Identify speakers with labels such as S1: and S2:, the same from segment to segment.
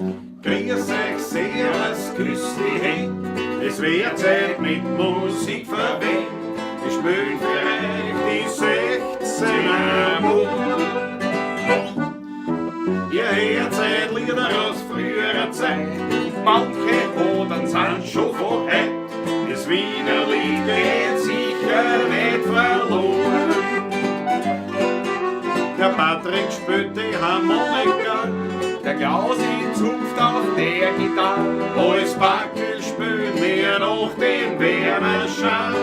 S1: Grüß euch, servus, küss die Händ, es wär Zeit mit Musik verwendet. Wir spielen für euch die 16er Bund. Ihr hört seit Lieder aus früherer Zeit, manche Odern sind schon von heut. Das Wienerlied geht sicher nicht verloren. Der Patrick spielt die Harmonika,
S2: Der Klausi zupft auf der Gitarre.
S1: Alles Backel spielt mir noch den Werner Schall.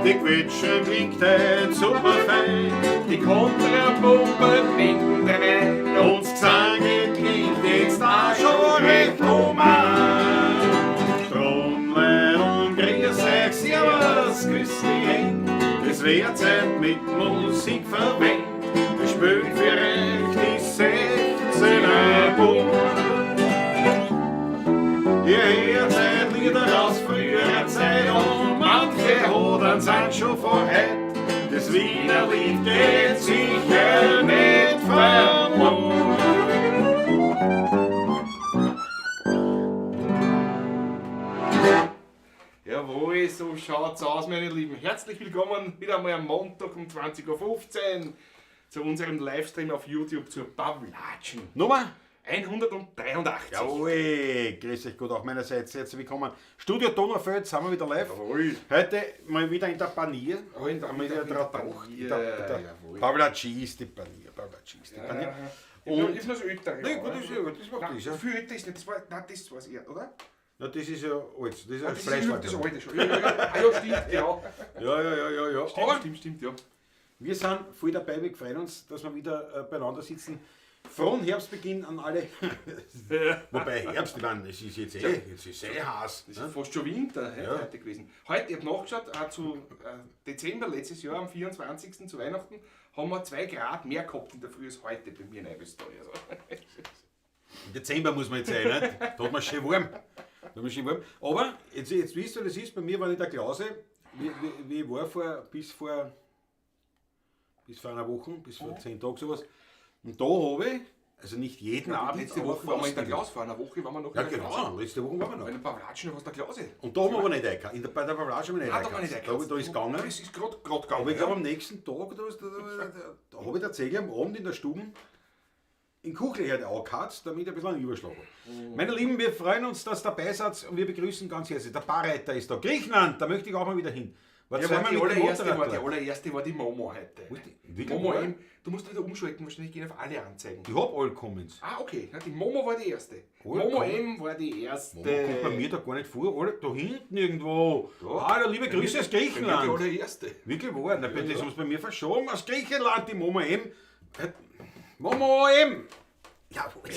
S1: Die Quetsche klingt heut super fein,
S2: Die Kontrapumpe klingt rein.
S1: und das Gesange klingt jetzt auch schon recht human. Drum, Leidl, grüß euch, servus, grüß die Händ, es wär Zeit mit Musik verwendet. Wir spielen für euch die 16er Bund. Ihr hört seit Lieder aus früherer Zeit und manche Hodern sind schon von heut. Das Wienerlied geht sicher nicht verloren.
S2: Jawohl, so schaut's aus, meine Lieben. Herzlich willkommen wieder einmal am Montag um 20:15 Uhr zu unserem Livestream auf YouTube zur Pawlatschen.
S1: Nummer?
S2: 183.
S1: Jawohl, grüß euch gut auch meinerseits. Herzlich willkommen. Studio Donaufeld, sind wir wieder live.
S2: Jawohl.
S1: Heute mal wieder in der Panier.
S2: Oh, in der-
S1: Haben wir wieder
S2: in der
S1: dran
S2: Panier,
S1: gedacht. In der
S2: jawohl.
S1: Pawlatschi ist die Panier. Pawlatschi ist die Panier.
S2: Und ist noch so älter.
S1: Nein, gut, das ist ja gut, das macht
S2: Nein,
S1: das, ja.
S2: viel älter ist nicht. Das war, nein, das war's eher, oder?
S1: Na, das ist ja alt. Das ist ja
S2: Ah, das ist
S1: Fleischwaren.
S2: das alte schon. Ja, ja, ja. Ah, ja, stimmt, ja.
S1: Ja, ja, ja, ja, ja.
S2: Stimmt,
S1: Aber
S2: stimmt, stimmt, ja.
S1: wir sind voll dabei, wir freuen uns, dass wir wieder beieinander sitzen. Frohen Herbstbeginn an alle. Wobei Herbst, ich meine, es ist jetzt eh, jetzt ist eh heiß.
S2: Das
S1: Ne?
S2: ist fast schon Winter hä,
S1: Ja.
S2: heute gewesen. Heute, ich habe nachgeschaut, auch zu Dezember letztes Jahr, am 24. zu Weihnachten, haben wir 2 Grad mehr gehabt in der Früh als heute bei mir in Eibistal. Also.
S1: Im Dezember muss man jetzt sein, nicht? Da hat man schön warm. Da hat man schön warm. Aber jetzt wisst ihr, das ist, bei mir war in der Klause, wie ich war bis vor einer Woche, bis vor 10 Tagen sowas. Und da habe ich, also nicht jeden
S2: Ja,
S1: Abend,
S2: letzte
S1: aber
S2: Woche waren wir in der
S1: fast
S2: Klaus, vor einer Woche waren wir noch
S1: Ja,
S2: in der
S1: genau,
S2: Klause.
S1: letzte Woche waren wir noch.
S2: Bei den Pawlatschen aus der Klause.
S1: Und da haben wir aber nicht eingekauft. Bei der Pawlatsch haben wir nicht
S2: Ah, da haben wir nicht
S1: eingekauft. Da ist gegangen.
S2: Das ist grad gegangen.
S1: Aber ich glaube,
S2: ja.
S1: am nächsten Tag, da habe ich tatsächlich am Abend in der Stube in Kuchelherde angekatzt, damit ich ein bisschen einen Überschlag habe. Meine Lieben, wir freuen uns, dass ihr dabei seid und wir begrüßen ganz herzlich. Der Barreiter ist da. Griechenland, da möchte ich auch mal wieder hin. War
S2: Ja,
S1: zweimal
S2: war die
S1: mit dem
S2: allererste,
S1: Motorrad
S2: war die
S1: dort.
S2: allererste war die Momo heute.
S1: Wo ist die? Wirklich
S2: Momo
S1: wahr?
S2: M, du musst wieder umschalten, wahrscheinlich gehen auf alle Anzeigen.
S1: Ich hab alle Comments.
S2: Ah, okay. Na, die Momo war die erste.
S1: Alle
S2: Momo
S1: Comments.
S2: M war die erste.
S1: Momo kommt bei mir da gar nicht vor. Alle, da hinten irgendwo.
S2: Ja.
S1: Hallo, liebe Grüße aus
S2: Bei mir die
S1: Griechenland.
S2: allererste.
S1: Wirklich wahr? Na, bitte, das haben sie bei mir verschoben. Aus Griechenland, die Momo M. Momo M. Jawohl.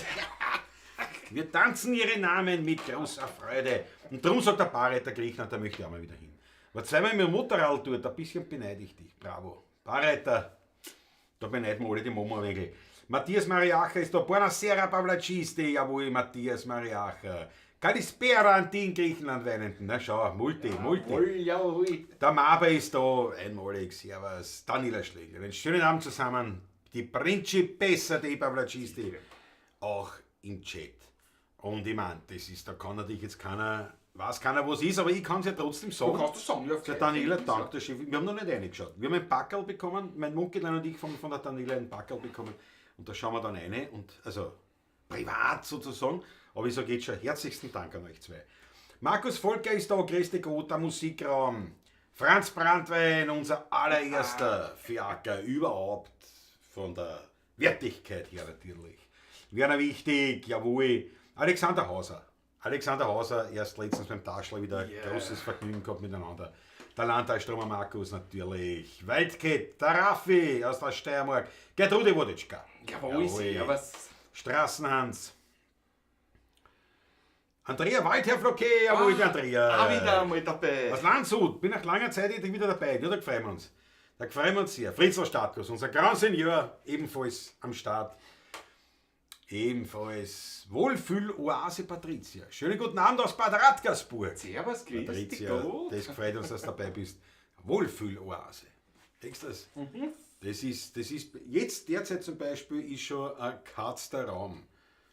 S1: Wir tanzen ihre Namen mit großer Freude. Und darum sagt der Barreiter Griechenland, da möchte ich auch mal wieder hin. War zweimal mit dem Motorrad dort, ein bisschen beneide ich dich. Bravo. Barreiter, da beneiden wir alle die Momo ein wenig. Matthias Mariacher ist da. Buonasera, Pawlatschisti. Jawohl, Matthias Mariacher. Kalispera an die in Griechenland weinenden. Na schau, Multi, Multi.
S2: Jawohl, jawohl.
S1: Der Maber ist da, einmalig, servus. Daniela Schlegel. Einen schönen Abend zusammen. Die Principessa dei Pawlatschisti. Auch im Chat. Und ich mein, das ist, da kann natürlich jetzt keiner, weiß keiner, was ist, aber ich kann's ja trotzdem sagen.
S2: Du kannst das sagen, ja.
S1: Der Daniela, danke, der Chef. Wir haben noch nicht reingeschaut. Wir haben ein Packerl bekommen, mein Munkelein und ich von der Daniela ein Packerl bekommen. Und da schauen wir dann rein, und, also privat sozusagen. Aber ich sage jetzt schon herzlichsten Dank an euch zwei. Markus Volker ist da, grüß dich Gott, der Musikraum. Franz Brandwein, unser allererster Fiaker überhaupt, von der Wertigkeit her natürlich. Werner Wichtig, jawohl. Alexander Hauser. Alexander Hauser, erst letztens beim Taschler wieder großes Vergnügen gehabt miteinander. Der Landtagstromer Markus natürlich. Waldkett, der Raffi aus der Steiermark. Gertrude Woditschka.
S2: Jawohl, servus.
S1: Straßenhans. Andrea Waldherr Floquet, jawohl, die Andrea.
S2: Auch wieder einmal dabei.
S1: Aus Landshut, bin nach langer Zeit wieder dabei. Ja, da freuen wir uns. Da freuen wir uns sehr. Fritzl Startkus, unser Grand Senior, ebenfalls am Start. Ebenfalls Wohlfühl-Oase Patricia. Schönen guten Abend aus Bad Radkersburg.
S2: Servus, grüß dich
S1: Patricia,
S2: Gott.
S1: das freut uns, dass du dabei bist. Wohlfühl-Oase. Denkst du das?
S2: Mhm.
S1: Das ist, jetzt derzeit zum Beispiel ist schon ein katzter Raum.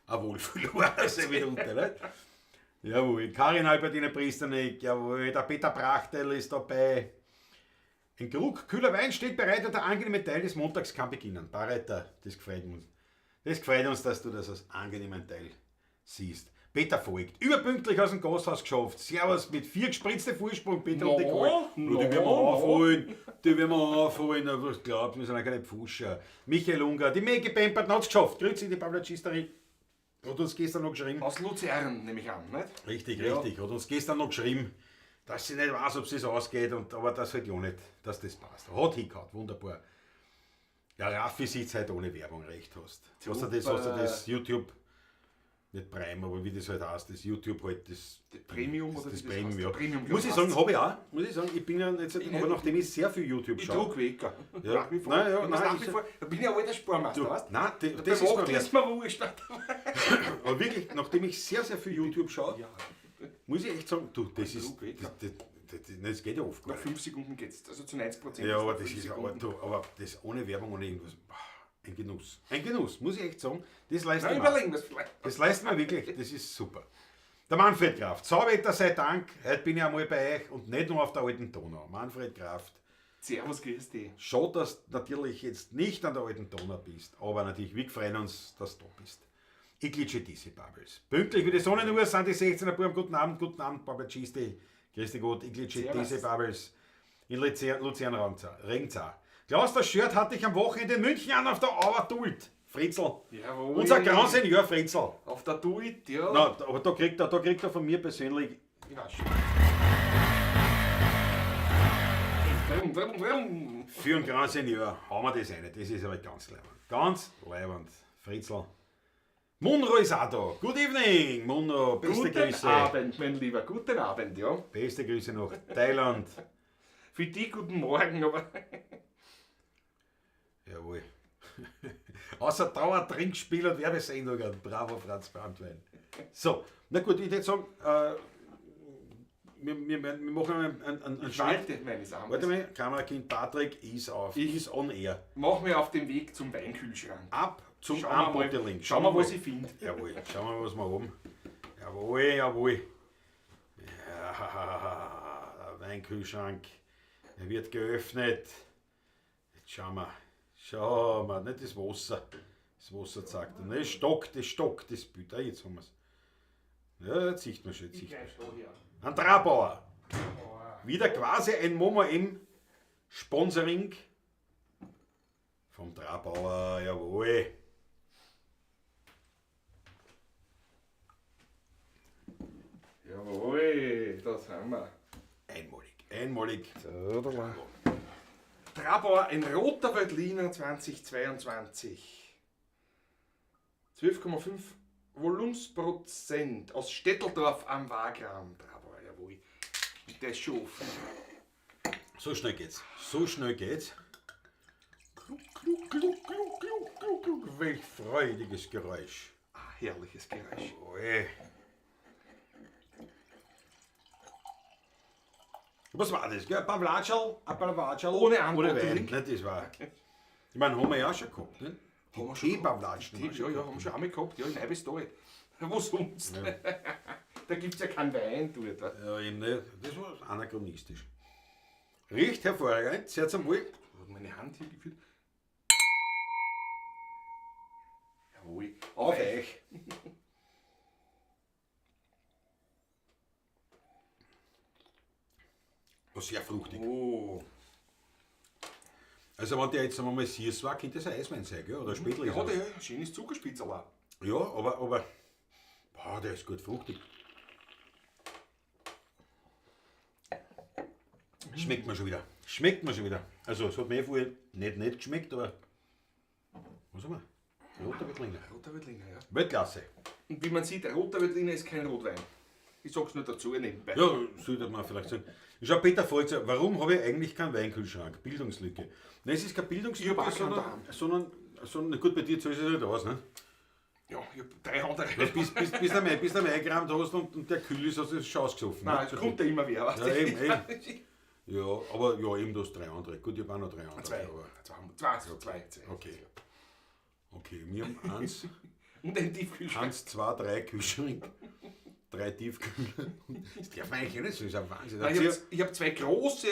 S1: Ein Wohlfühloase mitunter, nicht? Jawohl, Karin Albertine Priesternick, jawohl, der Peter Brachtel ist dabei. Ein Krug kühler Wein steht bereit und der angenehme Teil des Montags kann beginnen. Bareiter, das gefreut uns. Das gefreut uns, dass du das als angenehmen Teil siehst. Peter Voigt, überpünktlich aus dem Gasthaus geschafft. Servus mit 4 gespritzte Vorsprung, Peter und Nicole. No, die werden wir aufholen, die werden wir aufholen. Aber was glaubst du, wir sind ja keine Pfuscher. Michael Unger, die Megi Pempert hat's geschafft. Grüezi, die Pavlacisterin. Hat uns gestern noch geschrieben.
S2: Aus Luzern, nehme ich an, nicht?
S1: Richtig, ja. Richtig. Hat uns gestern noch geschrieben, dass sie nicht weiß, ob es ausgeht, und, aber das halt ja nicht, dass das passt. Hat hingehauen, wunderbar. Ja, Raffi sieht halt ohne Werbung recht hast. Hast du das YouTube, nicht Prime, aber wie das halt heißt, das YouTube halt, das
S2: Premium
S1: das,
S2: oder
S1: das
S2: wie das
S1: Premium,
S2: heißt?
S1: ja.
S2: Premium,
S1: muss ich sagen, habe ich auch. Muss ich sagen, ich bin ja jetzt, aber nachdem ich sehr viel YouTube
S2: Ich
S1: schaue.
S2: druck Wecker.
S1: Ja.
S2: Nach wie vor.
S1: Nein, ja,
S2: ich
S1: nein,
S2: nach wie vor. Da bin ich ein alter Sparmeister,
S1: Du,
S2: weißt du?
S1: nein, das ist mir
S2: ist mir wurscht.
S1: Aber wirklich, nachdem ich sehr, sehr viel YouTube schaue,
S2: Ja.
S1: muss ich echt sagen, du, das ist, das geht ja oft gar
S2: Nach
S1: nicht.
S2: 5 Sekunden geht's, also zu 90%.
S1: Ja, aber
S2: nach
S1: das
S2: 5
S1: ist, aber,
S2: Sekunden.
S1: du, aber das ohne Werbung, ohne irgendwas, ein Genuss. Ein Genuss, muss ich echt sagen. Das leistet
S2: Na,
S1: mir.
S2: überlegen wir's vielleicht.
S1: Das leisten wir wirklich, das ist super. Der Manfred Kraft, Sauwetter sei Dank, heute bin ich einmal bei euch und nicht nur auf der alten Donau. Manfred Kraft.
S2: Servus, grüß dich.
S1: Schade, dass du natürlich jetzt nicht an der alten Donau bist, aber natürlich, wir freuen uns, dass du da bist. Ich glitsche diese Bubbles. Pünktlich wie die Sonnenuhr sind die 16 Uhr. Guten Abend, Babel-Chisti. Grüß dich Gott, ich glitsche diese Bubbles. In Luzern Regenzau. Klaus, das Shirt hatte ich am Wochenende in München an auf der Auer Duld. Fritzl.
S2: Jawohl.
S1: Unser Grand Senior Fritzl.
S2: Auf der Duld, ja.
S1: Na, aber da kriegt er von mir persönlich.
S2: Ich weiß schon.
S1: Für einen Grand Senior hauen wir das rein. Das ist aber ganz leibend. Ganz leibend. Fritzl. Munro ist auch da. Good evening, Munro. Beste
S2: Guten
S1: Grüße.
S2: Abend, mein Lieber. Guten Abend, ja.
S1: Beste Grüße nach Thailand.
S2: Für dich guten Morgen, aber.
S1: Jawohl. Außer Dauer, Trinkspiel und Werbesendungen. Bravo, Franz Brandwein. So, na gut, ich würde sagen, wir machen einen
S2: Schnitt. Meines Amtes.
S1: Warte mal, Kamerakind Patrick ist auf. Ist on air.
S2: Mach mir auf den Weg zum Weinkühlschrank.
S1: Ab zum
S2: Unbottling. Schauen wir mal, was ich finde.
S1: Jawohl, schauen wir mal, was wir haben. Jawohl, jawohl. Ja, der Weinkühlschrank, der wird geöffnet. Jetzt schauen wir. Schau mal, nicht das Wasser. Das Wasser zeigt. Ne, Stock, das Stock, das Bild. Ah, jetzt haben wir's. Ja, jetzt sieht man schon. Jetzt sieht man schon. Ein Trabauer. Wieder quasi ein Momo M Sponsoring vom Trabauer, jawohl.
S2: Jawohl, das haben wir.
S1: Einmalig, einmalig.
S2: Trabauer, ein roter Veltliner 2022. 12,5 Volumensprozent aus Stetteldorf am Wagram. Trabauer, jawohl. Der ist schon offen.
S1: So schnell geht's. So schnell geht's. Kluck, kluck, kluck, kluck, kluck, kluck, kluck. Welch freudiges Geräusch.
S2: Ah, herrliches Geräusch.
S1: Oje. Was war das? Gell? Ein Pavlatscherl, ein Pavlatscherl.
S2: Ohne
S1: Ohne Wein.
S2: Unbottling.
S1: Nein, das war. Ich meine, haben wir ja auch schon gehabt, ne?
S2: Haben wir schon
S1: Tee-Pavlatschen.
S2: Tee, ja, ja, haben wir schon einmal gehabt. Ja, in Neibestal. Wo sonst? Ja. Da gibt es ja keinen Wein dort.
S1: Ja, eben nicht. Das war anachronistisch. Riecht hervorragend. Sehr zum Wohl.
S2: Hat meine Hand hier gefühlt. Jawohl.
S1: Auf euch. War sehr fruchtig.
S2: Oh.
S1: Also wenn der jetzt sagen wir mal süß war, könnte das ein Eiswein sein, gell? Oder Spätlese.
S2: Ja, hat er ja ein schönes Zuckerspitzel auch.
S1: Ja, aber boah, der ist gut fruchtig. Schmeckt mir schon wieder. Schmeckt mir schon wieder. Also es hat mir vorher nicht geschmeckt, aber was haben wir? Roter Veltliner.
S2: Roter Veltliner, ja.
S1: Weltklasse.
S2: Und wie man sieht, roter Veltliner ist kein Rotwein. Ich sag's nur dazu nebenbei.
S1: Ja, sollte man vielleicht sagen. Ich schau, Peter Volz, warum habe ich eigentlich keinen Weinkühlschrank? Bildungslücke. Nein, es ist keine Bildungslücke,
S2: Ich hab auch keinen
S1: sondern gut, bei dir zahlt es nicht aus, ne?
S2: Ja, ich hab 3 andere.
S1: Ja, bis du einmal eingeräumt hast und der kühl ist, hast du es schon ausgesoffen.
S2: Nein,
S1: ne?
S2: es kommt ja immer wer, weißt
S1: Ja,
S2: du?
S1: eben, eben. Ja, aber ja, eben du hast drei andere. Gut, ich habe auch noch drei andere.
S2: Zwei.
S1: Aber
S2: Zwei, zwei, zwei, zwei.
S1: Okay. Okay, wir haben eins,
S2: Und ein Tiefkühlschrank.
S1: eins, zwei, drei Kühlschrank, drei Tiefkühler. Das darf man eigentlich nicht so, das ist ein Wahnsinn.
S2: Nein, ich hab zwei große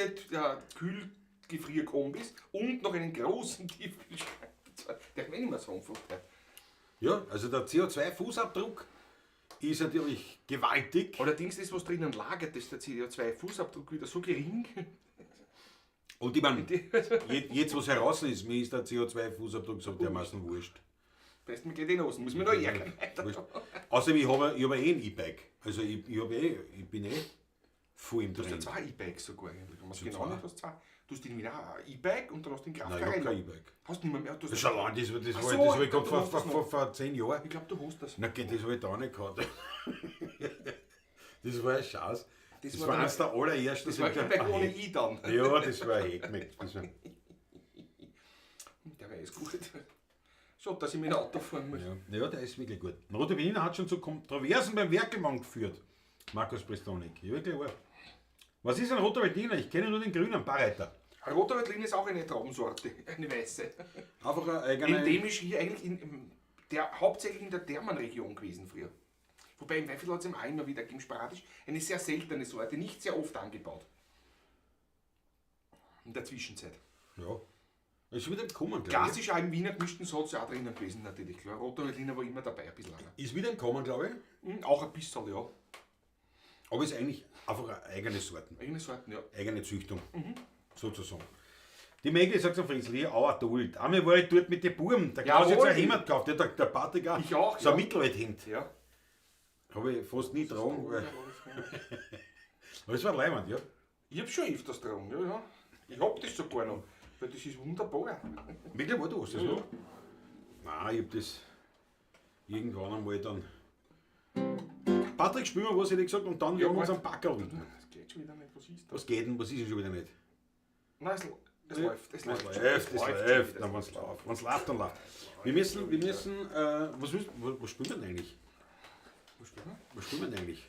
S2: Kühlgefrierkombis und noch einen großen Tiefkühlschrank. Der kann ich nicht mehr sagen.
S1: Ja, also der CO2-Fußabdruck ist natürlich gewaltig.
S2: Allerdings ist, was drinnen lagert, ist der CO2-Fußabdruck wieder so gering.
S1: Und ich meine, jetzt was heraus ist, mir ist der CO2-Fußabdruck so dermaßen wurscht.
S2: Best mir geht eh los, muss mir noch ärgern.
S1: Wurscht. Außerdem, ich habe hab eh ein E-Bike. Also ich bin eh voll im
S2: Du hast ja
S1: Trend.
S2: zwei E-Bikes sogar eigentlich. Wenn man's
S1: So
S2: genau
S1: zwei?
S2: nimmt, hast du zwei. Du hast irgendwie auch ein E-Bike und dann hast du den
S1: Nein, ich habe kein
S2: Kraftkarren.
S1: E-Bike.
S2: Hast du nicht mehr? Du
S1: Das
S2: hast
S1: ist schon lange, das
S2: Ach
S1: hab
S2: so,
S1: ich
S2: ich
S1: gehabt
S2: glaub, du hast das
S1: vor 10 Jahren.
S2: Ich glaube, du hast das.
S1: Na, das habe ich da auch nicht gehabt. Das war ein Schatz. Das
S2: war
S1: war
S2: dann-
S1: eines der allerersten.
S2: Das war
S1: ich hab
S2: E-Bike
S1: gedacht,
S2: ohne
S1: ah,
S2: I dann.
S1: Ja, das war ein Heckmeck. Das war,
S2: Der war ist gut. Schade, dass ich mit dem Auto fahren muss.
S1: ja. Ja, der ist wirklich gut. Rote Berliner hat schon zu Kontroversen beim Werkelmann geführt. Markus Prestonik. Ja, wirklich wahr. Was ist ein roter Veltliner? Ich kenne nur den grünen Barreiter.
S2: Ein roter Veltliner ist auch eine Traubensorte, eine weiße.
S1: Einfach eine eigene.
S2: Endemisch hier eigentlich hauptsächlich in der Thermenregion gewesen früher. Wobei im Weinviertel hat es auch immer wieder gegeben, sporadisch. Eine sehr seltene Sorte, nicht sehr oft angebaut. In der Zwischenzeit.
S1: Ja. Ist wieder im Kommen, glaube ich.
S2: Klassisch auch im Wiener gemischten Satz auch drinnen gewesen, natürlich. Klar, roter Veltliner war immer dabei, ein bisschen.
S1: Ist wieder im Kommen, glaube ich.
S2: Auch ein bisschen, ja.
S1: Aber ist eigentlich einfach eine eigene Sorten.
S2: Eigene Sorten, ja.
S1: Eigene Züchtung, sozusagen. Die Mägel sagt zum Friesli, auch ein Duld. Einmal war ich dort mit den Buben. Der Klaus hat
S2: Jawohl.
S1: sich ein Hemd gekauft, ja, der Patrick auch.
S2: Ich auch,
S1: So ein
S2: ja.
S1: Mittelwelthemd.
S2: Ja.
S1: Habe ich fast nie getragen. Weil, aber es war leibend, ja.
S2: Ich hab schon öfters getragen, ja, ja. Ich hab das sogar noch, weil das ist wunderbar.
S1: Wirklich, war du hast das
S2: Ja.
S1: noch? Nein, ich hab das irgendwann einmal dann. Patrick, spiel mal was, hätte ich gesagt, und dann
S2: Ja,
S1: werden wir uns
S2: warte.
S1: am Packerl widmen.
S2: Das geht schon wieder nicht, was ist das?
S1: Was geht denn? Was ist denn schon wieder nicht?
S2: Nein, es läuft, es läuft.
S1: Es läuft, es
S2: schon
S1: läuft.
S2: wieder.
S1: Dann, wenn's läuft. Wenn's läuft, dann läuft. Wir müssen, was spielen wir denn eigentlich?
S2: Was spielen wir?
S1: Was spielen wir denn eigentlich?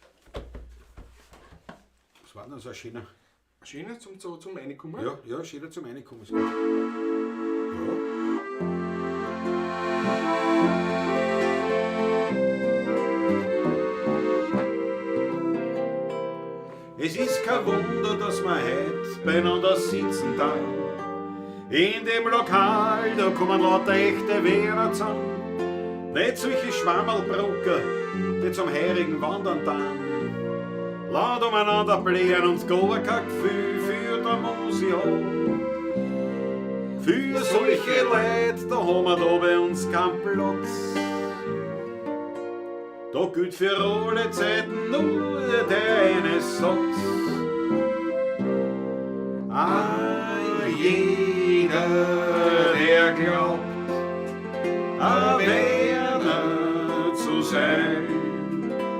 S1: Was war denn so ein schöner?
S2: Schöner zum Reinkommen?
S1: Ja, ja, schöner zum Reinkommen. Ist gut. Ja. Es ist kein Wunder, dass wir heute beieinander sitzen da. In dem Lokal, da kommen lauter echte Wiener zusammen. Nicht solche Schwammerlbrucker, die zum Heurigen wandern dann. Laut umeinander blähen und gar kein Gefühl für die Musik haben. Für solche Leute, da haben wir da bei uns keinen Platz. Da gilt für alle Zeiten nur der eine Satz. Ah, jeder, der glaubt, ein Werner zu sein,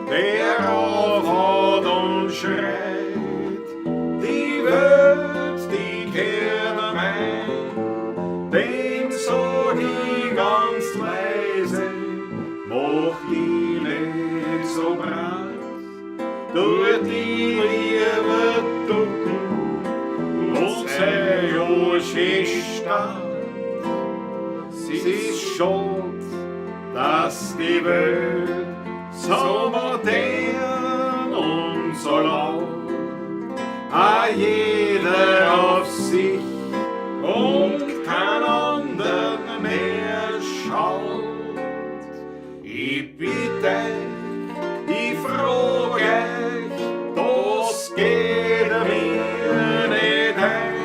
S1: der aufhaut und schreit, die Welt, die kehrt ihm ein, dem sag ich ganz leise, mach die nicht so brat, tut die lieber ducken und sei ja schön stark. Es ist schade, dass die Welt so modern und so laut, a jeder auf sich und kein anderen mehr schaut. Ich bitte, ich frage euch, das geht mir nicht ein.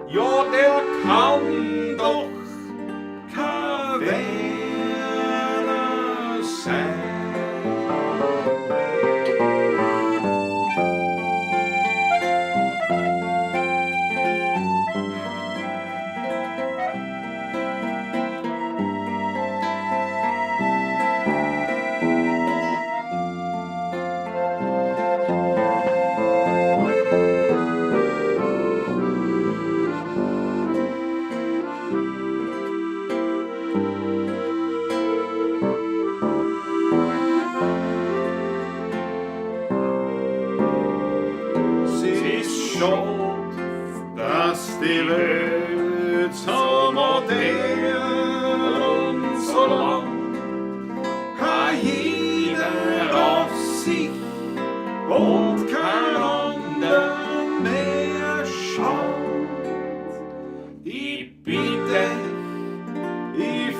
S1: Ja, der kann doch kein Werner sein.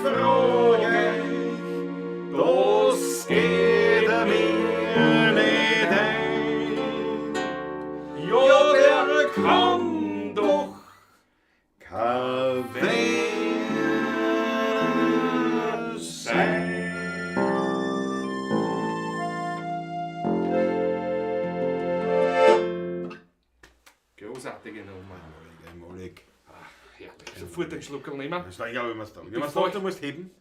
S1: frag euch, das geht mir nicht ein.
S2: Ja, der kann doch
S1: Kein Wiener sein.
S2: Großartige Nummer.
S1: Einmalig, einmalig.
S2: Herrlich. Sofort einen Schluckerl nehmen.
S1: Das war egal, wie man es da. Wie man es
S2: Bevor
S1: da, du musst heben.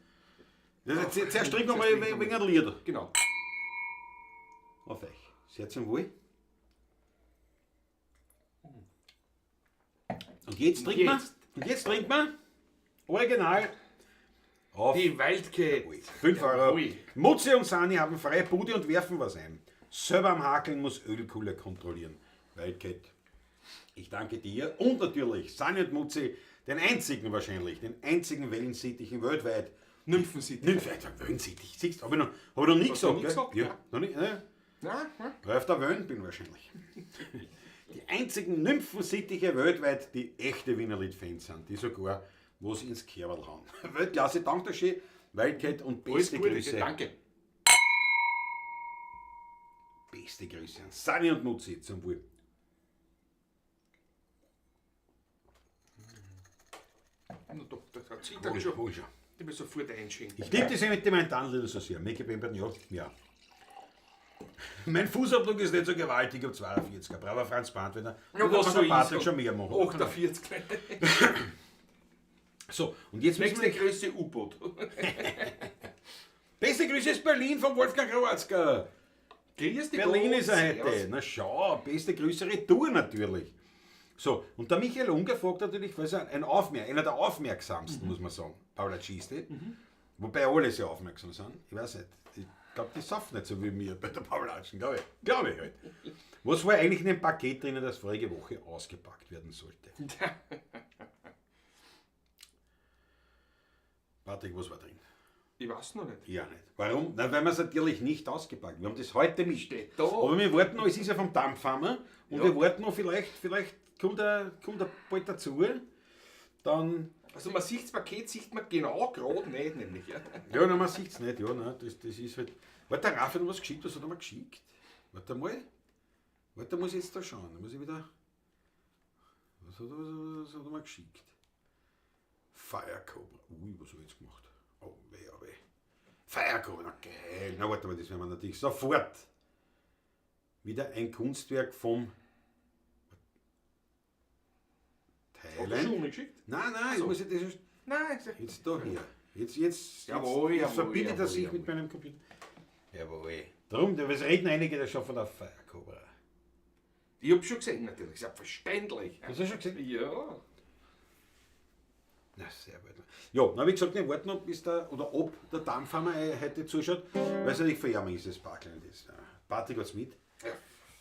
S1: Das ist, zuerst trink noch mal
S2: Zuerst trink
S1: wegen einem Lied.
S2: Genau.
S1: Auf euch. Sehr zum Wohl. Und jetzt trinkt man.
S2: Jetzt.
S1: Und jetzt trinkt man. Original. Auf
S2: Die Wildcat.
S1: 5 Euro.
S2: Jawohl.
S1: Mutzi und Sani haben freie Bude und werfen was ein. Selber am Hakeln muss Ölkuller kontrollieren. Wildcat, ich danke dir und natürlich Sani und Mutzi, den einzigen wahrscheinlich, den einzigen Wellensittichen weltweit.
S2: Nymphensittich.
S1: Nymphen, Wellensittich, siehst du, hab ich noch nie
S2: Hast du
S1: gesagt.
S2: nie
S1: gell?
S2: gesagt,
S1: Ja,
S2: ja.
S1: noch nicht, ne?
S2: Na, na.
S1: Weil ich auf der Wellen bin wahrscheinlich. Die einzigen Nymphensittiche weltweit, die echte Wienerlied-Fans sind, die sogar was ins Kerl hauen. Weltklasse, danke schön, Wildcat und
S2: Alles
S1: beste
S2: Gute,
S1: Grüße.
S2: danke.
S1: Beste Grüße an Sani und Mutzi zum Wohl.
S2: Na doch, das hat sich dann schon.
S1: Wohl schon.
S2: Ich will sofort einschenken.
S1: Ich liebe die sentimentalen Lieder so sehr. Mickey Bembert, ja, ja. Mein Fußabdruck ist nicht so gewaltig, ich hab 42er. Bravo Franz Brandwetter.
S2: Ja, was soll ich
S1: Patrick
S2: sagen?
S1: schon mehr machen.
S2: 48.
S1: So, und jetzt müssen
S2: Nächste
S1: wir...
S2: Größe U-Boot.
S1: Beste Grüße ist Berlin von Wolfgang Roatzker.
S2: Grüß dich
S1: Berlin
S2: Gott,
S1: ist er heute.
S2: servus.
S1: Na schau, beste Grüße Retour natürlich. So, und der Michael Unger fragt natürlich, weil er einer der aufmerksamsten, muss man sagen, Paula Giste. Wobei alle sehr aufmerksam sind. Ich weiß nicht. Ich glaube, die saufen nicht so wie mir bei der Paulatschen, glaube ich. Glaube ich halt. Was war eigentlich in dem Paket drinnen, das vorige Woche ausgepackt werden sollte? Patrick, was war drin?
S2: Ich weiß noch nicht.
S1: Ja, nicht. Warum? Na, weil wir es natürlich nicht ausgepackt. Wir haben das heute mit.
S2: Steht da.
S1: Aber wir warten noch, es ist ja vom Dampfhammer. Und
S2: Ja.
S1: wir warten noch, vielleicht kommt er bald dazu. Dann.
S2: Also man sieht das Paket, sieht man genau gerade nicht, nämlich. Ja.
S1: Ja, nein, man sieht es nicht. Ja, nein, das ist halt. Warte, der Raffi hat was geschickt, was hat er mal geschickt? Warte mal. Warte, muss ich jetzt da schauen. Da muss ich wieder. Was hat er mal geschickt? Fire Cobra. Ui, was habe ich jetzt gemacht? Oh, weh, oh weh. Fire Cobra, na geil. Na warte mal, das werden wir natürlich sofort. Wieder ein Kunstwerk vom
S2: Hat er schon
S1: Thailand.
S2: umgeschickt?
S1: Nein, nein, ich muss ja das
S2: Nein, ich sag-
S1: jetzt da her. Jetzt
S2: Jawohl,
S1: jetzt
S2: jawohl,
S1: verbindet er
S2: jawohl,
S1: sich
S2: jawohl.
S1: mit meinem Computer. Jawohl. Darum, es reden einige da schon von der Fire Cobra.
S2: Ich hab schon gesehen natürlich, selbstverständlich.
S1: Hast du schon gesehen?
S2: Ja.
S1: Na, sehr gut. Ja, na, wie gesagt, wir warten noch, bis der, oder ob der Dampfhammer heute zuschaut, weil es natürlich für ihn ist, das Parkland ist. Ja. Patrick hat's mit.
S2: Ja.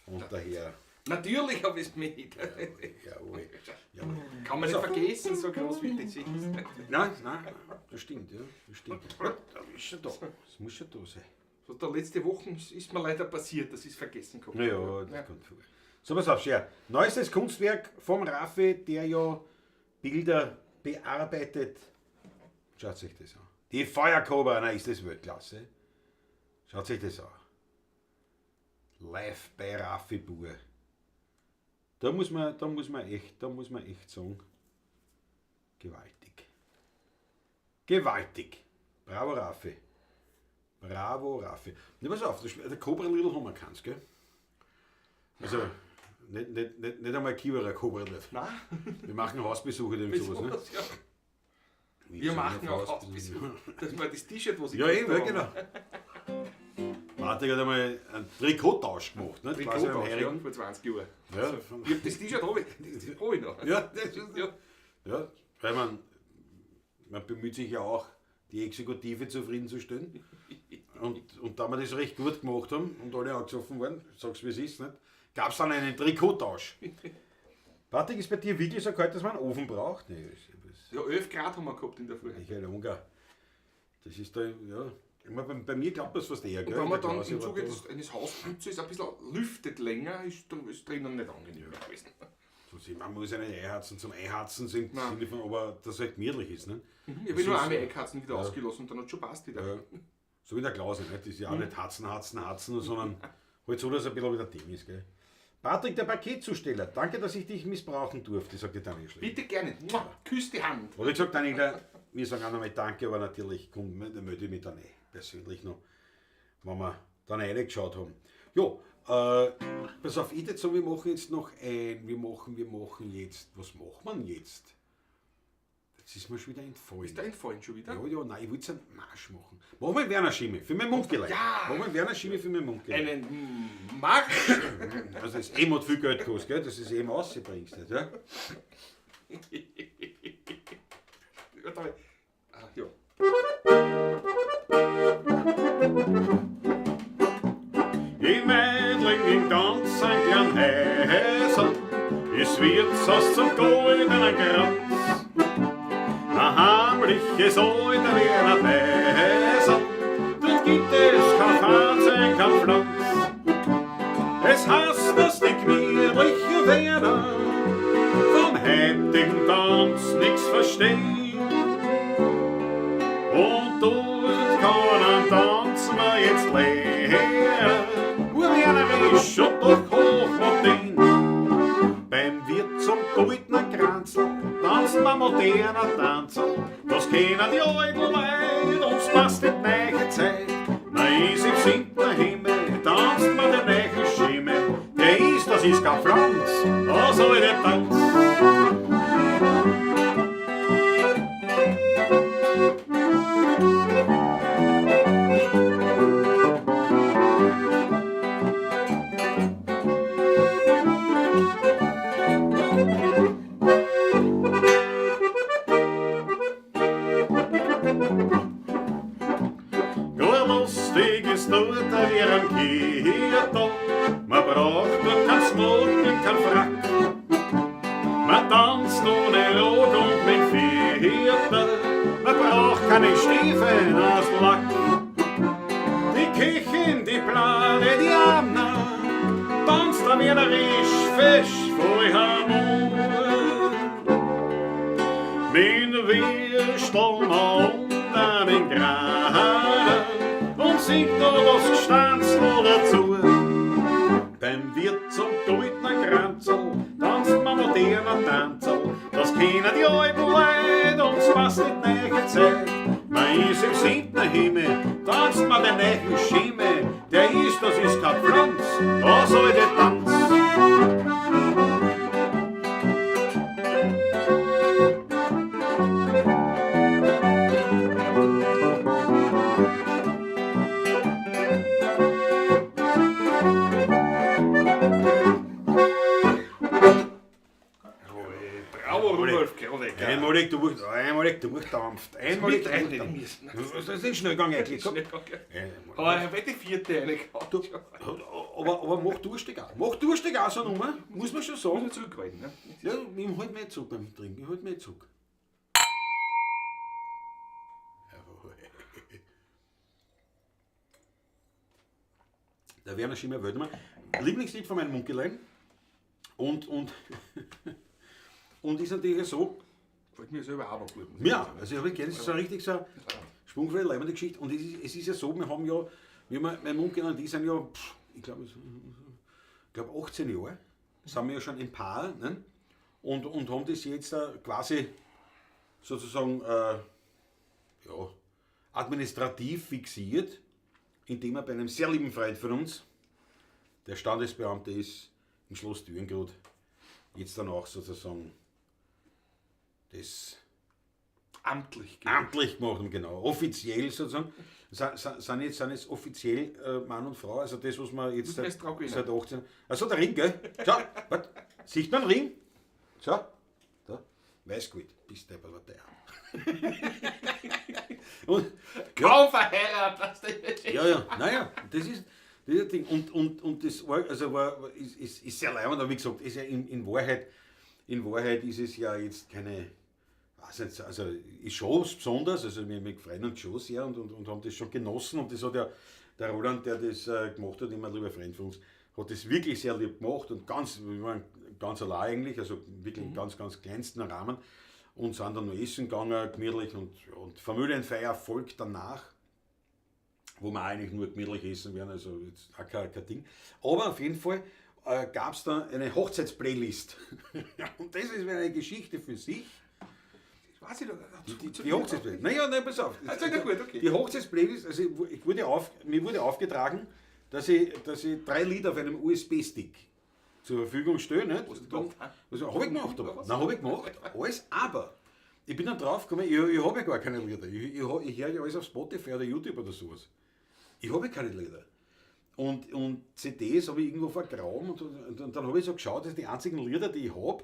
S1: Und daher,
S2: Natürlich habe ich es mit.
S1: jawohl. Jawohl.
S2: Kann man nicht
S1: So.
S2: vergessen, so groß wie das ist.
S1: Nein, nein, das stimmt, ja, das stimmt. Ja, das ist schon da. Das muss schon da sein.
S2: So, da letzte Woche ist mir leider passiert, das ist vergessen gehabt.
S1: Naja, das
S2: Ja.
S1: kommt vor. So, pass auf, Scher. Neuestes Kunstwerk vom Raffi, der ja Bilder bearbeitet. Schaut sich das an. Die Feuerkobra, na, ist das Weltklasse. Schaut sich das an. Live bei Raffi Bur. Da muss man echt sagen, gewaltig. Gewaltig. Bravo Raffi. Bravo Raffi. Na, pass auf, der Cobra Little haben wir keins, gell? Also, nicht einmal Kiewerer Cobra Little.
S2: Nein,
S1: Wir machen Hausbesuche oder irgend sowas, ne?
S2: sowas, ja. Wir machen auch Hausbesuche. Das war das T-Shirt, was ich
S1: Ja,
S2: gekriegt
S1: eben, ja,
S2: habe.
S1: genau. Patrick hat einmal einen Trikottausch gemacht, ne? Quasi am
S2: Trikottausch, ja,
S1: Heiligen.
S2: vor 20 Jahren.
S1: Ja,
S2: Ich hab das T-Shirt habe ich, das hab ich noch.
S1: ja, das ist,
S2: Ja.
S1: ja, weil man bemüht sich ja auch, die Exekutive zufriedenzustellen. Und da wir das recht gut gemacht haben und alle angesoffen waren, sag's wie es ist, nicht? Gab es dann einen Trikottausch. Patrick, ist bei dir wirklich so kalt, dass man einen Ofen braucht? Nee, das
S2: Ja, 11 Grad haben wir gehabt in der Früh.
S1: Michael Unger. Das ist da, ja. Ich mein, bei mir glaubt das fast eher, gell?
S2: Und wenn man
S1: In der
S2: dann
S1: Klause
S2: im
S1: war
S2: Zuge
S1: da-
S2: eines Hausputzes ein bisschen lüftet länger, ist drinnen nicht angenehm gewesen.
S1: So Man muss ja nicht einharzen zum Einharzen sind,
S2: Nein.
S1: Sinne von, aber dass es halt gemütlich ist. Ne?
S2: Ich habe nur
S1: So-
S2: einmal eingeharzen wieder ausgelassen und dann hat schon passt wieder.
S1: Ja. So wie der Klausi, ne? Das ist ja auch nicht harzen, harzen, harzen, sondern halt so, dass ein bisschen wieder Ding ist. Gell? Patrick, der Paketzusteller, danke, dass ich dich missbrauchen durfte, sagt die Daniel Schläger.
S2: Bitte gerne. Mua, Küss die Hand.
S1: Oder ich gesagt, Daniela, wir sagen auch nochmal Danke, aber natürlich kommt, da melde ich mich dann eh persönlich noch, wenn wir dann reingeschaut haben. Jo, pass auf, ich würde sagen, wir machen jetzt noch ein, wir machen jetzt, was macht man jetzt? Das ist mir schon wieder entfallen.
S2: Ist der entfallen schon wieder?
S1: Ja, ja, nein, ich wollte einen Marsch machen. Machen wir einen Werner Schimme für mein Mundgelenk.
S2: Ja!
S1: Machen wir einen Werner Schimme für mein Mundgelenk.
S2: Einen Marsch.
S1: Also das M hat viel Geld gekostet, gell? Das ist eben rausbringst, nicht, ja?
S2: Warte mal. Ah, ja.
S1: In Meidling in ganz ein kleinen Häusl, es Wirtshaus zum goldenen Kranz. Ein heimliches alter Wiener Beisel, dort gibt es kein Fernsehen, kein Pflanz. Es heißt, dass die gemütliche Wiener vom heutigen Tanz nix verstehen. Und dort kann ein Tanz mir jetzt lehren, Urwienerisch und doch hochmodern. Beim Wirt zum goldenen Kranzl tanzt man moderner Tanzl. Das kennen die alten Leute, uns passt die neue Zeit. Na ist im siebten Himmel, tanzt man den neuen Schimmel. Der ist, das ist kein Pflanz, das alte Tanz. Gar lustig ist dort wie am Kirchtag. Man braucht dort kein Smoking, kein Frack. Man tanzt ohne Rock und mit Viertel. Man braucht keine Stiefel aus Lack. Die Köchin, die Plane, die Anna, tanzt da wienerisch fesch voll Harmonie. Min Würstel unter den Granen und singt noch das Gestanzl dazu. Beim Wirt zum goldenen Kranzl tanzt man moderner Tanzl. Das kennen die alten Leute, uns passt die neue Zeit. Man ist im siebten Himmel, tanzt man den neuen Schimmel. Der ist, das ist kein Pflanz, das alte Tanz.
S2: Bravo, Rudolf Kronecker.
S1: Einmalig durch, einmalig durchdampft. Einmalig
S2: Mit rein
S1: durchdampft.
S2: müssen.
S1: Das ist schnell gegangen eigentlich. Komm.
S2: Aber ich habe die vierte eine gehabt.
S1: Du, aber mach durstig auch. Mach durstig auch so eine Nummer, muss man schon
S2: Muss
S1: sagen.
S2: man zurückhalten, ne?
S1: Ja, ich halt mich zurück beim Trinken. Ich halt mich zurück. Jawohl. Der Werner Schimmer Wöldmann. Lieblingslied von meinem Munkelein. Und ist natürlich so,
S2: Gefällt mir selber auch noch gut. muss ich
S1: ja,
S2: sagen.
S1: also ich habe gern, das ist so richtig so eine schwungvolle, leibende Geschichte. Und es ist ja so, wir haben ja, wir haben, mein Munkel und ich sind ja, ich glaube, 18 Jahre, sind wir ja schon ein Paar, ne? Und haben das jetzt quasi sozusagen ja, administrativ fixiert, indem wir bei einem sehr lieben Freund von uns, der Standesbeamte ist im Schloss Dürngrad, jetzt dann auch sozusagen das
S2: Amtlich.
S1: amtlich gemacht haben, genau, offiziell sozusagen, sind jetzt offiziell Mann und Frau, also das, was man jetzt
S2: Muss man jetzt drauf
S1: seit 18... Achso, der Ring, gell? Schau, warte, sieht man den Ring? Schau, da, weiß gut, bist du aber der. Und,
S2: Kaum verheiratet.
S1: ja, naja, das ist das Ding. Und das war, also war, ist sehr leibend, aber wie gesagt, ist ja in Wahrheit ist es ja jetzt keine, weiß nicht, also ist schon was Besonderes, also wir freuen uns schon sehr und haben das schon genossen und das hat ja der Roland, der das gemacht hat, immer ein lieber Freund von uns, hat das wirklich sehr lieb gemacht und ganz, wir waren ganz allein eigentlich, also wirklich im ganz, ganz kleinsten Rahmen. Und sind dann noch essen gegangen, gemütlich und Familienfeier folgt danach, wo wir eigentlich nur gemütlich essen werden, also jetzt auch kein Ding. Aber auf jeden Fall gab es da eine Hochzeitsplaylist. Und das ist wieder eine Geschichte für sich.
S2: Das weiß ich doch.
S1: Die Hochzeitsplaylist. Naja, nein, pass auf.
S2: Also, na gut, okay.
S1: Die Hochzeitsplaylist, also mir wurde aufgetragen, dass ich 3 Lieder auf einem USB-Stick zur Verfügung stelle. Nicht? Also, habe ich gemacht, aber. Nein, habe ich gemacht. Alles, aber ich bin dann drauf gekommen, ich habe ja gar keine Lieder. Ich höre ja alles auf Spotify oder YouTube oder sowas. Ich habe ja keine Lieder. Und CDs habe ich irgendwo vergraben und dann habe ich so geschaut, dass die einzigen Lieder, die ich habe,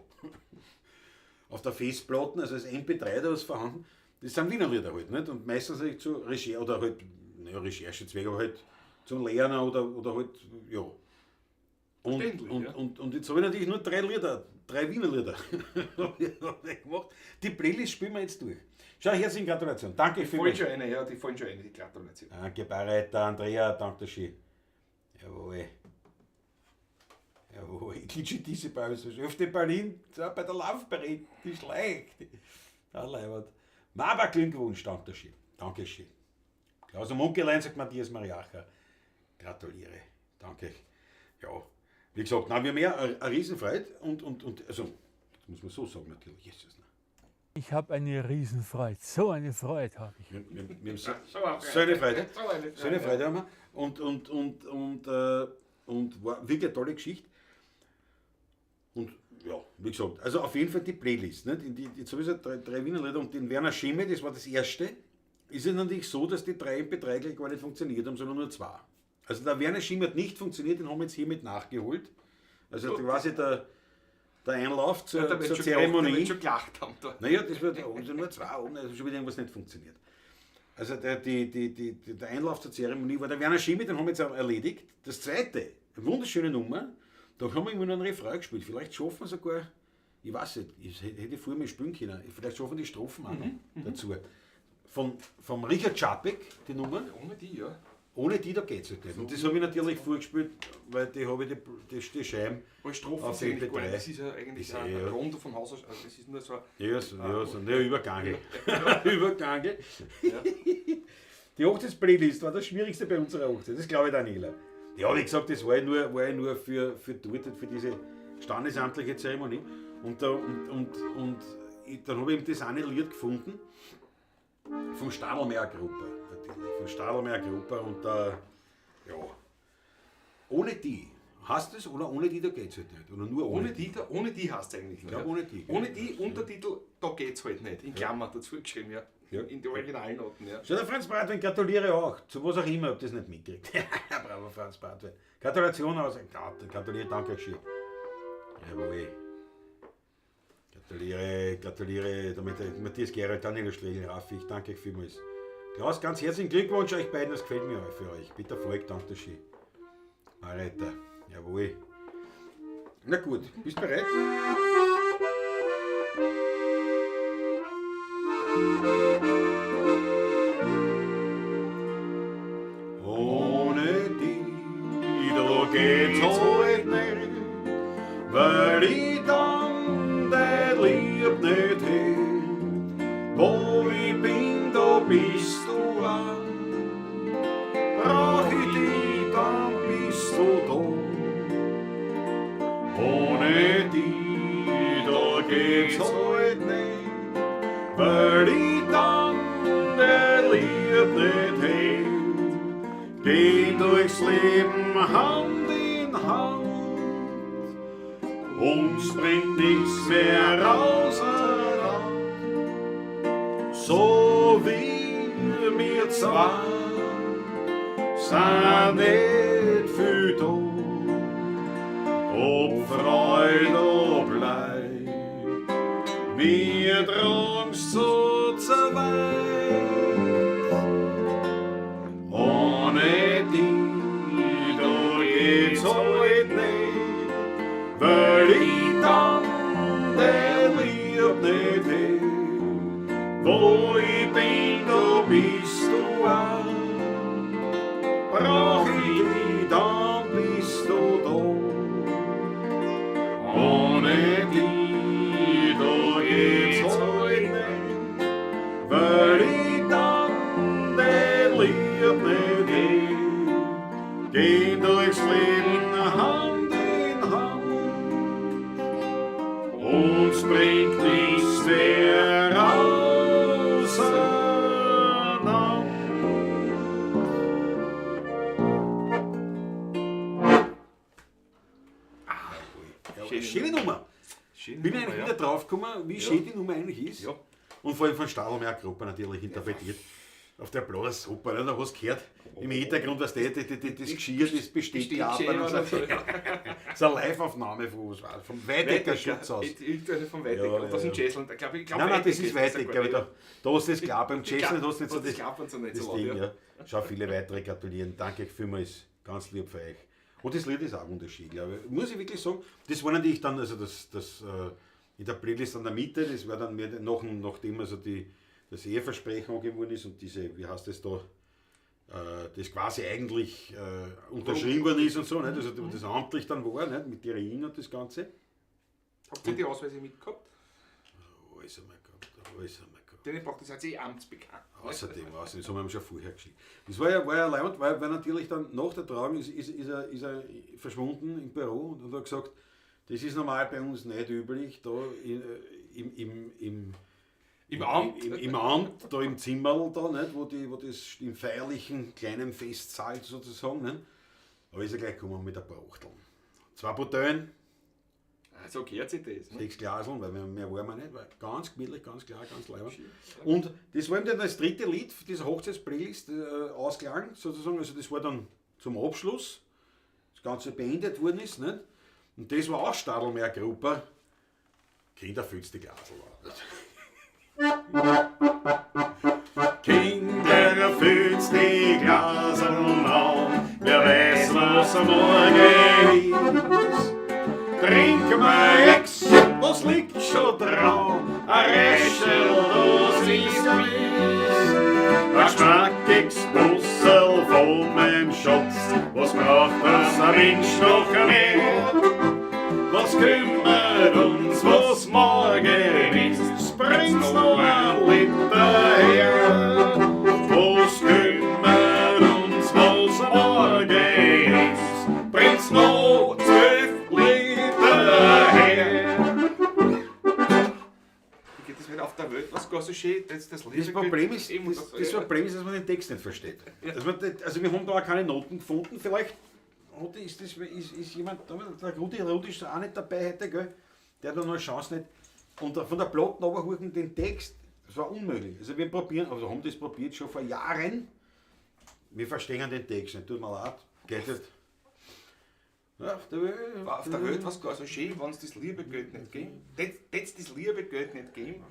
S1: auf der Festplatte, also als MP3 da was vorhanden, das sind Wiener Lieder halt, nicht? Und meistens halt zu Recherche oder halt, naja, Recherchezweck, aber halt zum Lernen oder halt, ja. Und jetzt habe ich natürlich nur 3 Lieder, 3 Wiener Lieder gemacht. Die Playlist spielen wir jetzt durch. Schau, herzlichen Gratulation. Danke
S2: die
S1: vielmals.
S2: Schon eine, ja, die fallen schon eine, die Gratulation.
S1: Danke, Bayreiter, Andrea, danke schön. Jawohl. Jawohl, ich glitsche diese Pause. Auf die Berlin, bei der Laufparade, die schleicht. Da leibert. Aber Glückwunsch, danke schön. Danke schön. Klaus und Munkelein, sagt Matthias Mariacher. Gratuliere. Danke. Ja, wie gesagt, na, wir haben mehr eine Riesenfreude und also, das muss man so sagen natürlich. Jesus, ne.
S3: Ich habe eine Riesenfreude, so eine Freude habe ich.
S1: Wir haben so eine Freude. So eine Freude haben wir. Und war wirklich eine tolle Geschichte. Und ja, wie gesagt, also auf jeden Fall die Playlist. Nicht? Jetzt habe ich so 3 Wiener Lieder und den Werner Schimme, das war das erste. Ist es natürlich so, dass die 3 MP3 gleich gar nicht funktioniert haben, sondern nur 2. Also der Werner Schimme hat nicht funktioniert, den haben wir jetzt hiermit nachgeholt. Also quasi der Einlauf zur,
S2: ja,
S1: zur Zeremonie.
S2: Da schon gelacht haben da.
S1: Naja, das wird also nur 2 oben, also schon wieder irgendwas nicht funktioniert. Also der Einlauf zur Zeremonie war der Werner Schimme, den haben wir jetzt erledigt. Das zweite, eine wunderschöne Nummer, da haben wir immer noch einen Refrain gespielt. Vielleicht schaffen wir sogar, ich weiß nicht, ich hätte früher mal spielen können, vielleicht schaffen wir die Strophen auch noch dazu. Vom Richard Čapek, die Nummer.
S2: Ohne die, ja.
S1: Ohne die, da geht es halt nicht. Und das habe ich natürlich vorgespielt, weil die habe ich die Scheiben.
S2: Aber Strophen sind eigentlich gar nicht. Das ist ja eigentlich ein Rondo vom Haus aus, also das ist nur so ein.
S1: Ja, so, ja, so, ja, Übergange. Übergange. Ja. Die Hochzeitsplaylist war das Schwierigste bei unserer Hochzeit, das glaube ich, Daniela. Ja, wie gesagt, das war ich nur für dort, für diese standesamtliche Zeremonie. Und dann habe ich eben das eine Lied gefunden, vom Stadelmeier Gruppe. Natürlich, von Stadelmeier Gruppe und ja, ohne die, hast du es oder ohne die, da geht's halt nicht. Oder nur ohne die?
S2: Ohne die hast du eigentlich nicht.
S1: Ich glaube, ohne die.
S2: Ohne die, Untertitel, da geht's halt nicht. In Klammer dazu geschrieben, ja. Ja. In die Originalnoten, ja.
S1: So, der Franz Bratwein, gratuliere auch. Zu was auch immer, ob das nicht mitkriegt. Bravo, Franz Bratwein. Gratulation aus. Gratuliere, danke schön. Jawohl. Gratuliere, gratuliere, damit Matthias Gerald, Daniel Schlegel, Raffi, ich danke euch vielmals. Klaus, ganz herzlichen Glückwunsch euch beiden, das gefällt mir auch für euch. Peter Volk, danke schön. Alter, jawohl. Na gut, bist du bereit? Ohne die, da geht's heute nicht, weil ich dann dein Lieb nicht hätt. Wo ich bin, da bist du an. Brauch ich dich, dann bist du da. Ohne dich, da geht's heute nicht, weil ich dann dein Lieb nicht hätt. Geh durchs Leben Hand in Hand, uns bringt nichts mehr auseinander. So wie wir zwei sind nicht viel da, ob Freude, ob Leid, wir tragen's zu zweit. Ohne die, da geht's heute nicht, weil ich dann dein Lieb nicht hätt. Wo ich bin, da bist du auch. Brauch ich dich, dann bist du da. Ohne lieb nicht ich, gehen durchs Leben Hand in Hand. Uns bringt nichts mehr auseinander. Ja,
S2: Schöne
S1: schöne Nummer.
S2: Schön.
S1: Bin ich eigentlich
S2: ja.
S1: wieder draufgekommen, wie schön die Nummer eigentlich ist.
S2: Ja.
S1: Und vor allem von Stadelmeier Gruppe natürlich interpretiert. Auf der Platte super, ne? Da hast du gehört, im Hintergrund, was das Geschirr, das Besteck klappern und so.
S2: oder so. Ja.
S1: Das ist eine Live-Aufnahme von, was war, vom Weidecker Schutzhaus.
S2: Von Weidecker.
S1: Ja,
S2: Und das
S1: ja,
S2: sind Jazzland. Ich glaube,
S1: Nein, nein, das ist Weidecker, aber da ist das klar, beim Jazzland hast du nicht so
S2: das
S1: das,
S2: Klappern so nicht
S1: das
S2: so laut,
S1: Ding.
S2: ja.
S1: Ja. Schau, viele weitere gratulieren. Danke vielmals, ganz lieb für euch. Und das Lied ist auch wunderschön, glaube ich. Muss ich wirklich sagen. Das war natürlich dann, also das in der Playlist an der Mitte, das war dann mehr nachdem also das Eheversprechen angegeben worden ist und diese, wie heißt das da, das quasi eigentlich unterschrieben worden ist und so, nicht? Also das amtlich dann war, nicht? Mit der Ring und das Ganze.
S2: Habt ihr die Ausweise mitgehabt?
S1: Alles haben wir gehabt, alles haben wir gehabt.
S2: Den braucht das jetzt eh amtsbekannt.
S1: Außerdem, das haben wir ihm schon vorher geschickt. Das war ja leibend, weil natürlich dann nach der Trauung ist er verschwunden im Büro und hat gesagt, das ist normal bei uns nicht üblich, da im
S2: Amt?
S1: Im Amt, da im Zimmerl da, nicht, wo das im feierlichen kleinen Festsaal sozusagen. Nicht? Aber ist er gleich gekommen mit ein paar Achteln. 2 Bouteillen.
S2: So gehört sich das. Ne?
S1: 6 Glaseln, weil mehr waren wir nicht, war ganz gemütlich, ganz klar, ganz leibend. Und das war eben dann das dritte Lied dieser Hochzeitsplaylist ausklang, sozusagen. Also das war dann zum Abschluss, das Ganze beendet worden ist. Nicht? Und das war auch Stadelmeier Gruppe. Kinder füllt's die Glasel an. Kinder füllt's die Glaseln an, wer weiß, was am Morgen ist. Trink mal Ex, was liegt schon dran? Ein Räschel, das ist gewiss. Ein schnackiges Bussel von meinem Schatz, was braucht das ein Mensch noch mehr? Was kümmert uns, was morgen ist? Bringt's noch ein Liter her? Was kümmert uns, was morgen ist? Bringt's noch 12 Liter her?
S2: Wie geht das wieder auf der Welt? Was gar so schön, das
S1: Das Problem ist, das Problem ist, dass man den Text nicht versteht.
S2: Ja.
S1: Dass man, also wir haben da auch keine Noten gefunden. Vielleicht ist jemand, der Rudi ist auch nicht dabei heute, gell? Der hat noch eine Chance nicht. Und von der Platte runterhuchen den Text, das war unmöglich. Also wir probieren, also haben das probiert schon vor Jahren. Wir verstehen den Text nicht, tut mir leid. Geht nicht. Ja, auf der Welt,
S2: Auf der Welt was gar so schön, wenn es das liebe Geld nicht geben. Das das liebe Geld nicht geben.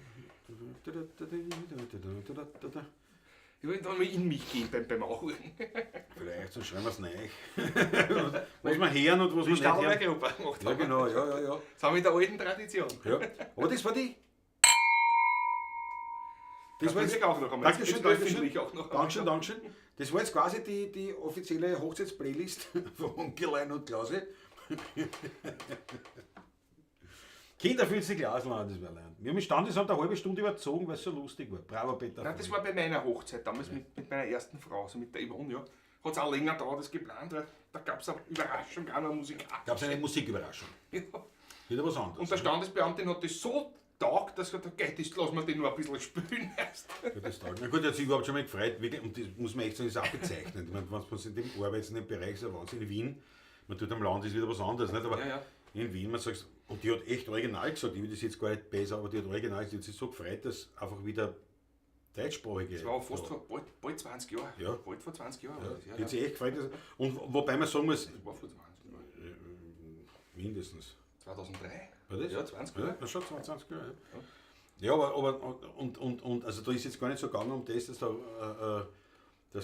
S2: Ich will dann mal in mich gehen beim Anhören.
S1: Vielleicht, sonst schreiben wir es nicht. Was wir hören und was wir nicht hören.
S2: Gemacht
S1: Ja, genau, ja.
S2: Das haben wir in der alten Tradition.
S1: Ja. Aber das war die. Das war jetzt,
S2: auch noch einmal.
S1: Dankeschön,
S2: Jetzt
S1: Dankeschön.
S2: öffentlich auch noch einmal.
S1: Dankeschön, Dankeschön. Das war jetzt quasi die offizielle Hochzeitsplaylist von Onkelein und Klause. Kinder fühlen sich Glaseln an, das war leid. Wir haben im Standesamt eine halbe Stunde überzogen, weil es so lustig war. Bravo, Peter.
S2: Nein, das war bei meiner Hochzeit damals mit meiner ersten Frau, also mit der Yvonne, ja. Hat es auch länger gedauert als geplant, weil da gab es eine Überraschung, auch noch musikalisch.
S1: Gab es eine Musiküberraschung.
S2: Ja.
S1: Wieder was anderes.
S2: Und der Standesbeamtin hat das so taugt, dass sie gesagt hat, okay, das lassen wir den noch ein bisschen spülen erst.
S1: Ja, das taugt. Na gut, er hat sich überhaupt schon mal gefreut, wirklich, und das muss man echt sagen, ist auch bezeichnend. Ich meine, wenn man in dem arbeitet, in dem Bereich, so Wahnsinn, in Wien, man tut am Land ist wieder was anderes, nicht? Aber
S2: Ja, ja.
S1: in Wien, man sagt, und die hat echt original gesagt, ich will das jetzt gar nicht besser, aber die hat original gesagt, die hat sich so gefreut, dass einfach wieder deutschsprachige.
S2: Das war fast vor bald 20 Jahren.
S1: Ja.
S2: Bald vor 20 Jahren.
S1: Ja,
S2: war das, ja,
S1: die hat sich echt gefreut. Dass, und wobei man sagen muss,
S2: Das war vor 20 Jahren.
S1: mindestens.
S2: 2003.
S1: War das?
S2: Ja, 20
S1: Ja,
S2: Jahre.
S1: das schon 20 Jahre. Ja, ja aber und also da ist jetzt gar nicht so gegangen um das, dass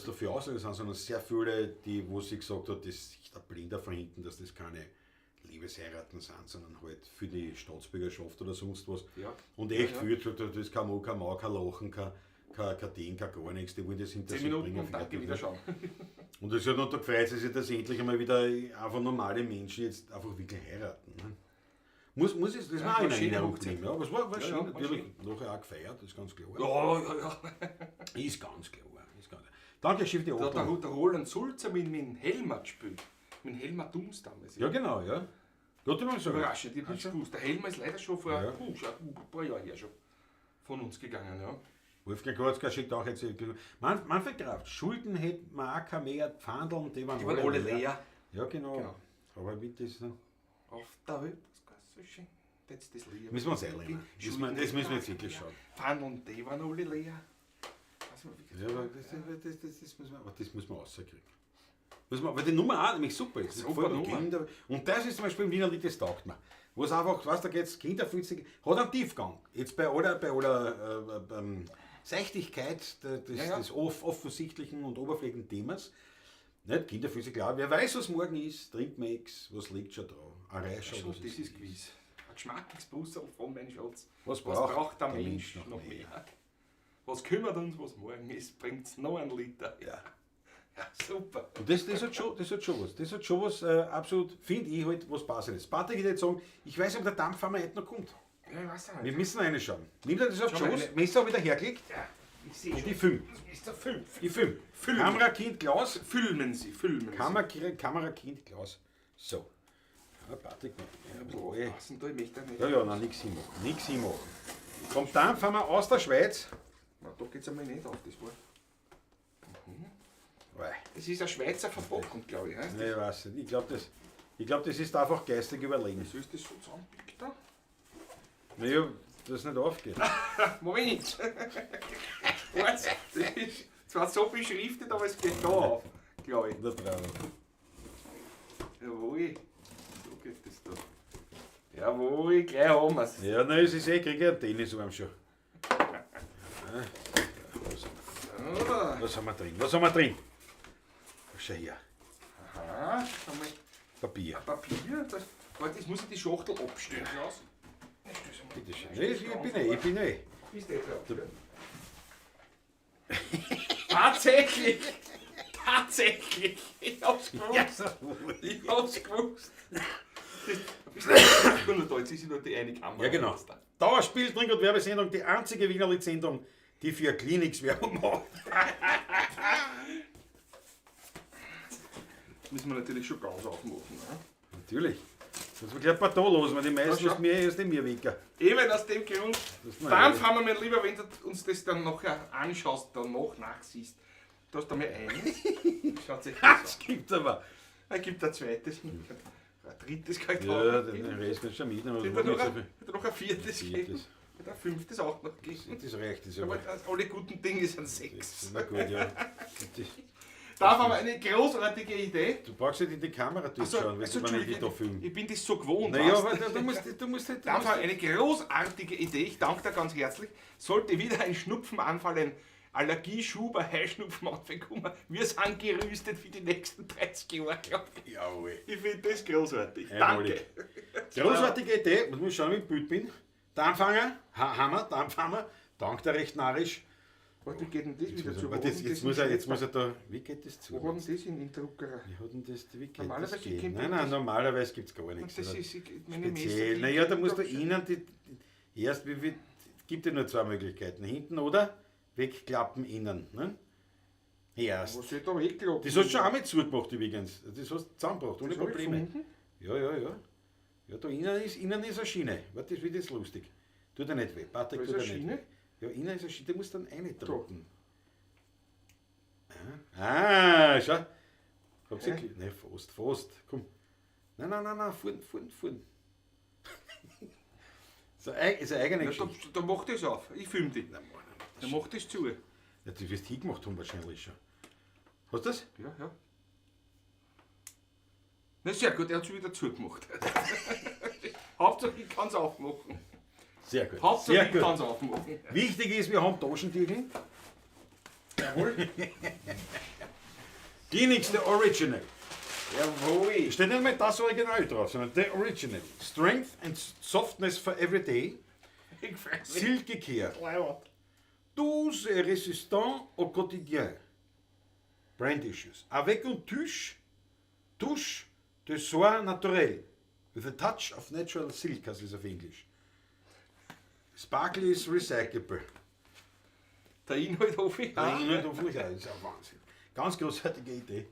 S1: da für Ausländer sind, sondern sehr viele, die, wo sie gesagt hat, das ist der Blinder von hinten, dass das keine Liebesheiraten sind, sondern halt für die Staatsbürgerschaft oder sonst was.
S2: Ja.
S1: Und echt
S2: Ja,
S1: viel, das ist kein Mo, kein Mau, kein Lachen, kein Ding, kein gar nichts, die wollen das hinter
S2: 10
S1: sich
S2: Minuten
S1: bringen.
S2: und danke,
S1: fertig,
S2: wieder
S1: ne?
S2: schauen.
S1: Und das hat noch da gefreut, sie sich, dass endlich einmal wieder einfach normale Menschen jetzt einfach wirklich heiraten. Ne? Muss ich, das
S2: Ja,
S1: war auch
S2: war
S1: in
S2: schöne
S1: Erinnerung
S2: Hochzeit.
S1: geblieben. Ja, aber es war
S2: Ja,
S1: schön,
S2: ja, war
S1: natürlich. Nachher auch gefeiert, das ist ganz klar.
S2: Ja, ja, ja.
S1: Ist ganz klar. Ist ganz klar. Danke, Schiff die
S2: Da hat
S1: Ordnung.
S2: der Roland Sulzer mit dem Helmer gespielt. Mit dem Helmer Dums damals.
S1: Ja, genau, ja. Gott, immer so.
S2: Überraschend, ich hab nichts gewusst. Der Helmer ist leider schon vor
S1: Ja.
S2: schon ein paar Jahren her schon von uns gegangen. Ja.
S1: Wolfgang Kurzka schickt auch jetzt. Manfred Kraft, Schulden hätten wir auch kein mehr, Pfandeln, die waren,
S2: Die waren alle leer.
S1: Ja, genau.
S2: Genau.
S1: Aber wie das. Ne?
S2: Auf der Welt ist gar so schön. Das ist das Leben.
S1: Müssen wir uns einlernen. Müssen wir, das müssen wir jetzt wirklich schauen.
S2: Pfandeln, die waren alle leer. Weiß nicht, wie
S1: Ja, aber das müssen wir, aber das muss man rauskriegen. Muss man, weil die Nummer auch nämlich super ist. Das
S2: Super
S1: gefällt mir.
S2: Nummer.
S1: Kinder, und das ist zum Beispiel im Wiener Lied, das taugt mir. Wo es einfach, weißt du, da geht's Kinderfüßig, hat einen Tiefgang. Jetzt bei aller Seichtigkeit des,
S2: Ja, ja.
S1: des offensichtlichen und oberflächlichen Themas. Nicht Kinderfüße, klar, wer weiß, was morgen ist, trinkt man X, was liegt schon da. Ein Reischer,
S2: Schon,
S1: was
S2: das ist gewiss. Ein geschmackiges Busserl von meinem Schatz.
S1: Was
S2: Was
S1: braucht
S2: braucht der Mensch noch mehr? Was kümmert uns, was morgen ist, bringt's noch einen Liter.
S1: Ja.
S2: Ja, super.
S1: Und das hat schon, das hat schon was. Das hat schon was, absolut, finde ich halt, was Passendes. Patrick, ich würde jetzt sagen, ich weiß nicht, ob der Dampfhammer heute noch kommt.
S2: Ja, ich weiß auch
S1: Wir
S2: nicht.
S1: müssen reinschauen. Nimm dir das auf
S2: Schau mal,
S1: Schoß, Messer wieder hergelegt.
S2: Ja, ich sehe
S1: Und
S2: schon.
S1: die fünf.
S2: Das ist der fünf.
S1: Die fünf.
S2: Füllen.
S1: Kamerakind Klaus.
S2: Filmen Sie, filmen Sie.
S1: Kamerakind Klaus. So. Ja, Patrick, ja, ein bisschen alle.
S2: Passen da, ich möchte nicht.
S1: Ja, ja, nein, nix hinmachen. Nix hinmachen. Kommt Dampfhammer aus der Schweiz.
S2: Na, da geht's einmal nicht auf, das war.
S1: Wei.
S2: Das ist eine Schweizer Verpackung, glaube ich. Heißt
S1: Nee, ich weiß nicht. Ich glaube, das, glaub, das ist einfach geistig überlegen.
S2: Wieso ist das so zusammenpickt da?
S1: Naja, das nicht aufgeht.
S2: Moment! Was? Das ist zwar so beschriftet, aber es geht da auf, glaube ich.
S1: Da drauf.
S2: Jawohl. So geht das da. Jawohl, gleich haben wir's.
S1: Ja, nein, es ist eh, krieg ich einen Tennisarm schon.
S2: Ah,
S1: Was haben wir drin? Was haben wir drin? Schau her.
S2: Aha, haben wir
S1: Papier.
S2: Papier. Das, warte, jetzt muss ich die Schachtel abstellen, Klaus.
S1: Bitte schön. Nee, ich bin eh.
S2: Bist du eh drauf, gell? Tatsächlich! Tatsächlich! Ich hab's gewusst! Ich hab's gewusst! Das, nur da, jetzt ist nur die eine Kamera.
S1: Ja, genau. Dauerspiel, Trink- und Werbesendung, die einzige Wiener Lied-Sendung, die für Kliniks Werbung macht.
S2: Müssen wir natürlich schon ganz aufmachen. Ne?
S1: Natürlich. Das wird gleich ein paar da los, weil die meisten
S2: Ja,
S1: aus mir erst in mir winken.
S2: Eben aus dem Grund.
S1: Das ist mir
S2: Dann
S1: ehrlich.
S2: fahren wir, mein Lieber, wenn du uns das dann nachher anschaust, danach nachsiehst, da hast du mal eines. Schaut sich das
S1: Das gibt aber.
S2: an. Es gibt ein zweites, ein drittes kann ich
S1: Ja,
S2: da auch
S1: den
S2: geben.
S1: Rest kannst du schon mitnehmen.
S2: Wird
S1: aber
S2: da noch
S1: das
S2: ein, wird da noch ein viertes geben.
S1: Viertes.
S2: Wird ein fünftes auch noch geben.
S1: Das reicht, das ist
S2: Aber
S1: aber.
S2: das, alle guten Dinge sind sechs.
S1: Na gut, ja. Das,
S2: Da haben wir eine großartige Idee.
S1: du brauchst nicht in die Kamera durchschauen, wenn
S2: also,
S1: du nicht da
S2: Entschuldige,
S1: filmen.
S2: ich bin das so gewohnt.
S1: Naja,
S2: weißt
S1: aber du musst halt.
S2: Das war eine großartige Idee, ich danke dir ganz herzlich. Sollte wieder ein Schnupfenanfall, ein Allergieschub, ein Heuschnupfenanfall kommen, wir sind gerüstet für die nächsten 30 Jahre, glaube ich.
S1: Jawohl.
S2: Ich finde das großartig.
S1: Einmalig.
S2: Danke.
S1: Großartige Idee, muss man schauen, wie ich im Bild bin. Dampfhanger, Hammer, Dampfhammer, dank der recht narrisch.
S2: Warte, wie geht denn das wieder zu? Wo
S1: Aber
S2: hat
S1: das,
S2: denn
S1: jetzt,
S2: das
S1: muss
S2: in
S1: er, jetzt muss er da. Wie geht das zu?
S2: Wo hat denn das in den Drucker?
S1: Wie hat denn das, wie geht
S2: Normalerweise
S1: das gehen?
S2: kennt
S1: Nein,
S2: man
S1: nein,
S2: das-
S1: normalerweise gibt es gar nichts.
S2: Und das
S1: oder?
S2: ist ich- meine
S1: Speziell.
S2: Messer.
S1: Naja, da musst du innen die, erst, wie, gibt ja nur zwei Möglichkeiten. Hinten oder wegklappen innen. Ne? Erst.
S2: Was soll ich da wegklappen?
S1: Das hast du schon auch mit zugemacht übrigens. Das hast du zusammengebracht, ohne
S2: Das hab ich
S1: Probleme.
S2: gefunden.
S1: Ja, ja, ja. Ja, da innen ist eine Schiene. Warte, das wird jetzt lustig. Tut er nicht weh. Patrick
S2: Da ist
S1: tut er
S2: eine
S1: nicht
S2: Schiene?
S1: weh. Ja, innen ist eine Schiene, da musst du dann reindrücken. Ah, schau. Hab's ja. Nein, fast, fast. Komm. Nein, nein, nein, nein, vorn, vorn, vorn. ist eine eigene
S2: Ja,
S1: Geschichte.
S2: da mach das auf. Ich film dich.
S1: Nein, Mann,
S2: Da mach das zu.
S1: Ja, das wirst du hingemacht haben wahrscheinlich schon. Hast du das?
S2: Ja, ja. Na sehr gut, er hat schon wieder zugemacht. Hauptsache ich kann es aufmachen.
S1: Sehr gut.
S2: Hauptsache
S1: Sehr
S2: ich
S1: gut.
S2: kann es aufmachen.
S1: Wichtig ist, wir haben Taschentücher.
S2: Jawohl.
S1: Kleenex, the original.
S2: Jawohl.
S1: Steht nicht mal das Original drauf, sondern the original. Strength and softness for every day.
S2: Ich freu mich.
S1: Silky Care.
S2: Leiwand.
S1: Douce et résistant au quotidien. Brand issues. Avec une touche de soin naturel. With a touch of natural silk, das ist auf Englisch. Sparkle is recyclable.
S2: Der Inhalt hoffe ich
S1: Der
S2: auch.
S1: Inhalt hoffentlich auch. Das ist ja Wahnsinn. Ganz großartige Idee.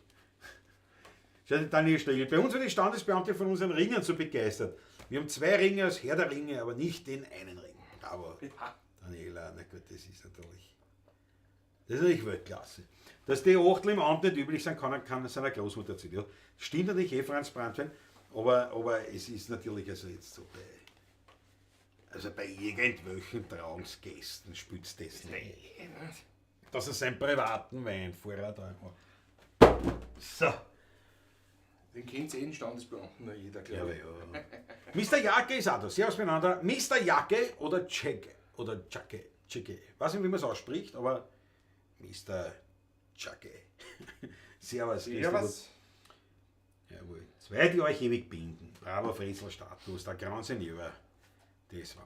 S1: Schau, die Daniel Schlegel. Bei uns waren die Standesbeamte von unseren Ringen so begeistert. Wir haben 2 Ringe als Herr der Ringe, aber nicht den einen Ring. Bravo.
S2: Ja.
S1: Daniela, na gut, das ist natürlich. Das ist natürlich Weltklasse. Dass die Achtel im Amt nicht üblich sind, kann seiner Großmutter erzählen. Ja, stimmt natürlich eh, Franz Brandwein, aber es ist natürlich also jetzt so bei, also bei irgendwelchen Trauungsgästen spitzt das nicht. Dass er seinen privaten Wein vorher da hat. So.
S2: Den kennt eh den Standesbeamten noch jeder, glaub
S1: Ja,
S2: ich.
S1: ja. Mister Jacke ist auch da. Servus miteinander. Mister Jacke oder Jacke oder Jacke. Jacke. Ich weiß nicht, wie man es ausspricht, aber Mister Jacke. Servus, grüß dich
S2: Servus.
S1: Gott. Jawohl. Zwei, die euch ewig binden. Bravo, Fritzl Status, der Grand Senior. Das ist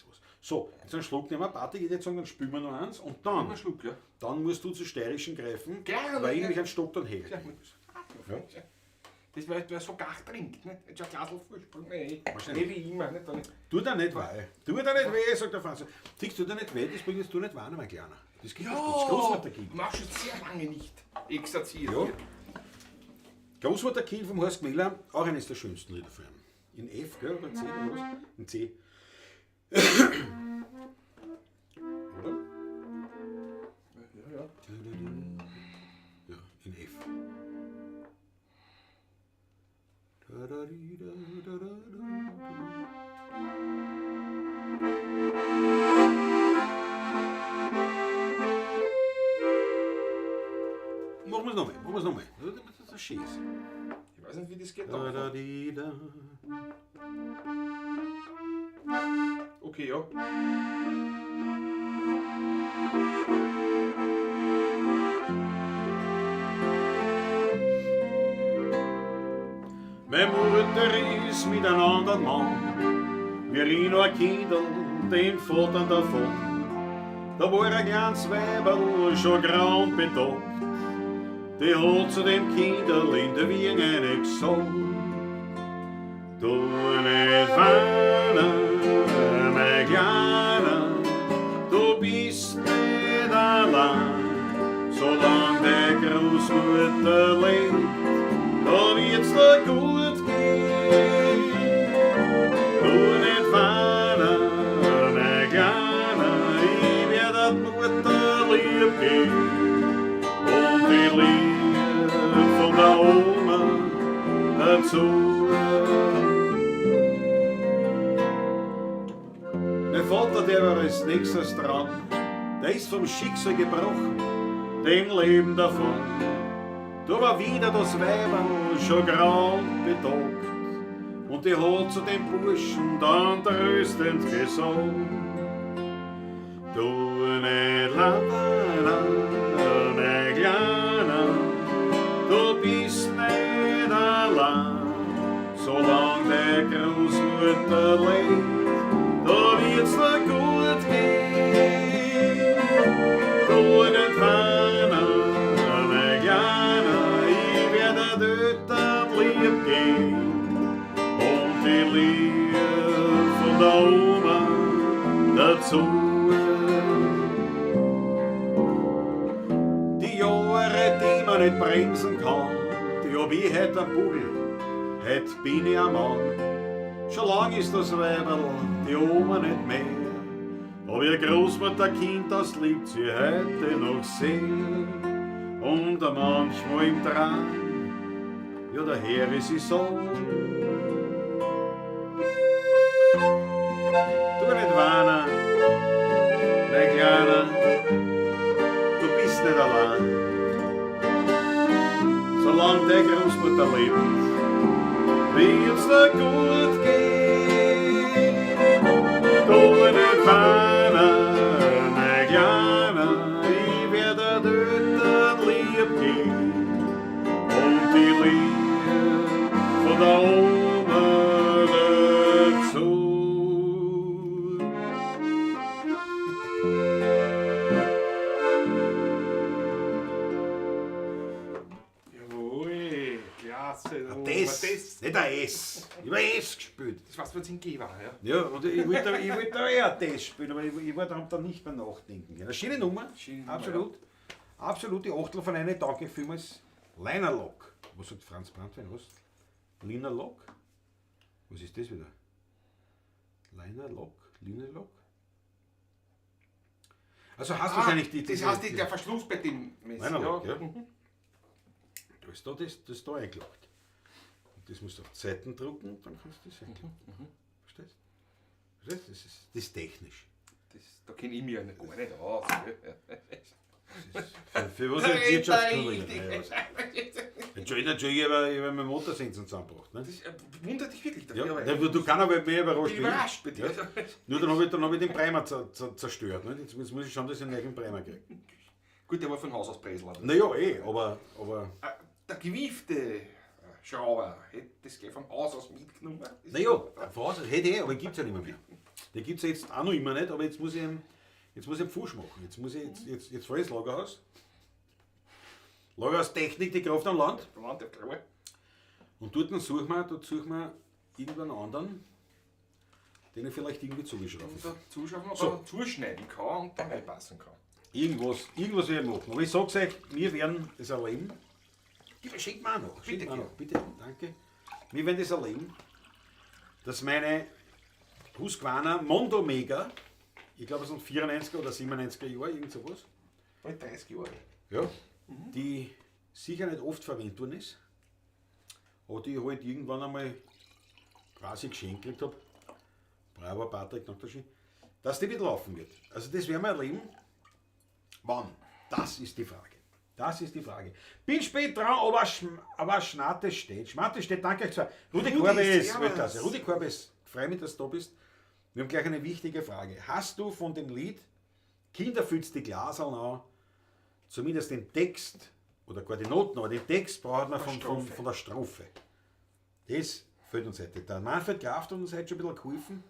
S1: was. So, jetzt einen Schluck nehmen wir. Party geht jetzt sagen, dann spülen wir noch eins. Und
S2: Einen Schluck, ja.
S1: dann musst du zu steirischen greifen,
S2: Gerne,
S1: weil ich
S2: ja.
S1: nämlich einen Stock dann hege.
S2: Ja.
S1: Ja.
S2: Das, weil du so gar trinkt, ne? Jetzt ein Glas Vorsprung, ne?
S1: Wahrscheinlich.
S2: Nicht wie immer, ne? Dann
S1: Tut er nicht weh. Tut er nicht weh, sagt der Franz. Siehst du, tut er nicht weh, das bringt jetzt du nicht weh, mein Kleiner. Das gibt es nicht. Das Großmutterkind.
S2: Mach schon sehr lange nicht exerziert.
S1: Ja. Großmutterkind vom Horst Gmeller, auch eines der schönsten Lieder von ihm. In F, gell? Oder in C, oder was? In C. Oder?
S2: Ja, ja.
S1: Ja, in F. Machen wir's nochmal, machen wir's nochmal. Das ist ein Scheiß.
S2: Ich weiß nicht, wie das geht.
S1: Da, da, di, da.
S2: Okay, ja.
S1: Meine Mutter ist mit einem anderen Mann, wir ich noch ein Kindl, den Vater davon. Da war ein kleines Weiberl schon grau und bedockt, die hat zu dem Kindl in der Wiege eine gesagt. Du nicht weinen, mein Kleiner, du bist nicht allein, solang die Großmutter lebt, da wird's dir gut gehen. Du nicht weinen, mein Kleiner, ich werd der Mutter lieb gehen. Und die Liebe von der Oma dazu. Mein Vater, der war als nächstes dran, der ist vom Schicksal gebrochen, dem Leben davon. Da war wieder das Weiberl schon grau und bedockt, und die hat zu dem Burschen dann tröstend gesagt: Du nicht weinen, mein Kleiner, du bist nicht allein, solang die Großmutter lebt, da wird's dir gut gehen. Du nicht weinen, mein Kleiner, ich werd dir Eltern lieb gehen und die Liebe von der Oma dazu. Die Jahre, die man nicht bremsen kann, die hab ich heut am Buckel, heut bin ich ein Mann. Schon lang ist das Weiberl, die Oma nicht mehr, aber ihr Großmutterkind, das liebt sie heute noch sehr. Und manchmal im Traum, ja, daher ist sie so. Du nicht weinen, mein Kleiner, du bist nicht allein. Solange die Großmutter lebt, wird's dir gut gehen. Du nicht weinen, mein Kleiner, ich werd dir Eltern lieb gehen. Und die Liebe von der Oma dazu.
S2: Jawohl, klasse. Masse.
S1: Ein Das,
S2: Das,
S1: nicht ein S. Ich habe ein S gespielt.
S2: das war's, was in G war, ja.
S1: Ja, und ich wollte da eher ein Das spielen, aber ich wollte dann nicht mehr nachdenken. Eine schöne Nummer,
S2: Schöne Nummer,
S1: absolut. Absolut, die Achtel von einer, danke vielmals. Liner Lock. Was sagt Franz Brandwein? Was? Liner Lock? Was ist das wieder? Liner Lock? Liner Lock? Also hast wahrscheinlich die.
S2: Ah, Das heißt, der Verschluss bei dem Messer.
S1: Liner Lock, ja.
S2: Mhm.
S1: Da ist da das ist da eingeloggt. Und das musst du auf die Seiten drucken und dann kannst du das einklappen. Verstehst du? Verstehst du? Das ist technisch.
S2: Das, da kenne ich mich ja gar nicht aus. Gell?
S1: Das ist für was ist Wirtschaftskunde?
S2: Richtig.
S1: Ja, was- Entschuldigung, Entschuldigung, ich habe meinen Motorsensen zusammengebracht. Ne?
S2: Das wundert dich wirklich. dass
S1: Ja,
S2: ich aber-
S1: ja, du kannst aber mehr überrascht.
S2: bin überrascht bei dir.
S1: Ja. Nur dann hab ich den Primer zerstört. Ne? Jetzt muss ich schauen, dass ich einen neuen Primer kriege.
S2: Gut, der war von Haus aus Breslau.
S1: Naja, eh, aber
S2: Der gewiefte Schrauber hätte das gleich vom Haus aus mitgenommen.
S1: naja, was, hätte ich, aber den gibt es ja nicht mehr. Den gibt es ja jetzt auch noch immer nicht, aber jetzt muss ich einen Pfusch machen. Jetzt muss ich, jetzt, jetzt, jetzt fahre ich ins Lagerhaus. Lagerhaus Technik, die Kraft am Land.
S2: Land, ja, klar.
S1: Und dort suchen wir, irgendwann anderen, den ich vielleicht irgendwie zugeschraubt
S2: Und da zuschauen, ob
S1: So.
S2: er zuschneiden kann und dann reinpassen kann.
S1: Irgendwas werde ich machen. Aber ich sag's euch, wir werden das erleben. Schenk mir auch noch. Schenk
S2: Bitte
S1: mir auch noch. Bitte, danke. Wir werden das erleben, dass meine Husqvarna Mondo Mega, ich glaube es sind 94er oder 97er Jahre, irgend sowas,
S2: Bald 30 Jahre.
S1: ja, die sicher nicht oft verwendet worden ist, aber die ich halt irgendwann einmal quasi geschenkt gekriegt habe. Bravo Patrick, danke schön, dass die wieder laufen wird. Also das werden wir erleben. Wann? Das ist die Frage. Das ist die Frage. Bin spät dran, aber Schnate steht. Schmate steht, danke euch zwei. Rudi
S2: Rudi,
S1: Korbes,
S2: servus.
S1: Weltklasse. Rudi Korbes, freue mich, dass du da bist. Wir haben gleich eine wichtige Frage. Hast du von dem Lied Kinder füllt's die Glaserl an, zumindest den Text, oder gar die Noten, aber den Text braucht man von der Strophe. Das fehlt uns heute. Der Manfred Graf hat uns heute schon ein bisschen geholfen,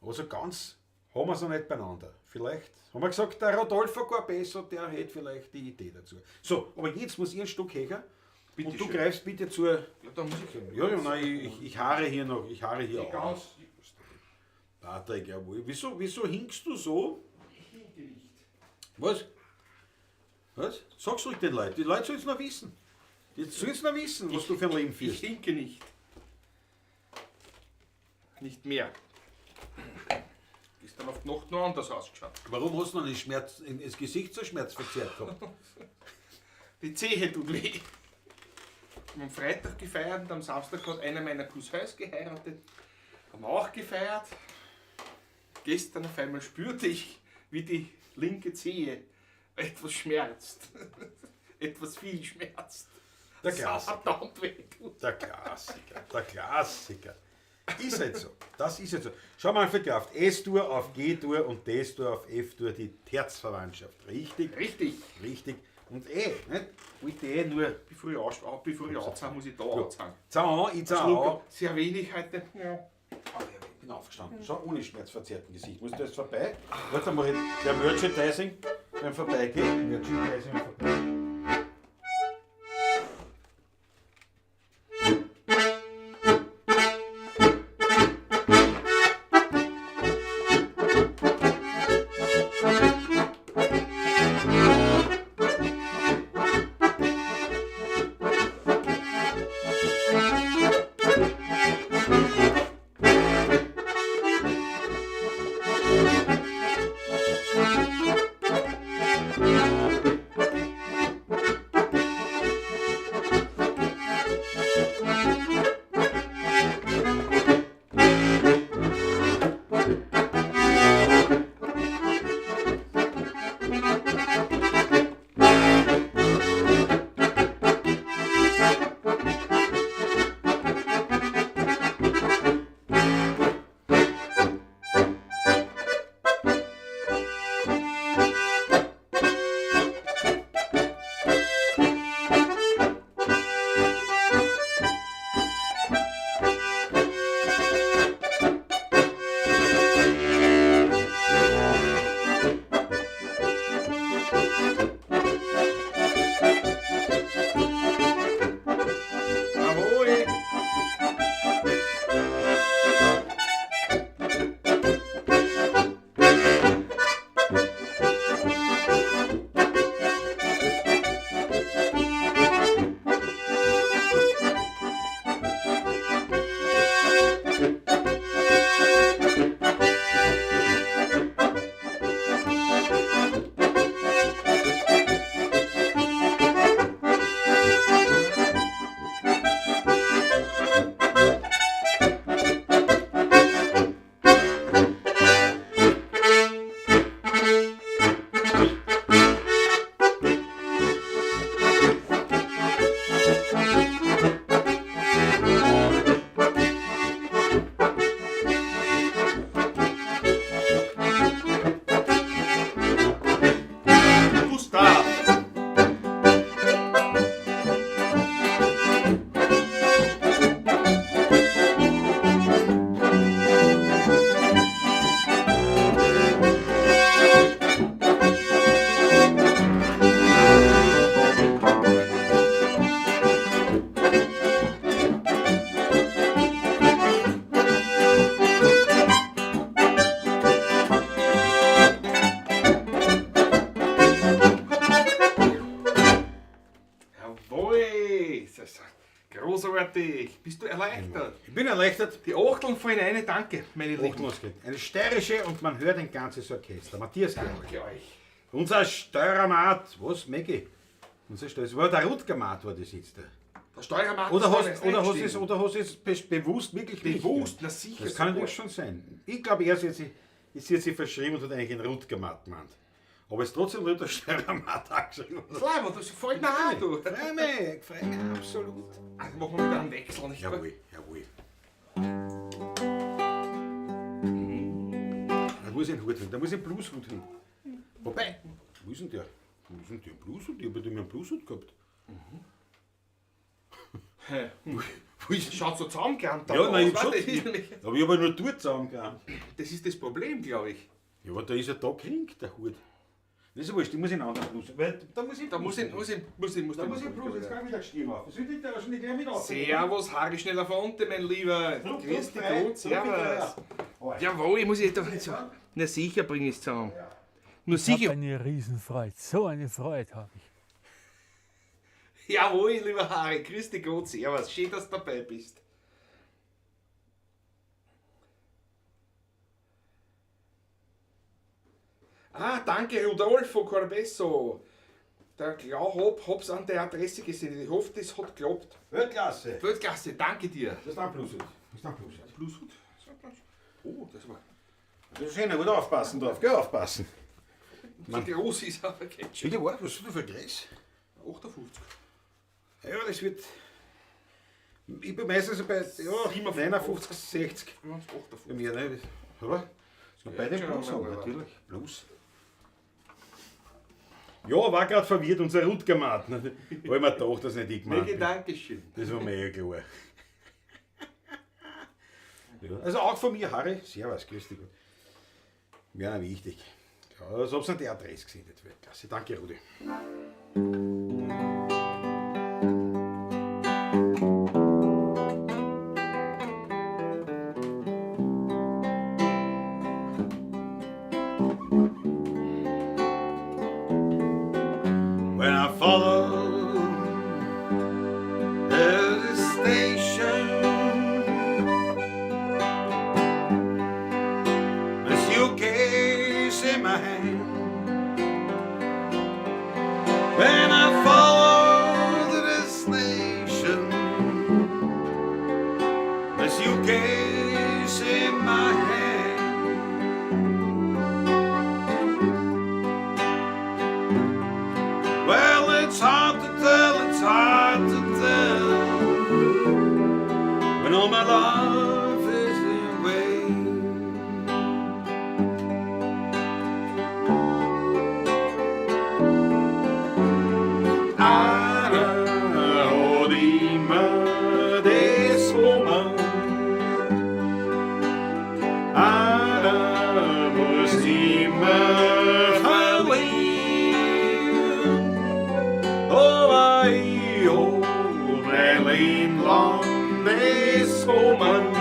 S1: aber so ganz haben wir es noch nicht beieinander. Vielleicht haben wir gesagt, der Rodolfo Corbesso, der hätte vielleicht die Idee dazu. So, aber jetzt muss ich ein Stück höher.
S2: Bitte
S1: Und du
S2: schön.
S1: greifst bitte zur.
S2: Ja, da muss ich.
S1: Ja, ja, nein, ich haare hier noch. Ich haare hier
S2: Ich
S1: aus. Patrick, jawohl. Wieso hinkst du so?
S2: Ich hinke nicht.
S1: Was? Was? Sag's ruhig den Leuten. Die Leute sollen es noch wissen. Die sollen es noch wissen, was du für ein Leben
S2: Ich
S1: führst.
S2: hinke nicht. Nicht mehr. Gestern auf die Nacht noch anders ausgeschaut.
S1: Warum hast du noch nicht Schmerz, das Gesicht so schmerzverzerrt gehabt?
S2: Die Zehe tut weh. Wir haben am Freitag gefeiert und am Samstag hat einer meiner Cousins geheiratet. Haben wir auch gefeiert. Gestern auf einmal spürte ich, wie die linke Zehe etwas schmerzt. Etwas viel schmerzt.
S1: Der Klassiker.
S2: Verdammt weh tut.
S1: Der Klassiker. Der Klassiker. Ist halt so. Das ist halt so. Schau mal, Manfred Kraft. S-Dur auf G-Dur und D-Dur auf F-Dur, die Terzverwandtschaft. Richtig?
S2: Richtig.
S1: Richtig. Und nicht? Wollte nur.
S2: Bevor ich anzahne, muss ich da anzahnen.
S1: Zahn an, ich zahn an.
S2: Sehr wenig heute. Ja.
S1: Aber ich bin aufgestanden. Schau, ohne schmerzverzerrten Gesicht. Muss da jetzt vorbei? Warte, dann mach ich der Merchandising beim Vorbeigehen. Merchandising vorbei.
S2: Jawohl! Das ist großartig! Bist du erleichtert?
S1: Ich bin erleichtert.
S2: Die Achteln fallen rein, danke, meine Lieben.
S1: Achtung, Eine steirische und man hört ein ganzes Orchester. Matthias Georg.
S2: Danke euch.
S1: Unser Steuermat. Was, Maggie? Unser Steuer. Das war der Rutger Matt, war das jetzt.
S2: Der Steuermat
S1: Oder
S2: ist
S1: hast,
S2: da
S1: oder hast
S2: eingestiegen.
S1: es, oder hast es bewusst wirklich nicht
S2: Bewusst,
S1: gemacht?
S2: na sicher.
S1: Das kann
S2: sogar.
S1: natürlich schon sein. Ich glaube, er ist jetzt, ist jetzt sich verschrieben und hat eigentlich einen Rutger Matt gemeint. Aber es ist trotzdem nur der Steuermat angeschrieben.
S2: Das Leiber, das fällt mir auch, du.
S1: Freu mich, freu mich absolut.
S2: Also machen wir wieder einen Wechsel, nicht wahr?
S1: Jawohl, jawohl. Da muss ich einen Hut hin, da muss ich einen Blueshut hin. Wobei, wo ist denn der? Wo ist denn der Blueshut? Ich habe ja einen Blueshut gehabt.
S2: Hä?
S1: Wo ist
S2: Schaut so zusammengerannt
S1: Ja, nein, ich
S2: aus,
S1: hab
S2: weißt
S1: schon.
S2: du, das ist nämlich-
S1: Aber ich habe ja nur dort zusammengerannt.
S2: Das ist das Problem, glaube ich.
S1: Ja, aber da ist ja da gehängt, der Hut. Das ist ja wurscht, ich muss in einen anderen Blues. Weil da muss ich
S2: Da muss ich, muss ich, muss ich, muss
S1: Da muss ich Blues, jetzt kann ich wieder Stimme auf. Das wird ich da wahrscheinlich gleich mit auf.
S2: Servus, Harry schneller von unten, mein Lieber.
S1: Druck,
S2: Grüß dich
S1: drei,
S2: Gott,
S1: druck,
S2: servus.
S1: drei.
S2: Jawohl, ich muss jetzt doch nicht so. Na sicher bring ich's zusammen. Nur
S3: Ich habe
S2: sicher.
S3: eine Riesenfreude. So eine Freude habe ich.
S2: Jawohl, lieber Harry, grüß dich Gott, servus. Schön, dass du dabei bist. Ah, danke Rudolfo Corbesso. Der Klau hab's an der Adresse gesehen. Ich hoffe, das hat geklappt.
S1: Weltklasse.
S2: Weltklasse, danke dir.
S1: Das ist ein Blueshut. Das ist ein Blueshut.
S2: Blueshut? Oh, das war.
S1: Das ist schön, gut aufpassen drauf, gell, aufpassen.
S2: So groß ist aber kein Schön.
S1: Bitte, was hast du für Größe?
S2: 58.
S1: Ja, das wird. Ich bin meistens so bei ja, 59, 60.
S2: 58.
S1: Bei mir, ne? Aber bei dem
S2: schon
S1: Blues
S2: einmal,
S1: haben, natürlich. Blues. Ja, war gerade verwirrt, unser Rutger Matt. Weil ich mir gedacht, dass nicht ich gemeint
S2: Megi,
S1: bin.
S2: Dankeschön.
S1: Das war mir ja klar. Ja. Also auch von mir, Harry. Servus, grüß dich. Wäre auch wichtig. Ja, als ob es an die Adresse gesehen hätte. Weltklasse. Danke, Rudi. When I follow the station, my suitcase in my hand. When I follow the destination, my suitcase in my hand. Well, it's hard to tell, it's hard to tell when all my life is in vain. Einer hat immer das Moment, einer muss immer verlieren. Aber ich hab mein Leben lang das Moment,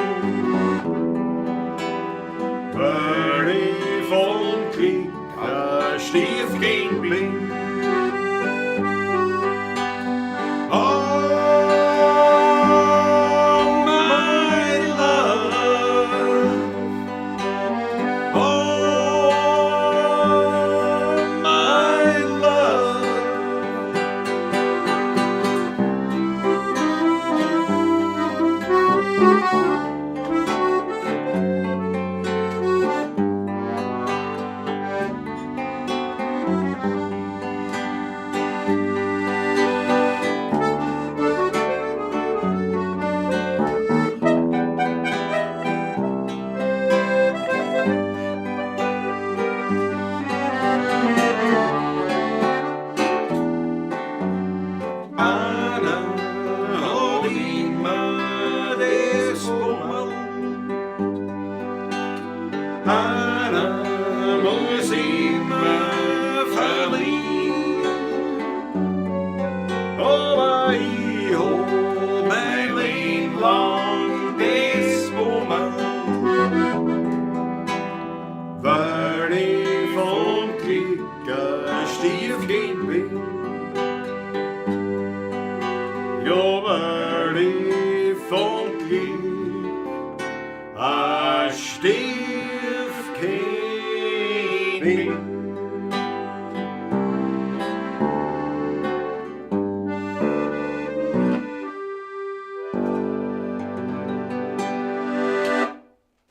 S1: weil ich vom Krieg ein Stiefkind bin. Oh, my love. Oh, my love. Einer hat immer das Bummel. Einer muss immer verlieren. Aber ich hab mein Leben lang das Bummel, weil ich vom Glück ein Stiefkind bin. Ja, weil ich vom Glück ein Stiefkind bin.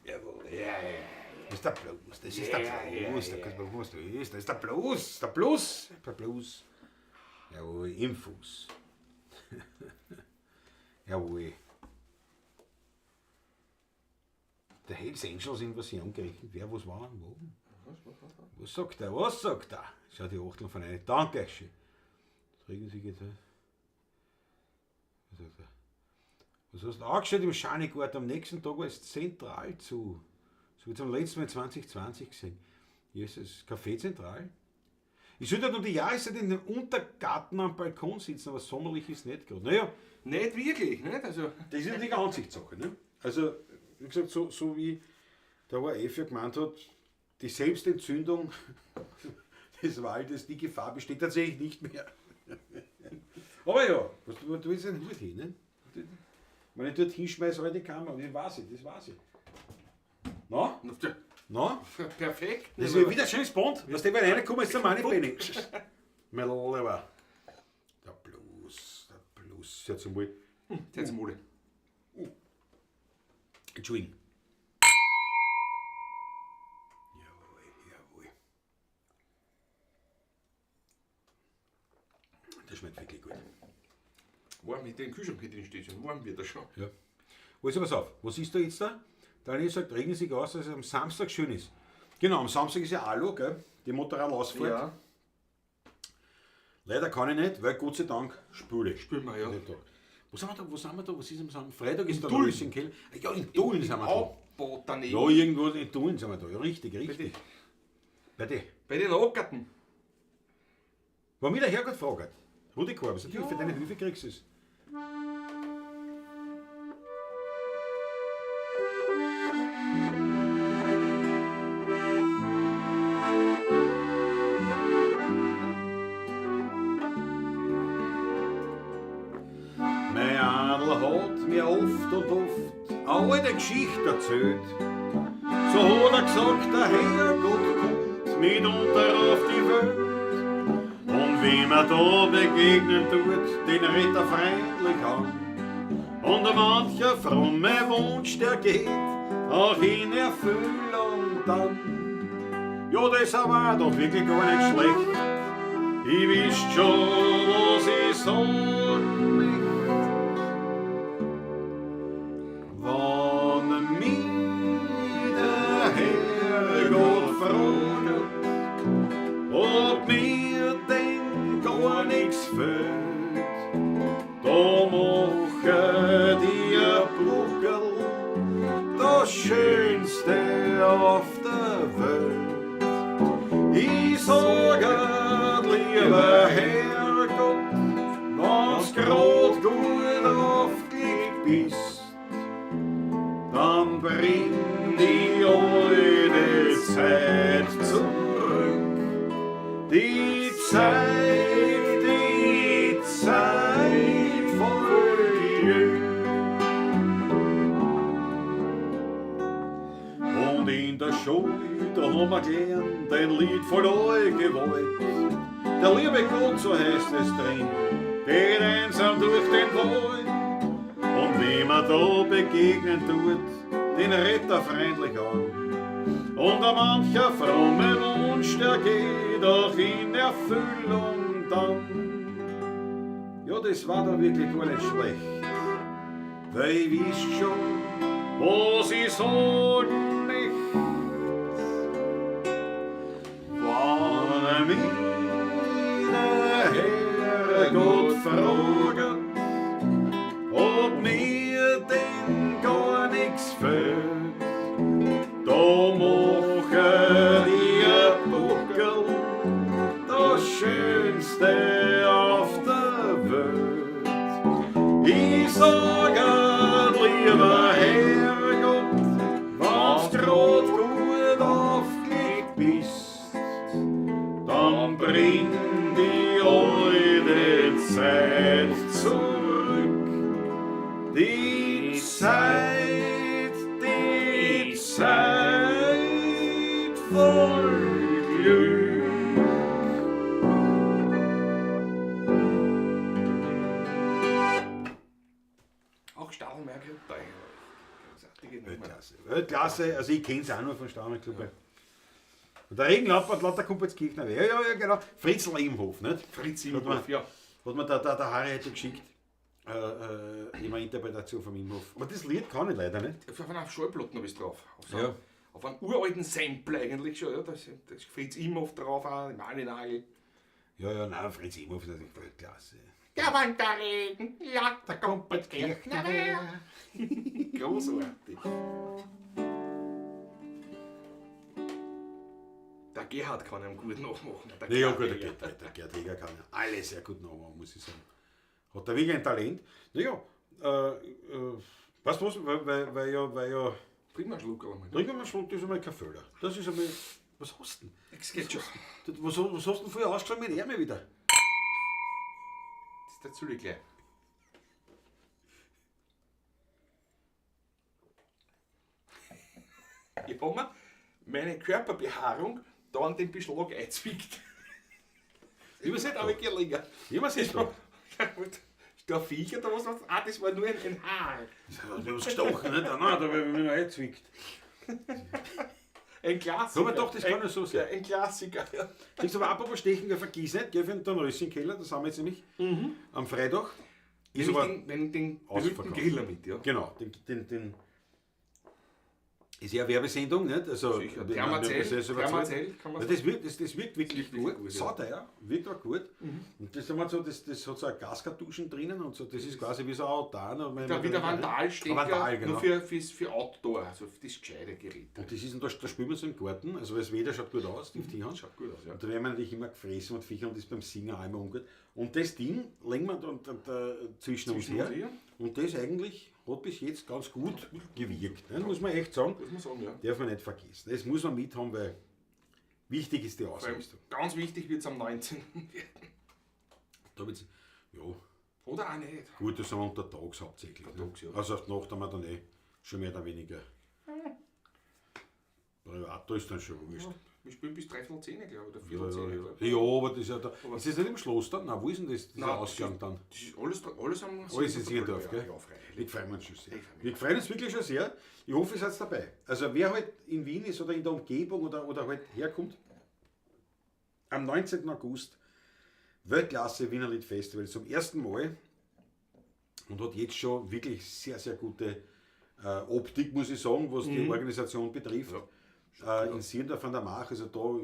S1: Jawohl.
S2: Ja, ja.
S1: Das ist der Blues, das ist der
S2: Ja,
S1: Blues,
S2: ja,
S1: da kannst du was das ist, das ist der Blues, der Blues, der Blues. Jawohl, im Fuß. Jawohl. Der Hells Angels sind was sie angerechnet. Wer, was war, wo? Was sagt er, was sagt er? Schau die Achteln von einer. Danke schön. Das regen sich jetzt. Was sagt er? Was hast du angeschaut im Schanigart? Am nächsten Tag war es zentral zu. So wie zum letzten Mal 2020 gesehen. Hier ist das Café Zentral. Ich sollte halt um die Jahreszeit in dem Untergarten am Balkon sitzen, aber sommerlich ist nicht gerade. Naja,
S2: Nicht wirklich, nicht? Also,
S1: das ist natürlich eine Ansichtssache. Ne? Also, wie gesagt, so wie der ORF ja gemeint hat, die Selbstentzündung des Waldes, die Gefahr besteht tatsächlich nicht mehr. Aber ja, was, du willst ja nicht hin, ne? Wenn ich dort hinschmeiße, habe ich die Kamera, das weiß ich, das weiß ich. Na? Na?
S2: perfekt.
S1: Das ist wieder schön Bond. Was der, wenn reinkommt, ist der Moneypenny. Mein Lieber. Der Blues, der Blues. Jetzt einmal.
S2: Jetzt mal.
S1: Entschuldigung. Jawohl, jawohl. Das schmeckt wirklich gut.
S2: Warm, mit dem Kühlschrank hier drin steht schon. Warm wird er schon.
S1: Ja. Also pass auf, was ist da jetzt da? Daniel sagt, regen sich aus, dass es am Samstag schön ist. Genau, am Samstag ist ja Alu, gell? Die Motorradausfahrt.
S2: Ja.
S1: Leider kann ich nicht, weil Gott sei Dank spüle.
S2: Spülen wir, ja.
S1: Wo sind wir da? Wo sind wir da? Was ist am Samstag? Freitag ist da
S2: Tulln.
S1: in Keller. Ja, in Tulln sind wir da.
S2: Aufbau daneben.
S1: Ja, irgendwo in Tulln sind wir da. Ja, richtig, richtig. Bei dir.
S2: Bei den Ockerten.
S1: Wenn mich der Herrgott fragt, Rudi Korbes, natürlich für deine Hilfe kriegst du es. Mein Adel hat mir oft und oft eine alte Geschichte erzählt. So hat er gesagt, der Herrgott kommt mitunter auf die Welt. Und wem er da begegnen tut, den redet er freundlich an. Und mancher fromme Wunsch, der geht auch in Erfüllung dann. Ja, das war doch wirklich gar nicht schlecht. Ich wisst schon, was ich sagen möcht. Wann mich der Herrgott fragt, ob mir denn gar nichts fehlt, da mache dir Buckel das Schönste auf der Welt. Ich sage, lieber Herrgott, wenn's grad gut aufgelegt bist, dann bring die alte Zeit zurück. Die Zeit voll Glück. Und in der Schule, da haben wir gelernt, ein Lied voll Gewalt. Der liebe Gott, so heißt es drin, geht einsam durch den Wald. Und wem er da begegnen tut, den redet er freundlich an. Und a mancher fromme Wunsch, der geht auch in Erfüllung dann. Ja, das war dann wirklich gar nicht schlecht, weil ich wisst schon, was ich sagen möcht. Wann mich der Herrgott fragt, ob mir denn gar nichts fehlt, da mache dir Buckel das Schönste auf der Welt. Ich sage, lieber Herrgott, wenn's grad gut aufgelegt bist, dann bring die alte Zeit zurück.
S2: Stadlmayr Gruppe eigentlich. Großartige Nummer.
S1: Weltklasse. Weltklasse, also ich kenne es auch nur von Stadlmayr Gruppe. Und der Regenlappert, lauter Kumpelskirchner. Ja, ja, ja, genau. Fritzl Imhof, nicht?
S2: Fritz
S1: Hat man,
S2: Imhof, ja.
S1: hat mir der Harry heute geschickt. Immer Interpretation vom Imhof. Aber das Lied kann ich leider nicht.
S2: Auf einer Schallplatte habe ich drauf. Auf, so
S1: Ja.
S2: auf einem uralten Sample eigentlich schon. Ja. Da ist Fritz Imhof drauf, auch, die Mani Nagel.
S1: Ja, ja, nein, Fritz Imhof ist natürlich Weltklasse.
S2: Der Wanderregen, ja, der Kumpelskirchner. Großartig. Der Gerhard kann ihm gut nachmachen. Der
S1: Ja,
S2: Gerhard
S1: gut, der
S2: Heger.
S1: Gerd Heger kann ja alle sehr gut nachmachen, muss ich sagen. Hat er wirklich ein Talent? Naja, weißt du was, weil ja,
S2: Trink mal einen Schluck einmal.
S1: trink mal einen Schluck, das ist einmal kein Fehler. Das ist einmal, was hast du denn?
S2: Das geht schon.
S1: Was hast du denn vorher ausgeschaut mit Ärmel wieder?
S2: Das ist der Zülli gleich. Ich hab mir meine Körperbehaarung da an den Beschlag einzwickt.
S1: Ich
S2: Das habe ich gelegen.
S1: Immer siehst du.
S2: Ist da ein Viech oder was? Ah, das war nur ein Haar.
S1: Das hat mir was gestochen, nicht? Nein, da habe ich mich noch eingezwickt.
S2: Ein Klassiker.
S1: Aber doch, das kann ja so sein.
S2: Ja, ein Klassiker. Ja.
S1: Siehst du, aber apropos Stechen, gell, vergiss nicht, gell, für den Dornröschenkeller, das haben wir jetzt nämlich am Freitag. Ist
S2: Nämlich
S1: aber,
S2: den berühmten
S1: ausverkauft.
S2: Griller mit, ja.
S1: genau, den ist ja eine Werbesendung, nicht? Also,
S2: Sicher.
S1: wir haben
S2: Thermazell,
S1: das ja so
S2: Thermazell kann man
S1: Ja, das wirkt wirklich
S2: Das wirkt
S1: gut.
S2: gut, ja.
S1: Sauteuer, wirkt auch gut. Und das, haben wir so, das hat so eine Gaskartuschen drinnen und so, das ist quasi wie so ein Autan.
S2: Da wieder Vandalstecker,
S1: Vandal, genau.
S2: nur für Outdoor, also das gescheite Gerät.
S1: Und das ist, und da spielen wir so im Garten, also das Wetter schaut gut aus, die mhm.
S2: Schaut gut aus, ja.
S1: Und da werden wir natürlich immer gefressen und Viecher und das beim Singen auch immer ungut. Und das Ding legen wir da zwischen uns
S2: Zwischen
S1: her.
S2: uns her.
S1: Und das eigentlich hat bis jetzt ganz gut gewirkt, ne? Muss man echt sagen.
S2: Muss man sagen, ja.
S1: Darf man nicht vergessen. Das muss man mithaben, weil wichtig ist die
S2: Vor allem
S1: Ausrüstung.
S2: ganz wichtig wird es am 19. werden.
S1: Da wird's, ja,
S2: Oder auch nicht.
S1: gut, das sind wir untertags hauptsächlich.
S2: Untertags,
S1: ne?
S2: ja.
S1: Also auf die Nacht haben wir dann eh schon mehr oder weniger. Privat, da ist dann schon wurscht.
S2: Wir spielen bis 9:45, glaube ich, oder
S1: Ja,
S2: 9:45.
S1: ja,
S2: glaub
S1: ja.
S2: ich.
S1: Ja, aber das ist ja da. Ist das nicht im Schloss dann? Nein, wo ist denn das, dieser
S2: Nein, das
S1: Ausgang
S2: ist-
S1: dann?
S2: Das ist alles am
S1: Alles in Sierndorf, gell?
S2: Ja, freilich.
S1: Wir freuen uns schon sehr.
S2: Ich freu mich
S1: Wir freuen uns wirklich schon sehr. Ich hoffe, ihr seid dabei. Also wer halt in Wien ist oder in der Umgebung oder halt herkommt, am 19. August Weltklasse Wienerlied Festival zum ersten Mal und hat jetzt schon wirklich sehr, sehr gute Optik, muss ich sagen, was die Organisation betrifft.
S2: Ja.
S1: In Sierndorf an der Mach, also da,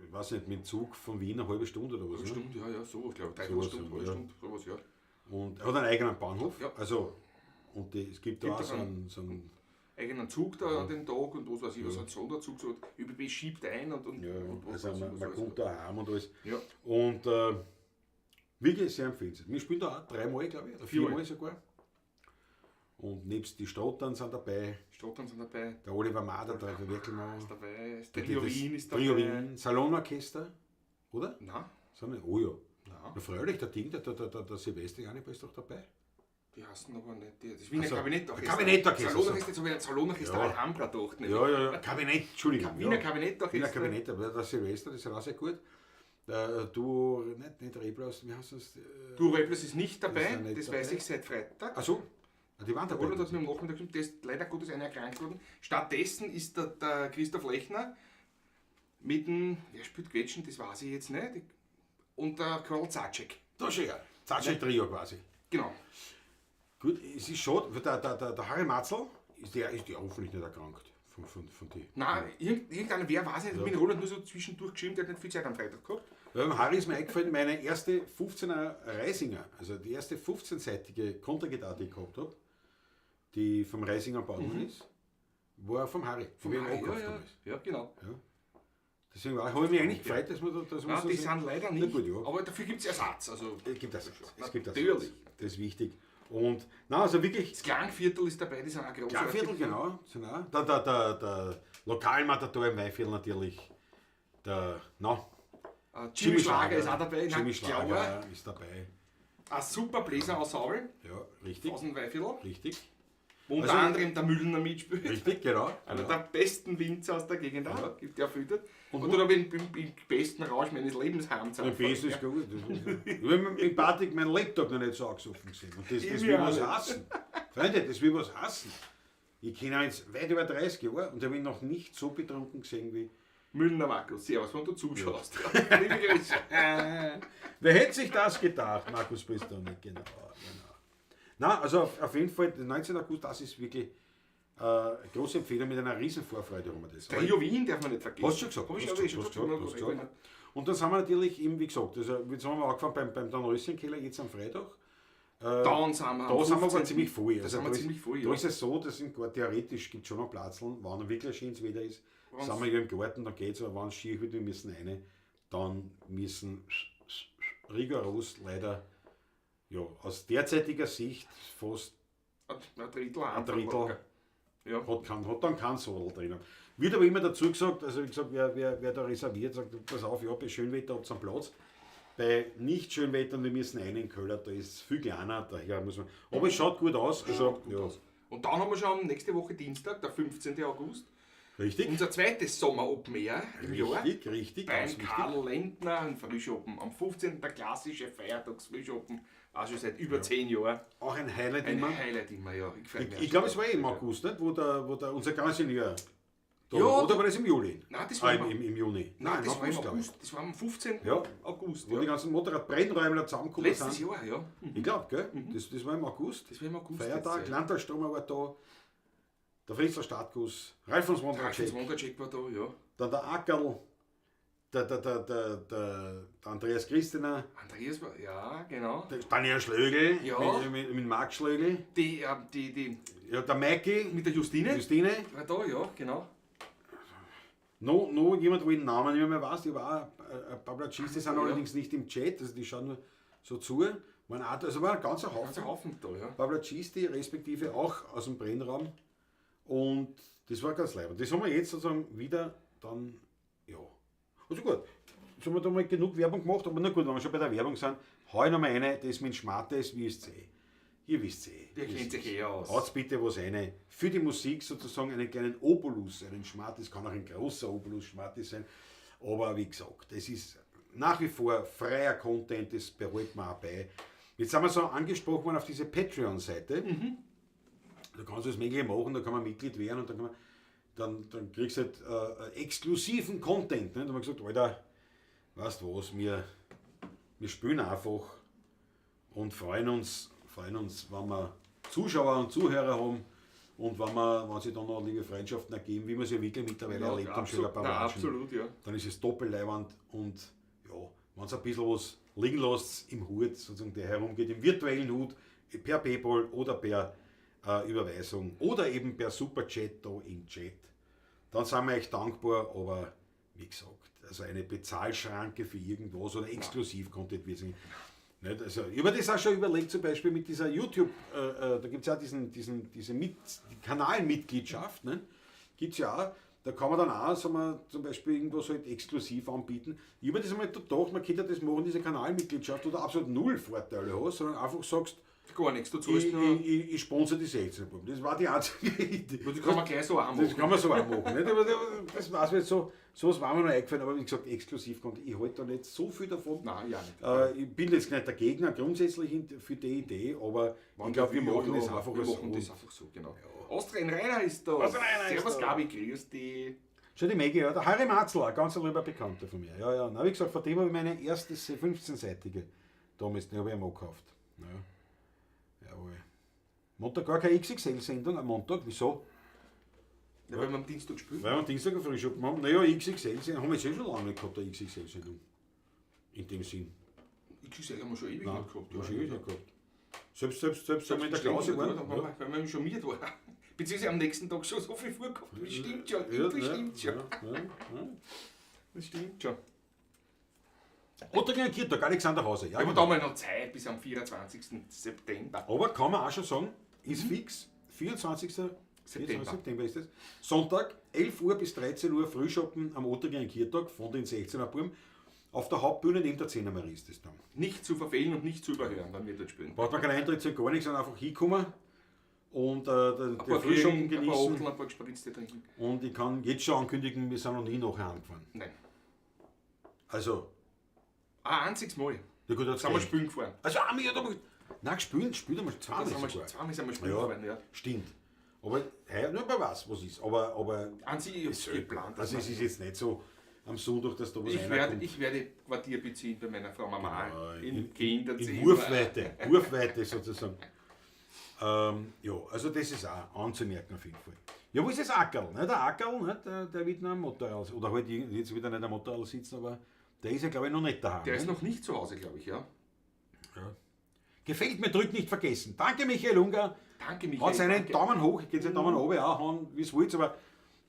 S1: ich weiß nicht, mit dem Zug von Wien eine halbe Stunde oder was. Ne?
S2: Stunde, ja, ja, sowas, glaube ich.
S1: Sowas,
S2: Dreiviertel Stunde, halbe
S1: ja.
S2: Stunde, sowas, ja.
S1: Und er hat einen eigenen Bahnhof.
S2: Ja.
S1: Also, und die, es gibt da
S2: Gibt
S1: auch so
S2: auch
S1: einen, so einen
S2: Eigenen Zug da an den Tag und was weiß ich, was ein Sonderzug, so ÖBB schiebt ein und,
S1: ja,
S2: und was
S1: also
S2: weiß ich,
S1: man,
S2: was
S1: man
S2: alles.
S1: kommt da heim und alles.
S2: Ja.
S1: Und wirklich sehr empfehlenswert. Wir spielen da auch dreimal, glaube ich, oder
S2: Viermal.
S1: viermal sogar. Und nebst die Stottern sind dabei,
S2: Stottern sind dabei,
S1: der Oliver Mader, der Treffer Wirkelmann,
S2: ist dabei, das
S1: der-
S2: Trio
S1: das
S2: Wien ist dabei.
S1: Trio Wien, Salonorchester, oder?
S2: Nein,
S1: Sind wir? Oh ja.
S2: nein,
S1: Na freilich, der Ding, der Silvester Janibal ist doch dabei.
S2: die heißen aber nicht. Die, das Wiener
S1: Ach so.
S2: Kabinettorchester.
S1: Kabinettorchester,
S2: Salonorchester, jetzt habe ich an Salonorchester
S1: Ja.
S2: Alhambra gedacht. nämlich.
S1: Ja, ja, ja. Kabinett, Entschuldigung.
S2: Wiener
S1: ja.
S2: Kabinettorchester.
S1: Wiener Kabinett, aber der Silvester, das ist auch sehr gut. Der Duo, nicht Reblaus, wie heißt das?
S2: Du Rebels ist nicht dabei,
S1: Ist er nicht
S2: das weiß
S1: dabei?
S2: ich seit Freitag.
S1: Ach so, Ah, die waren
S2: Der
S1: dabei.
S2: Roland hat mir am Nachmittag gesagt, der ist leider Gottes einer erkrankt worden. Stattdessen ist der Christoph Lechner mit dem, wer spielt Quetschen, das weiß ich jetzt nicht, und der Karl Zacek.
S1: Da schon ja. Zatsche Trio quasi.
S2: Genau.
S1: Gut, es ist schade, weil der Harry Matzel, ist der hoffentlich nicht erkrankt von die.
S2: Nein, irgendeiner, wer weiß nicht, ich bin Roland nur so zwischendurch geschrieben, der hat nicht viel Zeit am Freitag gehabt.
S1: Weil beim Harry ist mir eingefallen, meine erste 15er Reisinger, also die erste 15-seitige Kontragitarre, die ich gehabt habe, die vom Reisinger gebaut worden ist, war vom Harry. Vom
S2: Harry,
S1: gekauft
S2: ja, ja.
S1: damals.
S2: Ja, genau.
S1: Ja. Deswegen habe ich mich eigentlich gefreut, dass wir da. Dass wir
S2: Nein,
S1: so
S2: die
S1: sind.
S2: sind leider
S1: Na
S2: nicht,
S1: gut, ja.
S2: aber dafür gibt es Ersatz. Also
S1: Es gibt Ersatz. Es gibt Ersatz.
S2: Natürlich.
S1: Das ist wichtig. Und, na, also wirklich,
S2: Das Klangviertel ist dabei, die sind auch großartig.
S1: Klangviertel, genau. Sind auch. Der Lokalmatador im Weinviertel natürlich. Der, na,
S2: Jimmy Schlager ist auch dabei. Nein,
S1: Jimmy Schlager
S2: Klauer,
S1: ist dabei.
S2: ein super Bläser-Ensemble
S1: Ja, richtig.
S2: aus dem Weinviertel,
S1: Richtig.
S2: wo unter
S1: Also-
S2: anderem der Müllner mitspielt.
S1: Richtig, genau.
S2: Einer
S1: genau.
S2: der besten Winzer aus der Gegend auch,
S1: Ja.
S2: gibt ja viel dort.
S1: Und
S2: Und, dann habe ich im besten Rausch meines Lebens heimzahlen.
S1: Mein Besen ist gut. Ich habe mit Patrick meinen Laptop noch nicht so angesoffen gesehen. Und das
S2: Ich
S1: will
S2: mir
S1: was
S2: auch
S1: hassen. Freunde, das will was hassen. Ich kenne ihn jetzt weit über 30 Jahre und habe ihn noch nicht so betrunken gesehen wie.
S2: Müllner Markus, servus, wenn du zuschaust. Liebe Grüße.
S1: Wer hätte sich das gedacht, Markus Pistone? Genau, genau. Na, also auf jeden Fall, der 19. August, das ist wirklich große Empfehlung mit einer riesen Vorfreude haben wir das.
S2: Trio Wien darf man nicht vergessen.
S1: Hast du schon gesagt?
S2: Hab ich
S1: Hast
S2: schon,
S1: du
S2: schon
S1: gesagt,
S2: gesagt.
S1: hast du gesagt. Und dann sind wir natürlich eben, wie gesagt, also jetzt haben wir angefangen beim Dornröschenkeller jetzt am Freitag.
S2: Dann sind wir am
S1: Da sind wir aber
S2: 15.
S1: ziemlich voll.
S2: Da
S1: Also
S2: sind wir
S1: da ist,
S2: ziemlich voll,
S1: Da
S2: ja.
S1: ist es so, dass im Garten, theoretisch gibt es schon noch Platzln, wenn wirklich schönes Wetter ist,
S2: Wenn's-
S1: sind wir ja im Garten, dann geht es, aber wenn es schier wird, wir müssen rein, dann müssen rigoros leider, ja, aus derzeitiger Sicht fast
S2: Ein Drittel.
S1: ein Drittel
S2: Ja.
S1: hat dann keinen Sadel drinnen. Wird aber immer dazu gesagt, also wie gesagt, wer da reserviert, sagt, pass auf, ja, bei Schönwetter habt ihr einen Platz. Bei nicht Schönwetter, wir müssen einen in Köller, da ist es viel kleiner, daher muss man. Aber es schaut gut aus. Also,
S2: Gut
S1: ja.
S2: aus. Und dann haben wir schon nächste Woche Dienstag, der 15. August,
S1: Richtig?
S2: unser zweites Sommer-Open Air im Jahr.
S1: Richtig, richtig,
S2: Beim
S1: ganz wichtig.
S2: Karl Lentner, ein Frühschoppen. Am 15. der klassische Feiertagsfrühschoppen, also seit über 10 Jahren.
S1: Auch ein Highlight
S2: Ein
S1: immer.
S2: Highlight immer, ja. Ich, freu mich
S1: Ich,
S2: auch
S1: ich glaube,
S2: schon
S1: es war eh im
S2: drauf.
S1: August, nicht? Wo der, unser Grand-Seigneur da
S2: Ja,
S1: war. Oder war das im Juli?
S2: Nein, das war
S1: ah,
S2: im-
S1: im Juni.
S2: Nein, das war im
S1: glaub ich.
S2: August. Das war am 15.
S1: Ja.
S2: August.
S1: Wo die
S2: Ja.
S1: ganzen Motorradbrennräumler zusammengekommen
S2: Letztes
S1: sind.
S2: Jahr, ja.
S1: Ich glaube, gell? Das war im August.
S2: Das war im August.
S1: Feiertag,
S2: jetzt, ja.
S1: Landtagstromer war da, der Fritzler Startguss, Ralf von
S2: Ralf
S1: Wondracek,
S2: Wondracek war da, ja.
S1: dann der Ackerl, der Andreas Christiner,
S2: Andreas war, ja, genau.
S1: der Daniel Schlögl,
S2: Ja.
S1: mit Marc Schlögl,
S2: Die
S1: ja, der Maiki,
S2: mit der Justine
S1: Justine,
S2: war da, ja, genau.
S1: noch jemand, wo ich den Namen nicht mehr weiß, die war auch ein paar Platschisten, die sind
S2: Ja.
S1: allerdings nicht im Chat, also die schauen nur so zu. Waren auch, also war ein ganzer Haufen.
S2: Ganzer Haufen da, ja.
S1: Pavlacisti, respektive auch aus dem Brennraum. Und das war ganz leibend. Das haben wir jetzt sozusagen wieder dann, ja. Also gut, jetzt haben wir da mal genug Werbung gemacht, aber na gut, wenn wir schon bei der Werbung sind, hau ich noch mal eine, das mit Schmattes, wie ist's eh. Ihr wisst's eh.
S2: Ihr kennt sich eh aus.
S1: Haut's bitte was eine. Für die Musik sozusagen einen kleinen Obolus, einen Schmattes, kann auch ein großer Obolus Schmattes sein. Aber wie gesagt, es ist nach wie vor freier Content, das behalten wir auch bei. Jetzt sind wir so angesprochen worden auf diese Patreon-Seite. Da kannst du das Mögliche machen, da kann man Mitglied werden und dann, kann man, dann kriegst du halt exklusiven Content. Ne? Da haben wir gesagt, Alter, weißt du was, wir spielen einfach und freuen uns, wenn wir Zuschauer und Zuhörer haben und wenn sich dann noch liebe Freundschaften ergeben, wie wir sie wirklich mittlerweile
S2: Ja,
S1: erlebt haben, schon
S2: absolut,
S1: ein paar
S2: nein,
S1: Watschen.
S2: absolut, ja.
S1: Dann ist es doppelleiwand und ja, wenn es ein bisschen was liegen lässt im Hut, sozusagen der herumgeht, im virtuellen Hut, per PayPal oder per Überweisung oder eben per Superchat da im Chat, dann sind wir echt dankbar, aber wie gesagt, also eine Bezahlschranke für irgendwas oder Exklusiv-Content wird es nicht. Nicht? Also, ich habe das auch schon überlegt, zum Beispiel mit dieser YouTube, da gibt es ja diese die Kanalmitgliedschaft, ne? Gibt es ja auch. Da kann man dann auch, sagen wir, zum Beispiel irgendwas halt exklusiv anbieten. Ich habe das einmal gedacht, man könnte das machen, diese Kanalmitgliedschaft, wo du absolut null Vorteile hast, sondern einfach sagst,
S2: Gar nichts, du zahlst
S1: ich,
S2: nur.
S1: ich sponsor die 16 Buben. Das war die einzige Idee.
S2: Das kann man gleich so auch machen.
S1: Das kann man so auch machen. Nicht? Aber das war's jetzt so, sowas war mir noch eingefallen, aber wie gesagt, exklusiv konnte ich halte da nicht so viel davon.
S2: Nein, ja nicht.
S1: Ich bin jetzt nicht der Gegner grundsätzlich für die Idee, aber ich glaube, wir machen das einfach
S2: Wir
S1: so.
S2: machen das einfach so, genau. Austrian Rainer ist da.
S1: Austrian Rainer ist
S2: Servus,
S1: da.
S2: Gabi, grüß dich.
S1: Schon die Maggie, ja, der Harry Matzler, ein ganz lieber Bekannter von mir. Ja, ja. Na, wie gesagt, von dem habe ich meine erste 15-seitige damals, die habe ich ihm auch gekauft. Ja. Jawohl. Montag gar keine XXL-Sendung, am Montag, wieso?
S2: Ja, weil wir am Dienstag spielen.
S1: Weil wir am Dienstag eine Frühschoppen haben. Naja, XXL-Sendung haben wir jetzt eh schon lange nicht gehabt, eine XXL-Sendung. In dem Sinn.
S2: XXL haben wir schon ewig
S1: Nein,
S2: nicht gehabt.
S1: haben wir schon ewig nicht gehabt. Selbst, wenn wir in der Klause waren.
S2: Ja. Weil wir schon miert waren. Beziehungsweise am nächsten Tag schon so viel vorgehabt. Das stimmt schon, das stimmt schon.
S1: Ja.
S2: Das stimmt schon.
S1: Otterkringer Kirtag, Alexander Hauser. Ja,
S2: Aber
S1: genau.
S2: da haben wir noch Zeit bis am 24. September.
S1: Aber kann man auch schon sagen, ist fix, 24.
S2: September.
S1: September ist es. Sonntag, 11 Uhr bis 13 Uhr Frühschoppen am Otterkringer Kirtag von den 16er Buben. Auf der Hauptbühne neben der 10er Marie ist das dann.
S2: Nicht zu verfehlen und nicht zu überhören, wenn wir dort spielen.
S1: Braucht man keinen Eintritt, zu gar nichts, sondern einfach hinkommen und
S2: Ein
S1: den
S2: paar
S1: Frühschoppen
S2: Kriegen, ein paar
S1: genießen.
S2: Achteln, ein paar gespritzte trinken.
S1: Und ich kann jetzt schon ankündigen, wir sind noch nie nachher angefahren.
S2: Nein.
S1: Also,
S2: Ein einziges Mal.
S1: na gut, hat's
S2: Sind wir
S1: gereicht.
S2: spielen gefahren.
S1: Also, ah, mir, da, Nein, gespielt, gespielt haben wir zweimal
S2: Das haben wir
S1: sogar.
S2: zweimal sind wir spielen
S1: Ja,
S2: gefahren, ja.
S1: stimmt. Aber heuer, nur wer weiß, was ist. Aber
S2: An sich, ich hab's geplant. dass
S1: also es
S2: wir-
S1: ist jetzt nicht so am Sonntag, dass da was
S2: ich werde,
S1: reinkommt.
S2: ich werde Quartier beziehen bei meiner Frau Mama.
S1: Genau,
S2: Im Kinderzimmer.
S1: In Wurfweite, Wurfweite sozusagen. Ja, also das ist auch anzumerken auf jeden Fall. Ja, wo ist das Ackerl? Ne, der Ackerl, ne, der wird noch am Motorrad, oder halt jetzt wieder nicht am Motorrad sitzen, aber der ist ja, glaube ich, noch nicht daheim.
S2: Der
S1: ne?
S2: ist noch nicht zu Hause, glaube ich, ja.
S1: Gefällt mir, drückt nicht vergessen. Danke, Michael Unger.
S2: Danke, Michael.
S1: Hat seinen
S2: danke.
S1: Daumen hoch, geht seinen Daumen oben auch an, wie es wollt, aber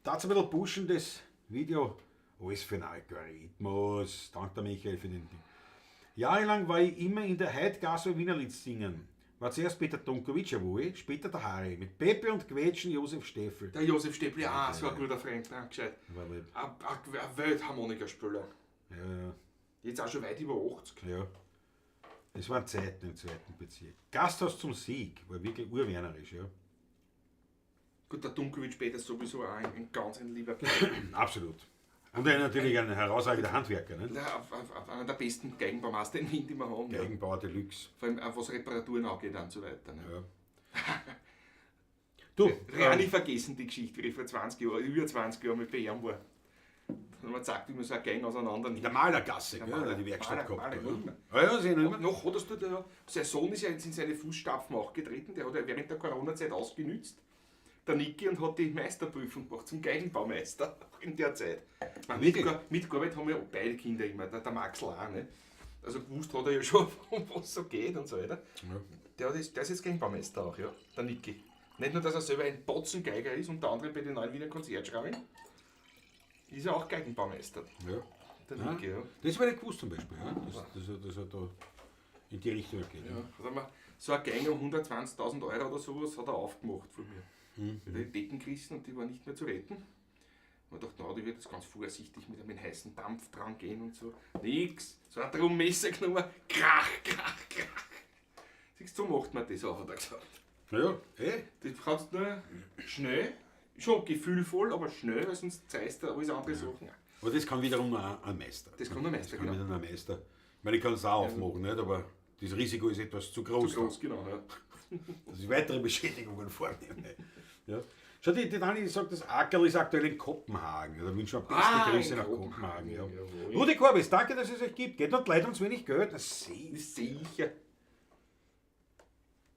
S1: dazu ein bisschen pushen, das Video. Alles für den Algorithmus. Danke der Michael für den Ding. Jahrelang war ich immer in der Heidgasse Wienerlied singen. War zuerst Peter Tonkovic, jawohl, später der Harry. Mit Pepe und Quetschen Josef Steffel.
S2: Der Josef Steppli, ah, so ein guter Freund, na, gescheit.
S1: War lieb.
S2: Ein Weltharmonikaspieler.
S1: Ja, ja,
S2: Jetzt auch schon weit über 80.
S1: ja. Das waren Zeiten im zweiten Bezirk. Gasthaus zum Sieg war wirklich urwernerisch, ja.
S2: Gut, der Dunkovic später ist sowieso auch ein ganz ein lieber Kerl.
S1: Absolut. Und er natürlich ein herausragender Handwerker, ne?
S2: Ja, einer der besten Geigenbaumeister in Wien, die wir haben. Ja.
S1: Geigenbauer Deluxe.
S2: Vor allem auch was Reparaturen angeht und so weiter. Ne?
S1: Ja. Du,
S2: Ja, nie vergessen die Geschichte, wie ich vor 20 Jahren, über 20 Jahren mit bei ihm war. Da haben wir gesagt, wie man so eine Gang auseinander
S1: in
S2: nimmt.
S1: der Malergasse, gell,
S2: Maler-
S1: hat er die Werkstatt
S2: Maler-
S1: gehabt.
S2: Maler-
S1: ja. Ja, ja, sie
S2: Und
S1: immer.
S2: noch hat er's dort, ja, sein Sohn ist ja jetzt in seine Fußstapfen auch getreten, der hat ja während der Corona-Zeit ausgenützt, der Niki, und hat die Meisterprüfung gemacht zum Geigenbaumeister auch in der Zeit. Ich meine,
S1: Wirklich?
S2: mitgearbeitet haben ja beide Kinder immer, der Maxl auch. Ne? Also gewusst hat er ja schon, um was so geht und so weiter.
S1: Ja.
S2: Der ist jetzt Geigenbaumeister auch, ja, der Niki. Nicht nur, dass er selber ein Botzengeiger ist, unter anderem bei den neuen Wiener Konzertschrauben, ist er auch Geigenbaumeister,
S1: Ja.
S2: der
S1: Ah.
S2: Niki, ja.
S1: Das war nicht gewusst zum Beispiel, ja? Dass er da in die Richtung geht.
S2: Ja, hat er mir so eine Gang um 120.000 Euro oder sowas hat er aufgemacht von mir.
S1: Mhm.
S2: Hat die Decken gerissen und die war nicht mehr zu retten. Und ich dachte, na, die wird jetzt ganz vorsichtig mit einem heißen Dampf dran gehen und so. Nix. So hat er um Messer genommen. Krach, krach, krach. Siehst du, so macht man das auch, hat er gesagt.
S1: Ja, eh.
S2: Das kannst du nur schnell, schon gefühlvoll, aber schnell, weil sonst zeigst du alles andere Sachen. auch.
S1: Aber das kann wiederum nur ein Meister.
S2: Das kann nur ein Meister,
S1: Das kann
S2: genau.
S1: wieder nur ein Meister. Ich meine, ich kann es auch aufmachen, nicht? Aber das Risiko ist etwas zu groß.
S2: Zu groß, genau. Ja.
S1: Dass ich weitere Beschädigungen vornehme. Ja. Schau, die Dani sagt, das Ackerl ist aktuell in Kopenhagen. Da wünschen wir beste
S2: Ah,
S1: Grüße
S2: in
S1: nach
S2: Kopenhagen,
S1: Kopenhagen. Ja.
S2: jawohl.
S1: Rudi Korbis, danke, dass es euch gibt. Geht noch Leute uns wenig Geld. Na,
S2: Sicher.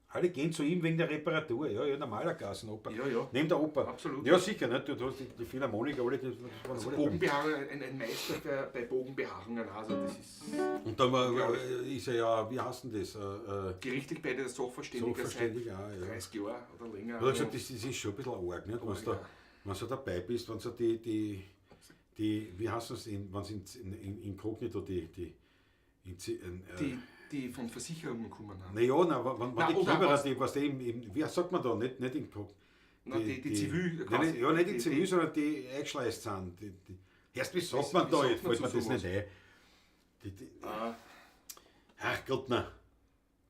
S1: Alle gehen zu ihm wegen der Reparatur. Ja, ja, der Malergassen, Opa.
S2: Ja, ja.
S1: Neben der Oper.
S2: Absolut.
S1: Ja, sicher. Ne? Du hast die Philharmoniker, alle, das waren
S2: Also
S1: alle beim-
S2: Bogenbehaarung, ein Meister bei Bogenbehaarungen, also das ist
S1: Und dann war,
S2: Glaub
S1: ist er ja, wie heißt denn das?
S2: gerichtlich bei der Sachverständiger
S1: Sachverständiger,
S2: seit
S1: ja.
S2: 30 Jahren oder länger.
S1: Hat er gesagt, das ist schon ein bisschen arg, nicht? Wenn du da, wenn du dabei bist, wenn so die, wie heißt das, wenn sie in Inkognito die,
S2: die von Versicherungen kommen. haben.
S1: naja, nein, wenn
S2: Nein,
S1: die
S2: oder
S1: Kieberer,
S2: was-
S1: die, was die im, wie sagt man da, nicht in
S2: Nein, die Zivil-
S1: Nein,
S2: quasi.
S1: nicht, ja, nicht in
S2: Die-
S1: Zivil,
S2: die-
S1: sondern die eingeschleust sind. Erst, wie sagt
S2: Wie-
S1: man
S2: wie
S1: da
S2: sagt
S1: jetzt,
S2: man
S1: fällt mir
S2: zu
S1: das
S2: sowas?
S1: nicht ein.
S2: Ah,
S1: Ach Gott, nein.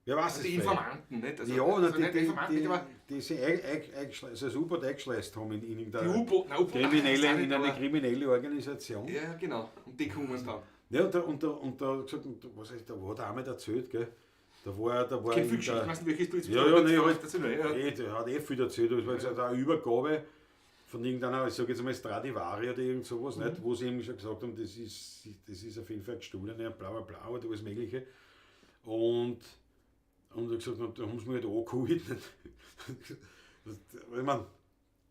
S1: Wer weiß es
S2: die
S1: vielleicht?
S2: Informanten, nicht? Also,
S1: Ja,
S2: also
S1: na,
S2: nicht Informanten,
S1: die,
S2: aber
S1: die sich also das U-Boot eingeschleust haben in irgendeine
S2: die U-Boot, nein, U-Boot,
S1: kriminelle,
S2: nein, das
S1: in
S2: nicht,
S1: eine
S2: aber-
S1: kriminelle Organisation.
S2: Ja, genau. Und die kommen dann.
S1: Ja, und da gesagt, und was weiß ich, da hat er einmal erzählt, gell? Da war
S2: Kein
S1: in
S2: viel Geschichte,
S1: der-
S2: ich weiß nicht, welches du jetzt
S1: Ja, ja, nee, halt,
S2: das ja.
S1: der hat eh viel erzählt. Das war jetzt halt eine Übergabe von irgendeiner, ich sag jetzt mal Stradivari oder irgend sowas, nicht, wo sie eben schon gesagt haben, das ist auf jeden Fall gestohlene und bla bla bla und alles Mögliche. Und hat gesagt, da haben sie mich halt angeholt. Nicht? Ich meine,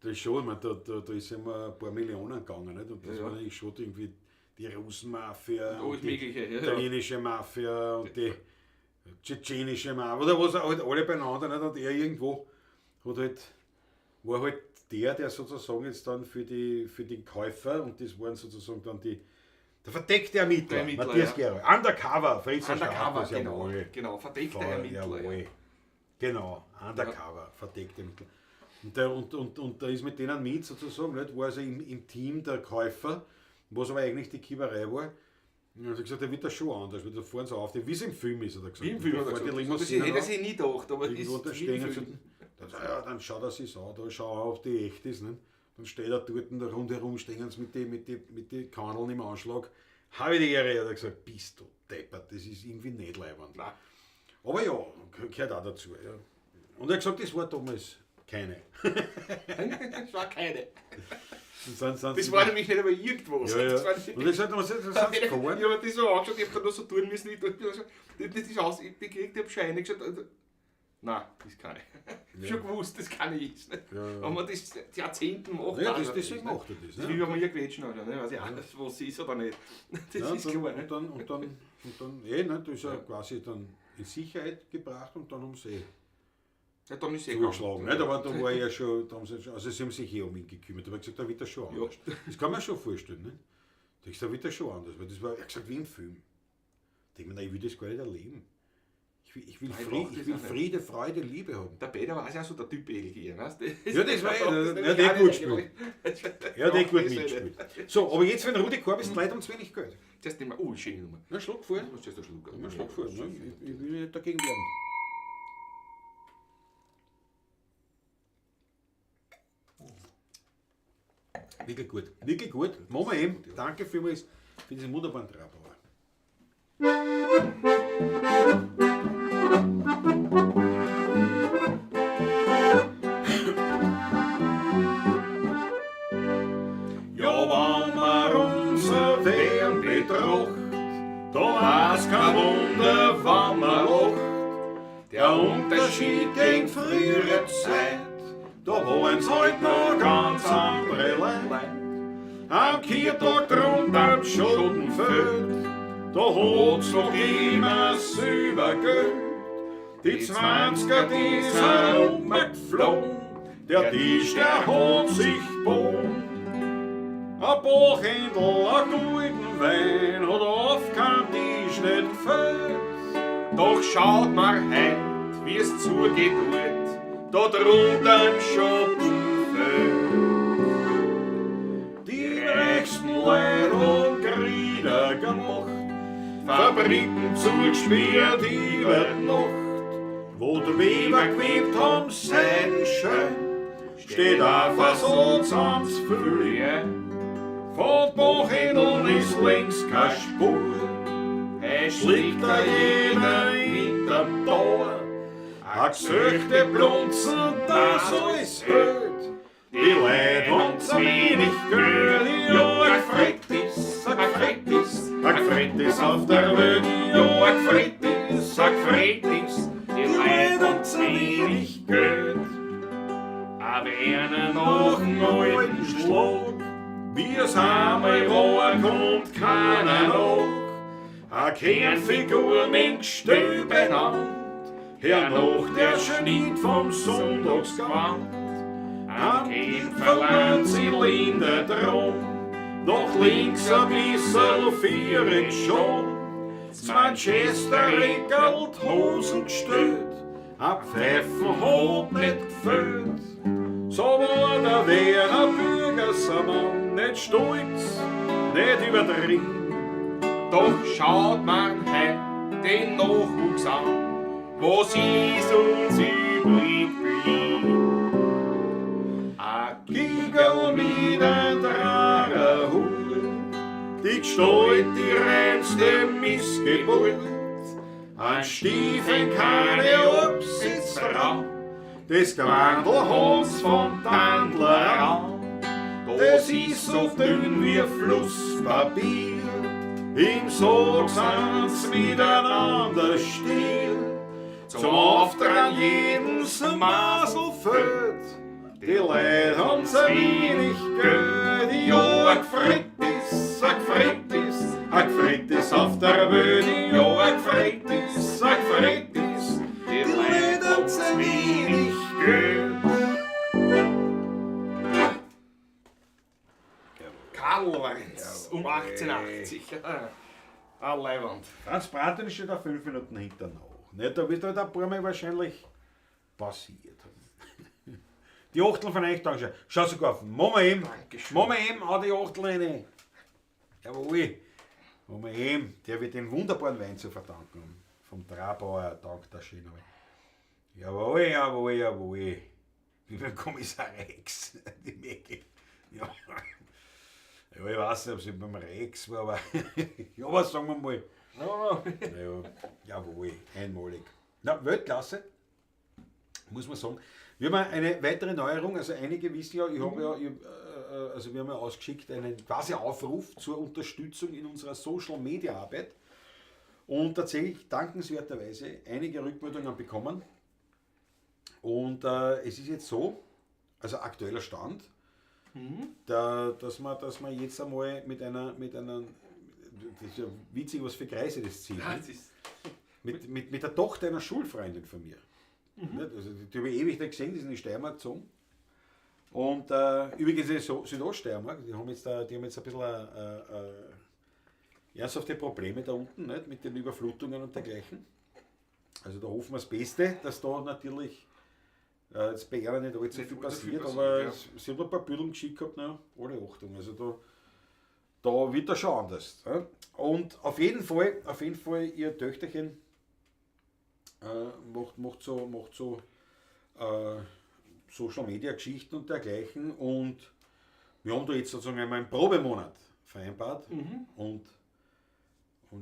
S1: das ist schon, ich mein, da ist immer ein paar Millionen gegangen, nicht? Und das
S2: Ja, ja.
S1: war natürlich schon irgendwie die Russenmafia,
S2: Und alles
S1: und die
S2: Mögliche, ja, ja.
S1: italienische Mafia und die tschetschenische Mafia, oder was halt alle beieinander, nicht? Und er irgendwo hat halt, war halt der sozusagen jetzt dann für den Käufer, und das waren sozusagen dann der verdeckte Ermittler,
S2: Der Ermittler,
S1: Matthias
S2: ja.
S1: Gerold, Undercover, Fritz
S2: Undercover,
S1: Status,
S2: genau.
S1: jawohl.
S2: Genau, verdeckte
S1: Voll,
S2: Ermittler. Ja.
S1: jawohl. Genau, Undercover, verdeckte Ermittler. Und da ist mit denen mit sozusagen, nicht, war also im Team der Käufer, was aber eigentlich die Kieberei war. Und er hat gesagt, der wird das schon anders, weil da fahren sie auf, wie es im Film ist, hat er gesagt.
S2: Wie im Film,
S1: Da
S2: hat er
S1: fährt die
S2: gesagt. Das
S1: Limousine
S2: hätte er
S1: auf,
S2: sich nie gedacht, aber das
S1: irgendwo
S2: ist
S1: da
S2: wie im
S1: stehen und
S2: Film.
S1: gesagt, dann, ja, dann schaut er sich an, da schau auf, ob die echt ist. Nicht? Dann steht er dort und da rundherum stehen sie mit den Kandeln im Anschlag. Habe ich die Ehre, hat er gesagt, bist du deppert, das ist irgendwie nicht leibend.
S2: Nein.
S1: Aber ja, gehört auch dazu. Ja. Und er hat gesagt, das war damals keine.
S2: Das war keine.
S1: Und sind
S2: Das
S1: sie-
S2: war nämlich nicht einmal irgendwas.
S1: Ja, ja.
S2: Das war nicht,
S1: Und ich gesagt, was sind das
S2: Ich
S1: gefahren?
S2: habe das so angeschaut, ich habe da nur so tun müssen, ich tun müssen. Ich hab das aus, ich bin gekriegt, ich habe schon reingeschaut. Also, nein, das kann ich. Ich hab schon gewusst, das kann ich jetzt nicht.
S1: Ja, ja.
S2: Wenn man das Jahrzehnte macht,
S1: Ja,
S2: weiß
S1: das,
S2: man
S1: deswegen
S2: nicht.
S1: macht er das.
S2: Das ist
S1: Ne?
S2: wie wenn man irgendwelchen oder ne? Weiß ich auch nicht, was ist oder nicht. Das
S1: Ja,
S2: ist
S1: und dann,
S2: klar, ne?
S1: Und dann, ne, das ist ja quasi dann in Sicherheit gebracht und dann haben sie eh
S2: Ja, dann ist eh
S1: zugeschlagen.
S2: gegangen.
S1: Nicht? Aber da war ja schon, da haben sie, schon- also sie haben sich eh um ihn gekümmert. Da habe ich gesagt, da wird das schon
S2: Ja.
S1: anders. Das kann man schon vorstellen. Ne? Da ich, da wird das schon anders. Weil das war, er hat gesagt, wie im Film. Ich denke mir, nein, ich will das gar nicht erleben. Ich will,
S2: Nein, ich
S1: Friede,
S2: brauch das
S1: ich will
S2: auch nicht.
S1: Friede, Freude, Liebe haben.
S2: Der Peter war auch so der Typ LG, weißt du?
S1: Ja, das war eh-
S2: Das
S1: ja, der
S2: auch
S1: gut
S2: nicht
S1: gespielt.
S2: eigentlich.
S1: Ja, der hat gut
S2: Das ist eh
S1: mitgespielt. So, aber jetzt, wenn Rudi Korb ist, die Leute haben zu wenig Geld.
S2: Zuerst nehmen wir, oh, schöne Nummer.
S1: Na, schlag vor.
S2: Ich muss zuerst einen Schluck.
S1: Na, schlag vor. Ne? Ich will nicht dagegen werden. Wirklich gut. Wirklich gut. Machen wir eben. Danke vielmals für diesen wunderbaren Trabauer. Ja, wenn man unser Wehren betracht, da war's kein Wunder, wann man lacht. Der Unterschied gegen frühere Zeit, da waren's halt noch ganz andere Leute. Am Kirtag drunter am Schottenfeld, da hat's noch immer Silbergeld. Die 20er, die sind umgeflogen, der Tisch, der hat sich gebogen. Ein Bochendl, ein guten Wein hat auf keinem Tisch nicht gefällt.
S2: Doch schaut mal heut, wie es zugeht dort, da drunter im Schottenfeld.
S1: Die reichsten Leute haben Kriege gemacht, Fabriken zugesperrt über die Nacht. Wo die Weber gewebt haben, Seidenschön, steht auch fast ans Frühjahr. Von Bochendeln ist links keine Spur,
S2: Es
S1: schlägt da jeder hinterm Tor. A gesöchte Blunzen, das alles hält. Die Leute haben zu wenig Geld. Ja, ein Gefret ist, ein Gefret ist, ein Gefret ist auf der Welt. Ja, ein Gefret ist, ein Gefret ist, die Leute haben zu wenig Geld.
S2: Aber einer
S1: Nach
S2: noch
S1: dem alten Schlag, wie es einmal war, kommt keiner nach. A Kernfigur mit Gestell benannt, hernach der Schnitt vom Sonntagsgewand. Am Gipfel Zylinder drum, nach links ein bissel viereck schon. Z Manchester regelt Hosen gestellt, a Pfeifen hat nicht gefällt. So war der Werner Bürgersamann nicht stolz, nicht übertrieben.
S2: Doch schaut man heut den Nachwuchs an, was ist uns übrig blieb? A
S1: Gigerl mit ein Drarerhut, die Gestalt, die reinste Missgeburt. An Stiefeln keine Obsitz dran, das Gewandel hat's vom Tandler an. Das ist so dünn wie Flusspapier, im Sog sind's miteinander still. Zum Auftrag jeden's Masel fällt, die Leute haben zu wenig Geld. Ja, ein Gefret ist, ein Gefret ist, ein Gefret ist auf der Welt. Ja, ein Gefret ist, ein Gefret ist, die Leute haben zu wenig Geld.
S2: Karl Lorenz um 1880. Ah, Leiwand.
S1: Franz Brandl ist schon da 5 Minuten hinter noch. Nicht? Da bist du halt ein paar Mal wahrscheinlich passiert. Die Achtel von euch, Dankeschön. Schau sogar auf. Mama ihm.
S2: Dankeschön.
S1: Mama ihm, hau die Achtel rein. Jawohl. Mama ihm, der wird den wunderbaren Wein zu verdanken haben. Vom Trabauer, dank der schön. Jawohl, jawohl, jawohl. Wie beim Kommissar Rex. Die Mägel. Ja. Ja, ich weiß nicht, ob sie beim Rex war, aber, ja, aber sagen wir mal.
S2: No,
S1: Ja, jawohl, einmalig. Na, Weltklasse, muss man sagen. Wir haben eine weitere Neuerung, also einige wissen ja, ich habe ja, ich, also wir haben ja ausgeschickt einen quasi Aufruf zur Unterstützung in unserer Social Media Arbeit und tatsächlich dankenswerterweise einige Rückmeldungen bekommen. Und es ist jetzt so, also aktueller Stand, dass man jetzt einmal mit einer, das ist ja witzig, was für Kreise das zieht.
S2: Ah,
S1: ne?
S2: das ist,
S1: Mit der Tochter einer Schulfreundin von mir. Nicht? Also, die habe ich ewig nicht gesehen, die ist in die Steiermark gezogen. Und übrigens in die Südoststeiermark, die haben jetzt ein bisschen ernsthafte Probleme da unten, nicht? Mit den Überflutungen und dergleichen. Also da hoffen wir das Beste, dass da natürlich jetzt bei ihnen nicht allzu
S2: Nicht
S1: viel
S2: allzu viel
S1: passiert,
S2: passiert,
S1: aber
S2: ja.
S1: sie haben ein paar Bilder geschickt gehabt, na, alle Achtung, also da wird das schon anders. Ja? Und auf jeden Fall ihr Töchterchen macht so Social Media Geschichten und dergleichen, und wir haben da jetzt sozusagen einmal einen Probemonat vereinbart und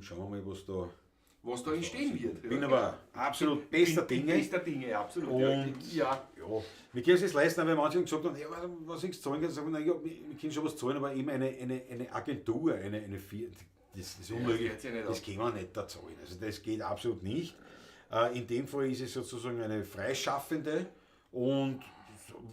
S1: schauen wir mal, was da
S2: entstehen wird.
S1: Bin aber absolut bester Dinge.
S2: Bester Dinge, absolut.
S1: Und
S2: ja.
S1: Ja, wir können es jetzt leisten, aber manche haben gesagt, ja, was ich zahlen kann, sagen wir, na ja, wir können schon was zahlen, aber eben eine Agentur, eine Firma, das ist unmöglich,
S2: das geht ja nicht
S1: das
S2: auf.
S1: können wir nicht da zahlen. Also das geht absolut nicht. In dem Fall ist es sozusagen eine Freischaffende, und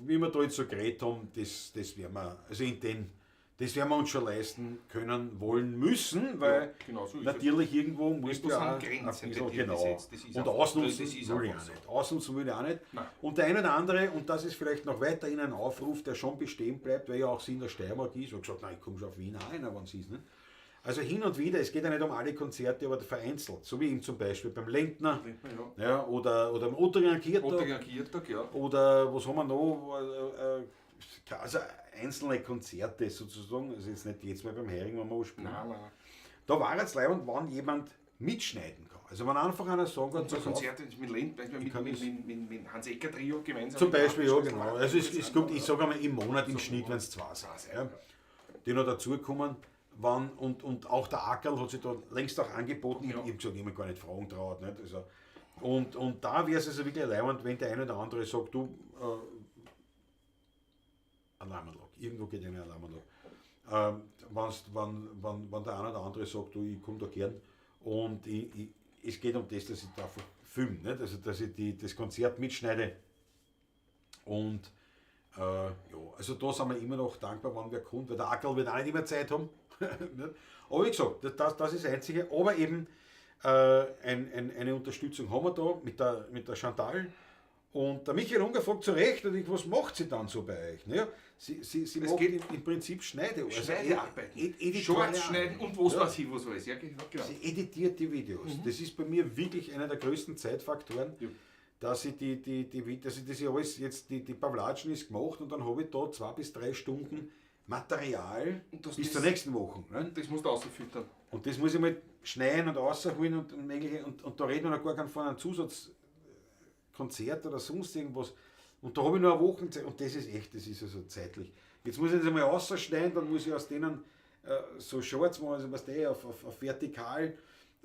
S1: wie wir da jetzt so geredet haben, das werden wir, also in den, das werden wir uns schon leisten können, wollen, müssen, weil
S2: Ja, genau so ist es.
S1: natürlich irgendwo musst du
S2: Irgendwo
S1: ja
S2: sind
S1: auch
S2: Grenzen
S1: ein bisschen,
S2: bei dir
S1: genau.
S2: gesetzt. Das ist
S1: Und
S2: einfach-
S1: ausnutzen
S2: das ist
S1: will ich
S2: einfach
S1: auch
S2: so.
S1: nicht. Ausnutzen will ich auch nicht.
S2: Nein.
S1: Und der eine oder andere, und das ist vielleicht noch weiterhin ein Aufruf, der schon bestehen bleibt, weil ja auch sie in der Steiermark ist, und gesagt, nein, ich komme schon auf Wien auch rein, wenn sie ist. Ne? Also hin und wieder, es geht ja nicht um alle Konzerte, aber vereinzelt, so wie eben zum Beispiel beim Lendner,
S2: Lendner,
S1: ja, oder beim Ottinger Kirtag.
S2: Ottinger Kirtag, ja.
S1: Oder was haben wir noch? Also einzelne Konzerte sozusagen, also jetzt nicht jetzt mal beim Hering, wenn wir was spielen.
S2: Nein, nein.
S1: Da war jetzt leibend, wann jemand mitschneiden kann. Also wenn einfach einer sagen kann,
S2: Unser
S1: pass auf,
S2: Konzert mit Lend, mit Hans Ecker Trio gemeinsam.
S1: Zum Beispiel, ja genau. Also es kommt, ich sage einmal im Monat im Schnitt, wenn es zwei sind, ja, die noch dazukommen. Wann, und auch der Ackerl hat sich da längst auch angeboten.
S2: Ja.
S1: Ich habe gesagt, ich habe mich gar nicht fragen traut. Nicht? Also, und da wäre es also wirklich leibend, wenn der eine oder andere sagt, du, Alarmanlage, irgendwo geht eine Alarmanlage. Wenn der eine oder andere sagt, du, ich komme da gern und es geht um das, dass ich da einfach filme, nicht? Also, dass ich das Konzert mitschneide. Und ja, also da sind wir immer noch dankbar, wenn wer kommt, weil der Ackerl wird auch nicht immer Zeit haben. Aber wie gesagt, das ist das Einzige. Aber eben eine Unterstützung haben wir da mit der Chantal. Und der Michael Unger fragt zu Recht, und ich, was macht sie dann so bei euch? Naja, sie macht im Prinzip Schneide, also
S2: Schneidearbeiten.
S1: Editorial.
S2: Shorts schneiden und was
S1: Ja.
S2: weiß ich, was alles. Ja, genau.
S1: Sie editiert die Videos. Das ist bei mir wirklich einer der größten Zeitfaktoren,
S2: Ja.
S1: dass ich dass ich das ja alles jetzt, die Pavlatschen ist gemacht und dann habe ich da 2 bis 3 Stunden Material
S2: Und das
S1: bis
S2: ist-
S1: zur nächsten Woche. Ne?
S2: Das musst du rausfüttern.
S1: Und das muss ich mal schneiden und rausholen und mögliche, und da reden wir noch gar kein von einem Zusatzkonzert oder sonst irgendwas. Und da habe ich nur eine Woche Zeit und das ist echt, das ist also zeitlich. Jetzt muss ich das einmal rausschneiden, dann muss ich aus denen so Shorts machen, also was der auf vertikal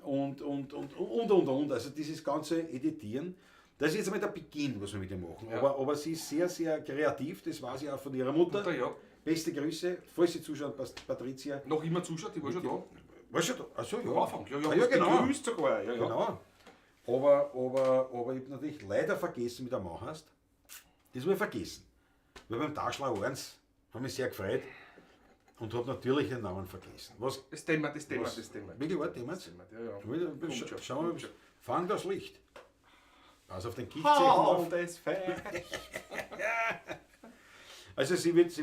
S1: und. Also dieses ganze Editieren, das ist jetzt einmal der Beginn, was wir mit dem machen.
S2: Ja.
S1: Aber sie ist sehr, sehr kreativ, das weiß ich auch von ihrer Mutter.
S2: Mutter, ja.
S1: Beste Grüße, falls Sie zuschauen, Patricia.
S2: Noch immer zuschaut, die war schon da.
S1: War schon da? Achso, ja.
S2: Am Anfang, ja, ja,
S1: Ah, ja,
S2: hast
S1: genau.
S2: begrüßt sogar. Ja, ja.
S1: Genau. Aber ich habe natürlich leider vergessen, wie der Mann heißt. Das habe ich vergessen. Weil beim Taschler 1 habe mich sehr gefreut und habe natürlich den Namen vergessen. Was?
S2: Das Thema, das Thema,
S1: Was?
S2: das Thema.
S1: Wirklich war Thema?
S2: Das Thema, ja, ja. Kommt schon,
S1: Schauen wir
S2: kommt
S1: mal.
S2: schon.
S1: Fang das Licht. Pass auf den Gichtzeichen auf.
S2: das fein.
S1: Also sie wird da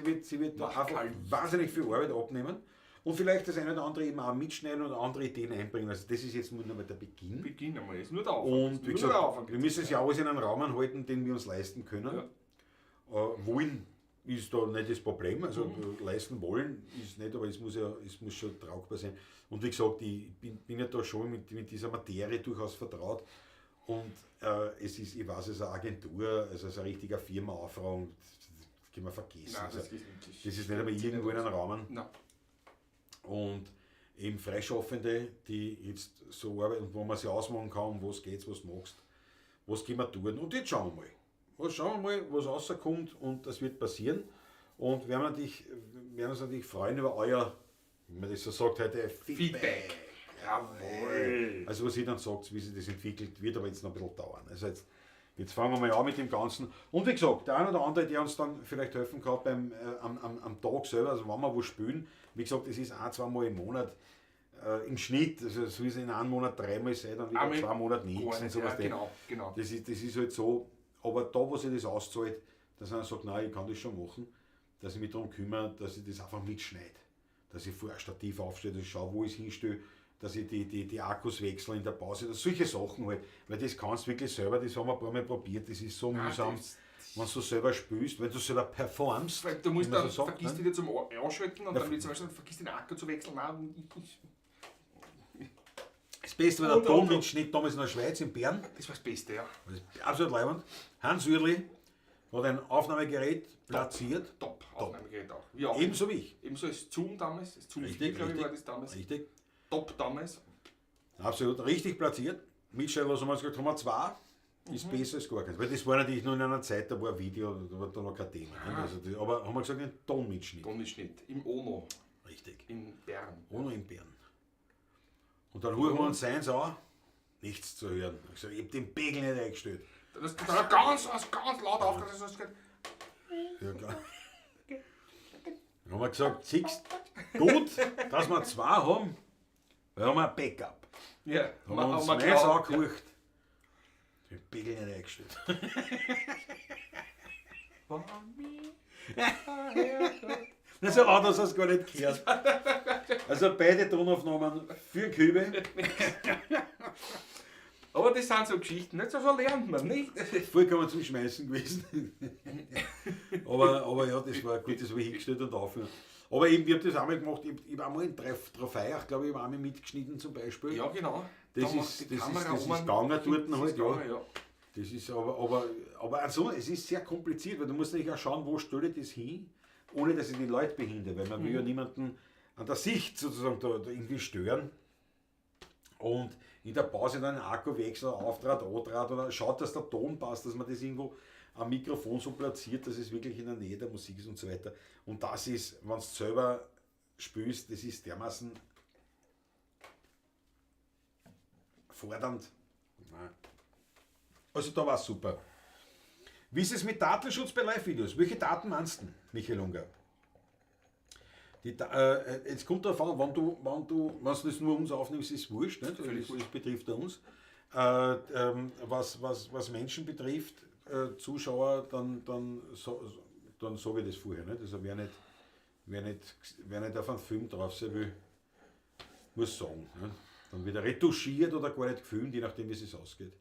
S2: Mach
S1: einfach
S2: kalt.
S1: wahnsinnig viel Arbeit abnehmen und vielleicht das eine oder andere eben auch mitschneiden und andere Ideen einbringen. Also das ist jetzt nur noch mal der Beginn.
S2: Beginn einmal, ist nur der Anfang.
S1: Und
S2: ist
S1: wie
S2: nur der
S1: gesagt,
S2: Anfang.
S1: wir müssen es ja alles in einen Rahmen halten, den wir uns leisten können.
S2: Ja.
S1: Wollen ist da nicht das Problem, also leisten wollen ist nicht, aber es muss ja, es muss schon tragbar sein. Und wie gesagt, ich bin ja da schon mit dieser Materie durchaus vertraut. Und es ist, ich weiß, es ist eine Agentur, also es ist eine richtige Firma aufrauen, das können wir vergessen.
S2: Nein,
S1: Also,
S2: das ist wirklich.
S1: das ist nicht einmal irgendwo in einem Rahmen.
S2: Nein.
S1: Und eben Freischaffende, die jetzt so arbeiten, wo man sich ausmachen kann, um was geht's, was machst, Was können wir tun? Und jetzt schauen wir mal. Was schauen wir mal, was rauskommt und das wird passieren. Und wir werden, natürlich, werden uns natürlich freuen über euer, wie man das so sagt heute, Feedback.
S2: Feedback. Jawohl.
S1: Also was ihr dann sagt, wie sich das entwickelt, wird aber jetzt noch ein bisschen dauern. Also jetzt fangen wir mal an mit dem Ganzen. Und wie gesagt, der eine oder andere, der uns dann vielleicht helfen kann beim, am Tag selber, also wenn wir wo spielen, wie gesagt, es ist ein, zwei Mal im Monat im Schnitt, also so ist es in einem Monat dreimal sein, dann wieder
S2: Einmal
S1: 2 Monate nichts
S2: Gar
S1: und
S2: nicht,
S1: sowas.
S2: ja, genau, genau.
S1: Das ist halt so, aber da, wo sich das auszahlt, dass einer sagt, nein, ich kann das schon machen, dass ich mich darum kümmere, dass ich das einfach mitschneide. Dass ich vorher ein Stativ aufstelle, dass ich schaue, wo ich es hinstelle, dass ich die Akkus wechsle in der Pause, dass solche Sachen halt. Weil das kannst du wirklich selber, das haben wir ein paar Mal probiert, das ist so mühsam,
S2: das-
S1: wenn du selber spielst, wenn du selber performst.
S2: Weil du musst
S1: wie man
S2: dann,
S1: so sagt,
S2: vergisst
S1: ne?
S2: wieder zum Anschalten und
S1: Ja,
S2: dann wird zum Beispiel, vergisst den Akku zu wechseln. Nein,
S1: Das Beste war der
S2: Und, und, und.
S1: Tonmitschnitt damals in der Schweiz, in Bern.
S2: das war das Beste, ja.
S1: Das ist absolut leibend. Hans Uerli hat ein Aufnahmegerät platziert,
S2: Top, Aufnahmegerät auch. Wie auch.
S1: ebenso wie ich.
S2: Ebenso das Zoom damals, das Zoom 4,
S1: Richtig,
S2: glaube ich, war
S1: richtig.
S2: das damals.
S1: Richtig.
S2: Top damals.
S1: Absolut richtig platziert. Mitschneider, was haben wir gesagt, haben wir zwei, ist besser als gar keins. Weil das war natürlich nur in einer Zeit, da war Video, da war da noch kein Thema. Ne? Also das, aber haben wir gesagt, ein Tonmitschnitt.
S2: Tonmitschnitt im Ono
S1: Richtig.
S2: in Bern.
S1: Ohne in Bern. Und dann hören wir uns seins an, nichts zu hören. Ich sag, ich hab den Pegel nicht eingestellt.
S2: Das ist dann ganz, ganz, ganz laut aufgehört, das hast du gesagt,
S1: Ja, klar. Dann haben wir gesagt, siehst, gut, dass wir zwei haben, weil haben wir ein Backup.
S2: ja,
S1: Haben wir uns
S2: haben
S1: meins
S2: geglaubt,
S1: angehört. Den Pegel nicht eingestellt. Na, so laut hast du es gar nicht gehört. Also beide Tonaufnahmen für Kübe.
S2: Aber das sind so Geschichten, nicht? So, so lernt man, nicht?
S1: Vollkommen zum Schmeißen gewesen. Aber ja, das war gut, das habe ich hingestellt und aufgenommen. Aber eben, ich habe das einmal gemacht, ich hab einmal in Trofeiach, glaube ich, hab einmal mitgeschnitten zum Beispiel.
S2: Ja, genau.
S1: Das
S2: Da
S1: ist-
S2: macht die Kamera
S1: das ist
S2: oben-
S1: gegangen dort
S2: Das
S1: halt,
S2: ist
S1: ja.
S2: gegangen, ja.
S1: Das ist aber also, es ist sehr kompliziert, weil du musst natürlich auch schauen, wo stelle ich das hin, ohne dass ich die Leute behindere, weil man will ja niemanden an der Sicht sozusagen da irgendwie stören. Und in der Pause dann einen Akkuwechsel auftrat, antrat oder schaut, dass der Ton passt, dass man das irgendwo am Mikrofon so platziert, dass es wirklich in der Nähe der Musik ist und so weiter. Und das ist, wenn du selber spielst, das ist dermaßen fordernd. Nein. Also da war es super. Wie ist es mit Datenschutz bei Live-Videos? Welche Daten meinst du, Michael Unger? Es kommt darauf an, wenn du das nur uns aufnimmst, ist wurscht, nicht?
S2: Völlig
S1: Das betrifft ja uns. Was Menschen betrifft, Zuschauer, dann sage ich das vorher. Nicht? Also wer nicht auf einen Film drauf sein will, muss sagen. Nicht? Dann wird er retuschiert oder gar nicht gefilmt, je nachdem, wie es sich ausgeht.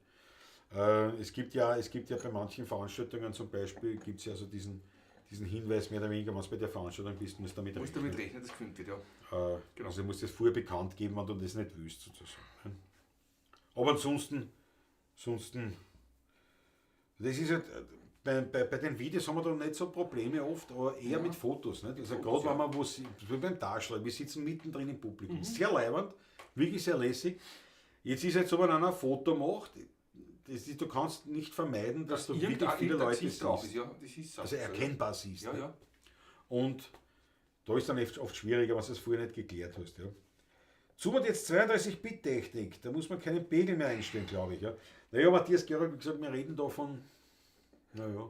S1: Es gibt ja bei manchen Veranstaltungen zum Beispiel, gibt es ja so diesen Hinweis, mehr oder weniger, wenn du bei der Veranstaltung bist, musst du damit
S2: Musst
S1: rechnen.
S2: damit rechnen, dass gefilmt wird, ja. Genau.
S1: Also du musst das vorher bekannt geben, wenn du das nicht willst, sozusagen. Ne? Aber ansonsten, das ist halt, bei den Videos haben wir da nicht so Probleme oft, aber eher mit Fotos. Nicht? Also
S2: Fotos,
S1: gerade wenn
S2: ja.
S1: man wo, wie beim Darsteller, wir sitzen mittendrin im Publikum. Sehr leiwand, wirklich sehr lässig. Jetzt ist halt so, wenn einer ein Foto macht, das ist, du kannst nicht vermeiden, dass du wirklich viele
S2: Irgendein
S1: Leute
S2: Gesicht drauf
S1: siehst.
S2: ist, ja. Das ist so.
S1: Also erkennbar siehst.
S2: Ja,
S1: ne?
S2: ja.
S1: Und da ist dann oft schwieriger, wenn du das vorher nicht geklärt hast. Ja. Zoom hat jetzt 32-Bit-Technik, da muss man keinen Pegel mehr einstellen, glaube ich. Ja. Naja, Matthias Georg, wie gesagt, wir reden da von, naja,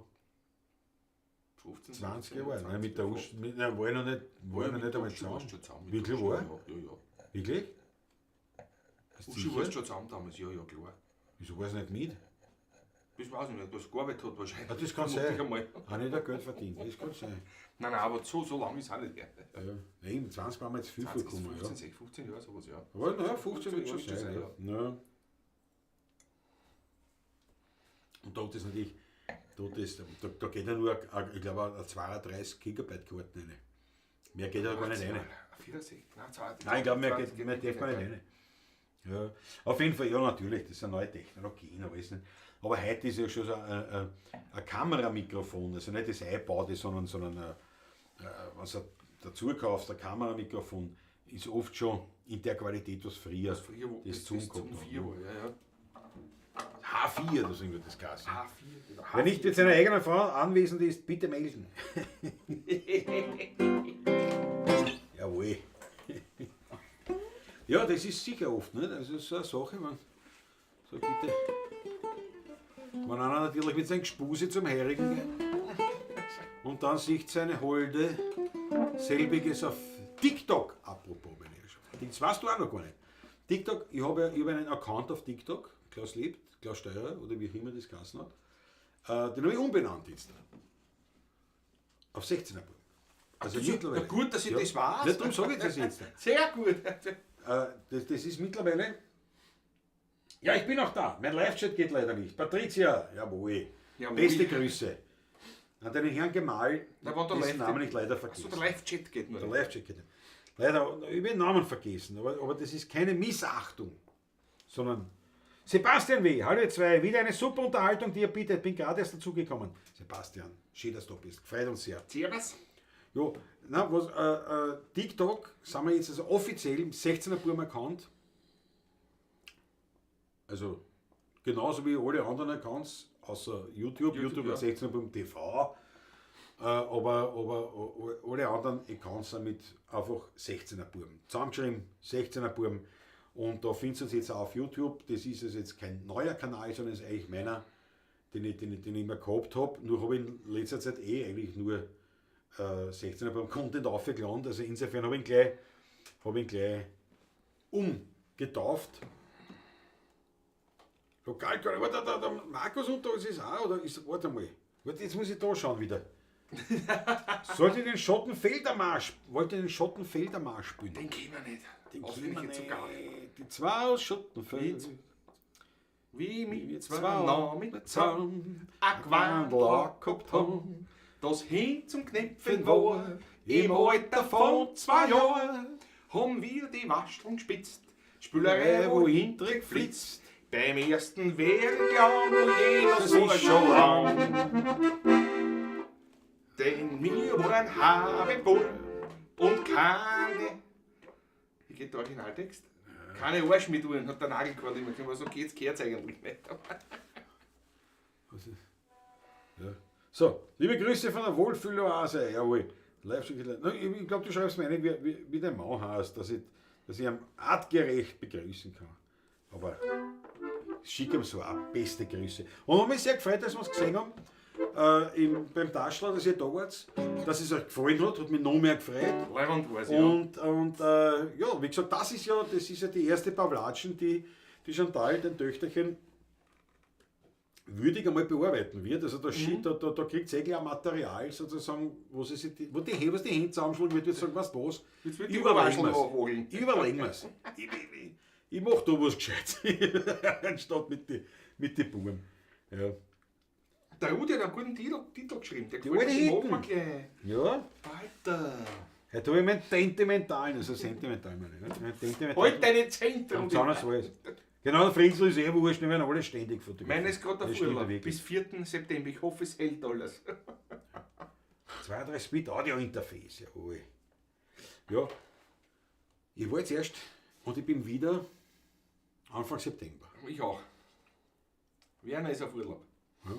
S2: 15,
S1: 20
S2: 16,
S1: Jahre. Nein, mit der
S2: 20,
S1: Usch, mit, nein, war ich noch nicht, war ich noch nicht einmal
S2: zusammen.
S1: zusammen.
S2: Schon zusammen mit
S1: Wirklich
S2: Uschi,
S1: war?
S2: Ja, ja, ja.
S1: Wirklich? Bist du
S2: Uschi
S1: sicher?
S2: warst schon zusammen damals, ja, ja, klar.
S1: Wieso war es nicht mit?
S2: Das weiß ich nicht, was gearbeitet hat wahrscheinlich.
S1: Ah, das kann
S2: Vermute
S1: sein.
S2: ich einmal.
S1: Habe ich da Geld verdient, das kann sein.
S2: Nein, nein, aber so lange ist es auch nicht her.
S1: Ja. Nein, eben, 20 waren wir jetzt viel
S2: 20,
S1: vorgekommen.
S2: 15,
S1: Ja.
S2: 16, 15 Jahre, sowas, ja.
S1: Aber naja, 15 wird schon
S2: wird
S1: sein. Ja. Ja. Und da hat das natürlich, da geht ja nur, ich glaube, eine 32 Gigabyte Karten rein. Mehr geht ja gar nicht rein.
S2: 64, nein, 32.
S1: Nein, ich glaube, mehr darf gar nicht rein. Ja. Auf jeden Fall, ja, natürlich, das sind neue Technologien, aber, ist nicht. Aber heute ist ja schon so ein Kameramikrofon, also nicht das eingebaute, sondern was du dazu kaufst, ein Kameramikrofon, ist oft schon in der Qualität, was früher
S2: Früher, wo
S1: das
S2: das
S1: Zoom
S2: das
S1: gehabt
S2: Zoom
S1: hat,
S2: 4
S1: ne?
S2: war, ja, ja.
S1: H4 oder so irgendwas das Gas.
S2: H4. Genau.
S1: Wer nicht mit seiner eigenen Frau anwesend ist, bitte melden. Jawohl. Ja, das ist sicher oft, nicht? Also so eine Sache, man. So bitte. Wenn einer natürlich mit seinem Gespuse zum Heirigen geht und dann sieht seine Holde selbiges auf TikTok. Apropos, meine Herrschaften. Das weißt du auch noch gar nicht. TikTok, ich habe ja, ich habe einen Account auf TikTok, Klaus lebt, Klaus Steurer oder wie auch immer das geheißen hat. Den habe ich umbenannt jetzt. Auf 16er Buben. Also
S2: Das ist ja-
S1: mittlerweile.
S2: na gut, dass ich das weiß.
S1: Ja, darum sage ich das jetzt.
S2: Sehr gut.
S1: Das ist mittlerweile. Ja, ich bin auch da. Mein Live-Chat geht leider nicht. Patricia, jawohl.
S2: Jawohl.
S1: Beste Grüße. An deinen Herrn Gemahl,
S2: Na, wenn der
S1: dessen
S2: Live-
S1: Namen ich leider
S2: Achso,
S1: vergessen.
S2: der Live-Chat geht nur.
S1: Der Live-Chat geht nicht. Leider, ich habe den Namen vergessen, aber das ist keine Missachtung, sondern Sebastian W., hallo ihr zwei, wieder eine super Unterhaltung, die ihr bietet. Bin gerade erst dazugekommen. Sebastian, schön, dass du da bist. Freut uns sehr.
S2: Servus.
S1: Jo, na, was, TikTok sind wir jetzt also offiziell im 16er Burm Account. Also genauso wie alle anderen Accounts, außer YouTube,
S2: YouTube,
S1: YouTube, hat
S2: ja.
S1: 16er Burm TV. Aber alle anderen Accounts sind mit einfach 16er Burm. Zusammengeschrieben, 16er Burm. Und da findest du uns jetzt auch auf YouTube. Das ist also jetzt kein neuer Kanal, sondern ist eigentlich meiner, den ich immer gehabt habe. Nur habe ich in letzter Zeit eh eigentlich nur 16er beim Content aufgeladen. Also insofern habe ich ihn gleich umgetauft. Lokalkanal, aber der Markus unter uns ist auch, oder ist, warte mal, warte, jetzt muss ich da schauen wieder. Sollte ich den Schottenfeldermarsch, wollte den Schottenfeldermarsch spielen?
S2: Den kennen wir nicht.
S1: Den
S2: Auswendig
S1: kennen wir
S2: jetzt sogar.
S1: nicht. Die zwei aus Schottenfeld.
S2: Wie mit zwei
S1: Zwei
S2: Namen
S1: zusammen
S2: ein Gewandl
S1: gehabt haben.
S2: das hin zum Knäpfen war. Im Alter von 2 Jahren haben wir die Wascheln gespitzt. Spülerei, wo Hintrig flitzt. Beim ersten Wehrklang und jener
S1: Das
S2: war
S1: ist
S2: schon
S1: schon
S2: lang. Denn mir war ein Habeball und keine. Wie geht der Originaltext? Keine Arsch mit tun, hat der Nagelkorn immer gesagt, aber so geht's, geht's eigentlich nicht.
S1: Was ist? Ja. So, liebe Grüße von der Wohlfühloase. Jawohl. Live ich glaube, du schreibst mir eine, wie dein Mann heißt, dass ich ihn artgerecht begrüßen kann. Aber schick ihm so auch beste Grüße. Und hat mich sehr gefreut, dass wir uns gesehen haben beim Taschler, dass ihr da wart, dass es euch gefallen hat, hat mich noch mehr gefreut.
S2: Leibend war's, ja.
S1: Und ja, wie gesagt, das ist ja die erste Pavlatschen, die Chantal, den Töchterchen, würdig einmal bearbeiten wird. Also da, da kriegt sie eh gleich ein Material, sozusagen, wo sie sich die, wo die, was die Hände zusammenschlagen wird, wird sagen, weißt du was?
S2: Jetzt wird die
S1: Überlegen
S2: Urwaschel
S1: wir's.
S2: nachholen.
S1: Überlegen wir's. Ich mach da was Gescheites. Anstatt mit den Buben. Ja.
S2: Der Rudi hat einen guten Titel geschrieben. Der
S1: Die
S2: gefällt
S1: alte
S2: mir, den machen
S1: Hitten.
S2: wir gleich.
S1: Ja.
S2: Alter.
S1: Heute habe ich meinen sentimentalen, also sentimental meine ich. Ne? Mein sentimentalen.
S2: Halt deine Zehn,
S1: Und
S2: Rudi.
S1: Zahnarzt alles. Genau, der Frenzel ist eh wurscht, wir werden alle ständig fotografiert.
S2: Meine ist gerade
S1: Das
S2: auf
S1: stimmt
S2: Urlaub.
S1: wirklich.
S2: Bis 4. September. Ich hoffe, es hält alles.
S1: 32 Bit Audio-Interface, jawohl. Ja, ich war jetzt erst und ich bin wieder Anfang September.
S2: Ich auch. Werner ist auf Urlaub.
S1: Ja.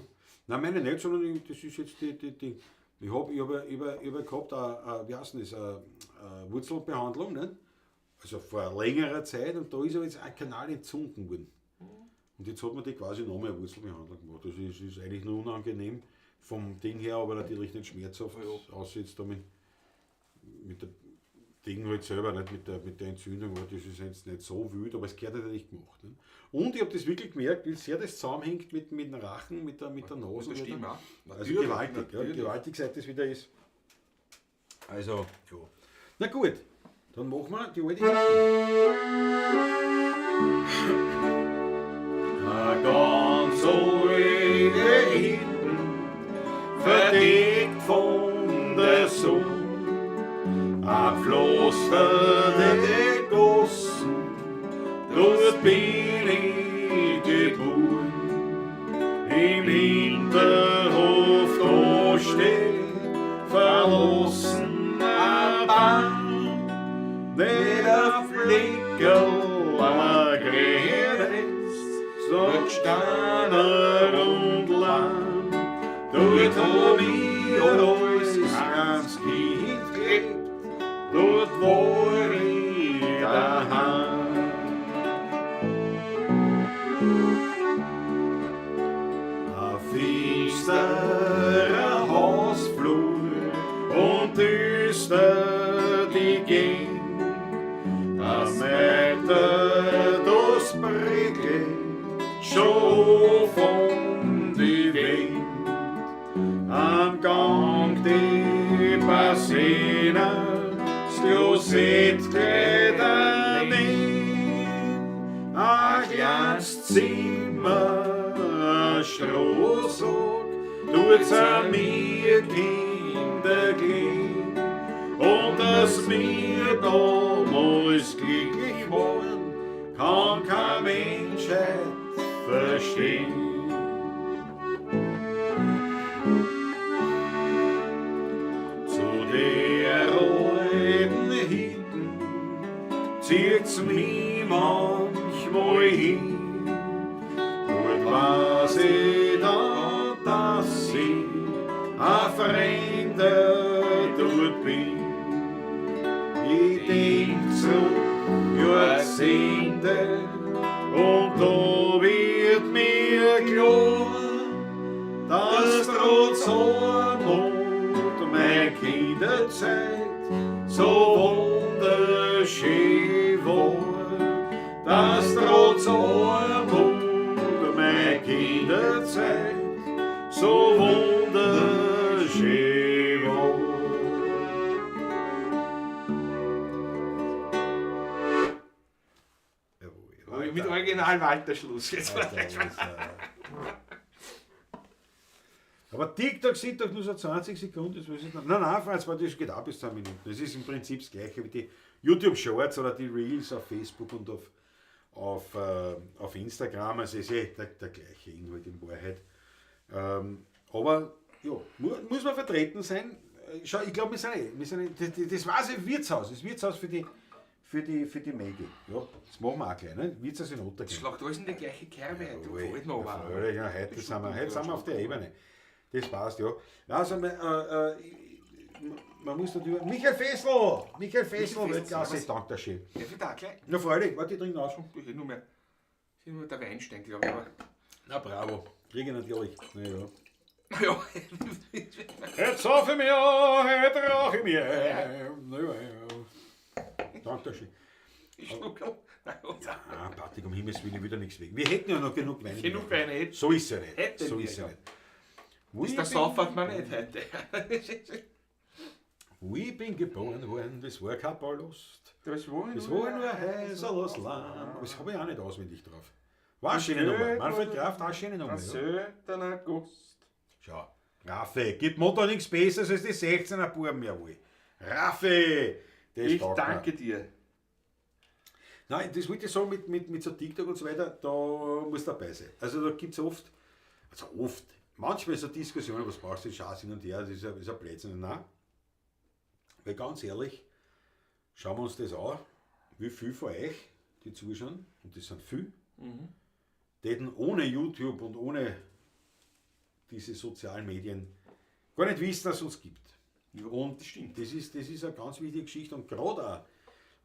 S1: Nein, meine nicht, sondern ich, das ist jetzt die ich habe ich hab, ich hab, ich hab gehabt, eine, wie heißt denn das, eine Wurzelbehandlung, nicht? Also vor längerer Zeit, und da ist aber jetzt ein Kanal entzünden worden. Und jetzt hat man die quasi nochmal eine Wurzelbehandlung gemacht. Das ist eigentlich nur unangenehm vom Ding her, aber natürlich nicht schmerzhaft,
S2: Ja.
S1: außer jetzt da mit der Ding halt selber, nicht mit der Entzündung, aber das ist jetzt nicht so wild, aber es gehört halt nicht gemacht. Ne? Und ich habe das wirklich gemerkt, wie sehr das zusammenhängt mit dem Rachen, mit der Nase.
S2: Mit der
S1: und so
S2: Stimme
S1: weiter.
S2: auch.
S1: Also
S2: Natürlich,
S1: gewaltig, ja,
S2: natürlich.
S1: gewaltig, seit das wieder ist. Also, ja. Na gut, dann machen wir die alte Geschichte. Ganz alte Hitten, verdeckt von der Sonne, ein Pflasterte Gossen, dort bin ich geboren. Im Hinterhof da steht verlassen ein Baum, nicht ein Fleckerl ein Grün ist, so gestanden. Wo mir als kleines Kind gelebt, dort war ich daheim. Ein finsterer Hausflur und düster die Gegend, das Mäder, das Brickel schon von die Wind. Am Gang die Bassiner, das Klosett geht nicht. Ein kleines Zimmer, ein Strohsack, tut's an mir Kinder gehen. Und dass wir damals glücklich waren, kann kein Mensch heut verstehen. Zu der alten Hütten zieht's mich manchmal hin. Dort weiß ich dann, dass ich ein Fremder dort bin. Ich denk zurück Jahrzehnte und da wird mir klar, dass trotz Armut meine Kinderzeit so wunderschön war. Dass trotz Armut meine Kinderzeit so wunderschön war. Jawohl,
S2: Mit Original Walter Schluss jetzt.
S1: Alter, aber TikTok sind doch nur so 20 Sekunden, das weiß ich nicht. Nein, nein, Franz, das geht auch bis 10 Minuten. Das ist im Prinzip das Gleiche wie die YouTube Shorts oder die Reels auf Facebook und auf Instagram. Also ist eh der gleiche Inhalt in Wahrheit. Aber ja, muss man vertreten sein. Schau, ich glaube, wir sind eh, das war das Wirtshaus, das Wirtshaus für die Mägel. Ja, das machen wir auch gleich, ne? Wirtshaus in Otterkring.
S2: Das schlagt alles in die gleiche Kerbe, du gefällt mir
S1: Ja,
S2: aber.
S1: freilich, ja, heute sind wir auf der Ebene. Das passt, ja. Also, man muss natürlich. Michael Fessl! Michael Fessl, Weltklasse, danke dir schön.
S2: Darf ich da auch gleich?
S1: Na freilich, warte, ich trinke noch.
S2: Ich nur mehr. Das ist nur der Weinstein, glaube ich. Aber.
S1: Na bravo, kriege ich natürlich. Na ja.
S2: Ja.
S1: Jetzt sauf ich mir, heute rauche ich mir. Na ja, ja. Danke schön.
S2: Ich schluck auch. Nein,
S1: Ah, Patrick, um Himmels Willen wieder nichts wegen. Wir hätten ja noch genug Wein.
S2: Genug Wein hätten.
S1: So ist es ja nicht.
S2: Hätten
S1: so
S2: wir
S1: ist es ja
S2: ja.
S1: nicht.
S2: Ist der Saufert man nicht heute.
S1: Wo ich bin geboren worden, das war kein Ballast.
S2: Das war
S1: Das war nur ein heißer Land. Das habe ich auch nicht auswendig drauf. War eine schöne Nummer. Manfred Graf, auch eine schöne Nummer.
S2: Ein seltener Gast.
S1: Schau, Raffi, gibt mir da nichts Besseres als die 16er Buben, jawohl. Raffi, das
S2: Ich
S1: taugt mir.
S2: danke dir.
S1: Nein, das wollte ich sagen, mit so TikTok und so weiter, da muss dabei sein. Also da gibt es oft, manchmal so Diskussionen, was brauchst du denn Schatz hin und her, das ist ein Blödsinn. Nein, weil ganz ehrlich, schauen wir uns das an, wie viel von euch, die zuschauen, und das sind viel, die ohne YouTube und ohne diese sozialen Medien gar nicht wissen, dass es uns gibt.
S2: Ja,
S1: und
S2: das stimmt.
S1: Das ist eine ganz wichtige Geschichte und gerade auch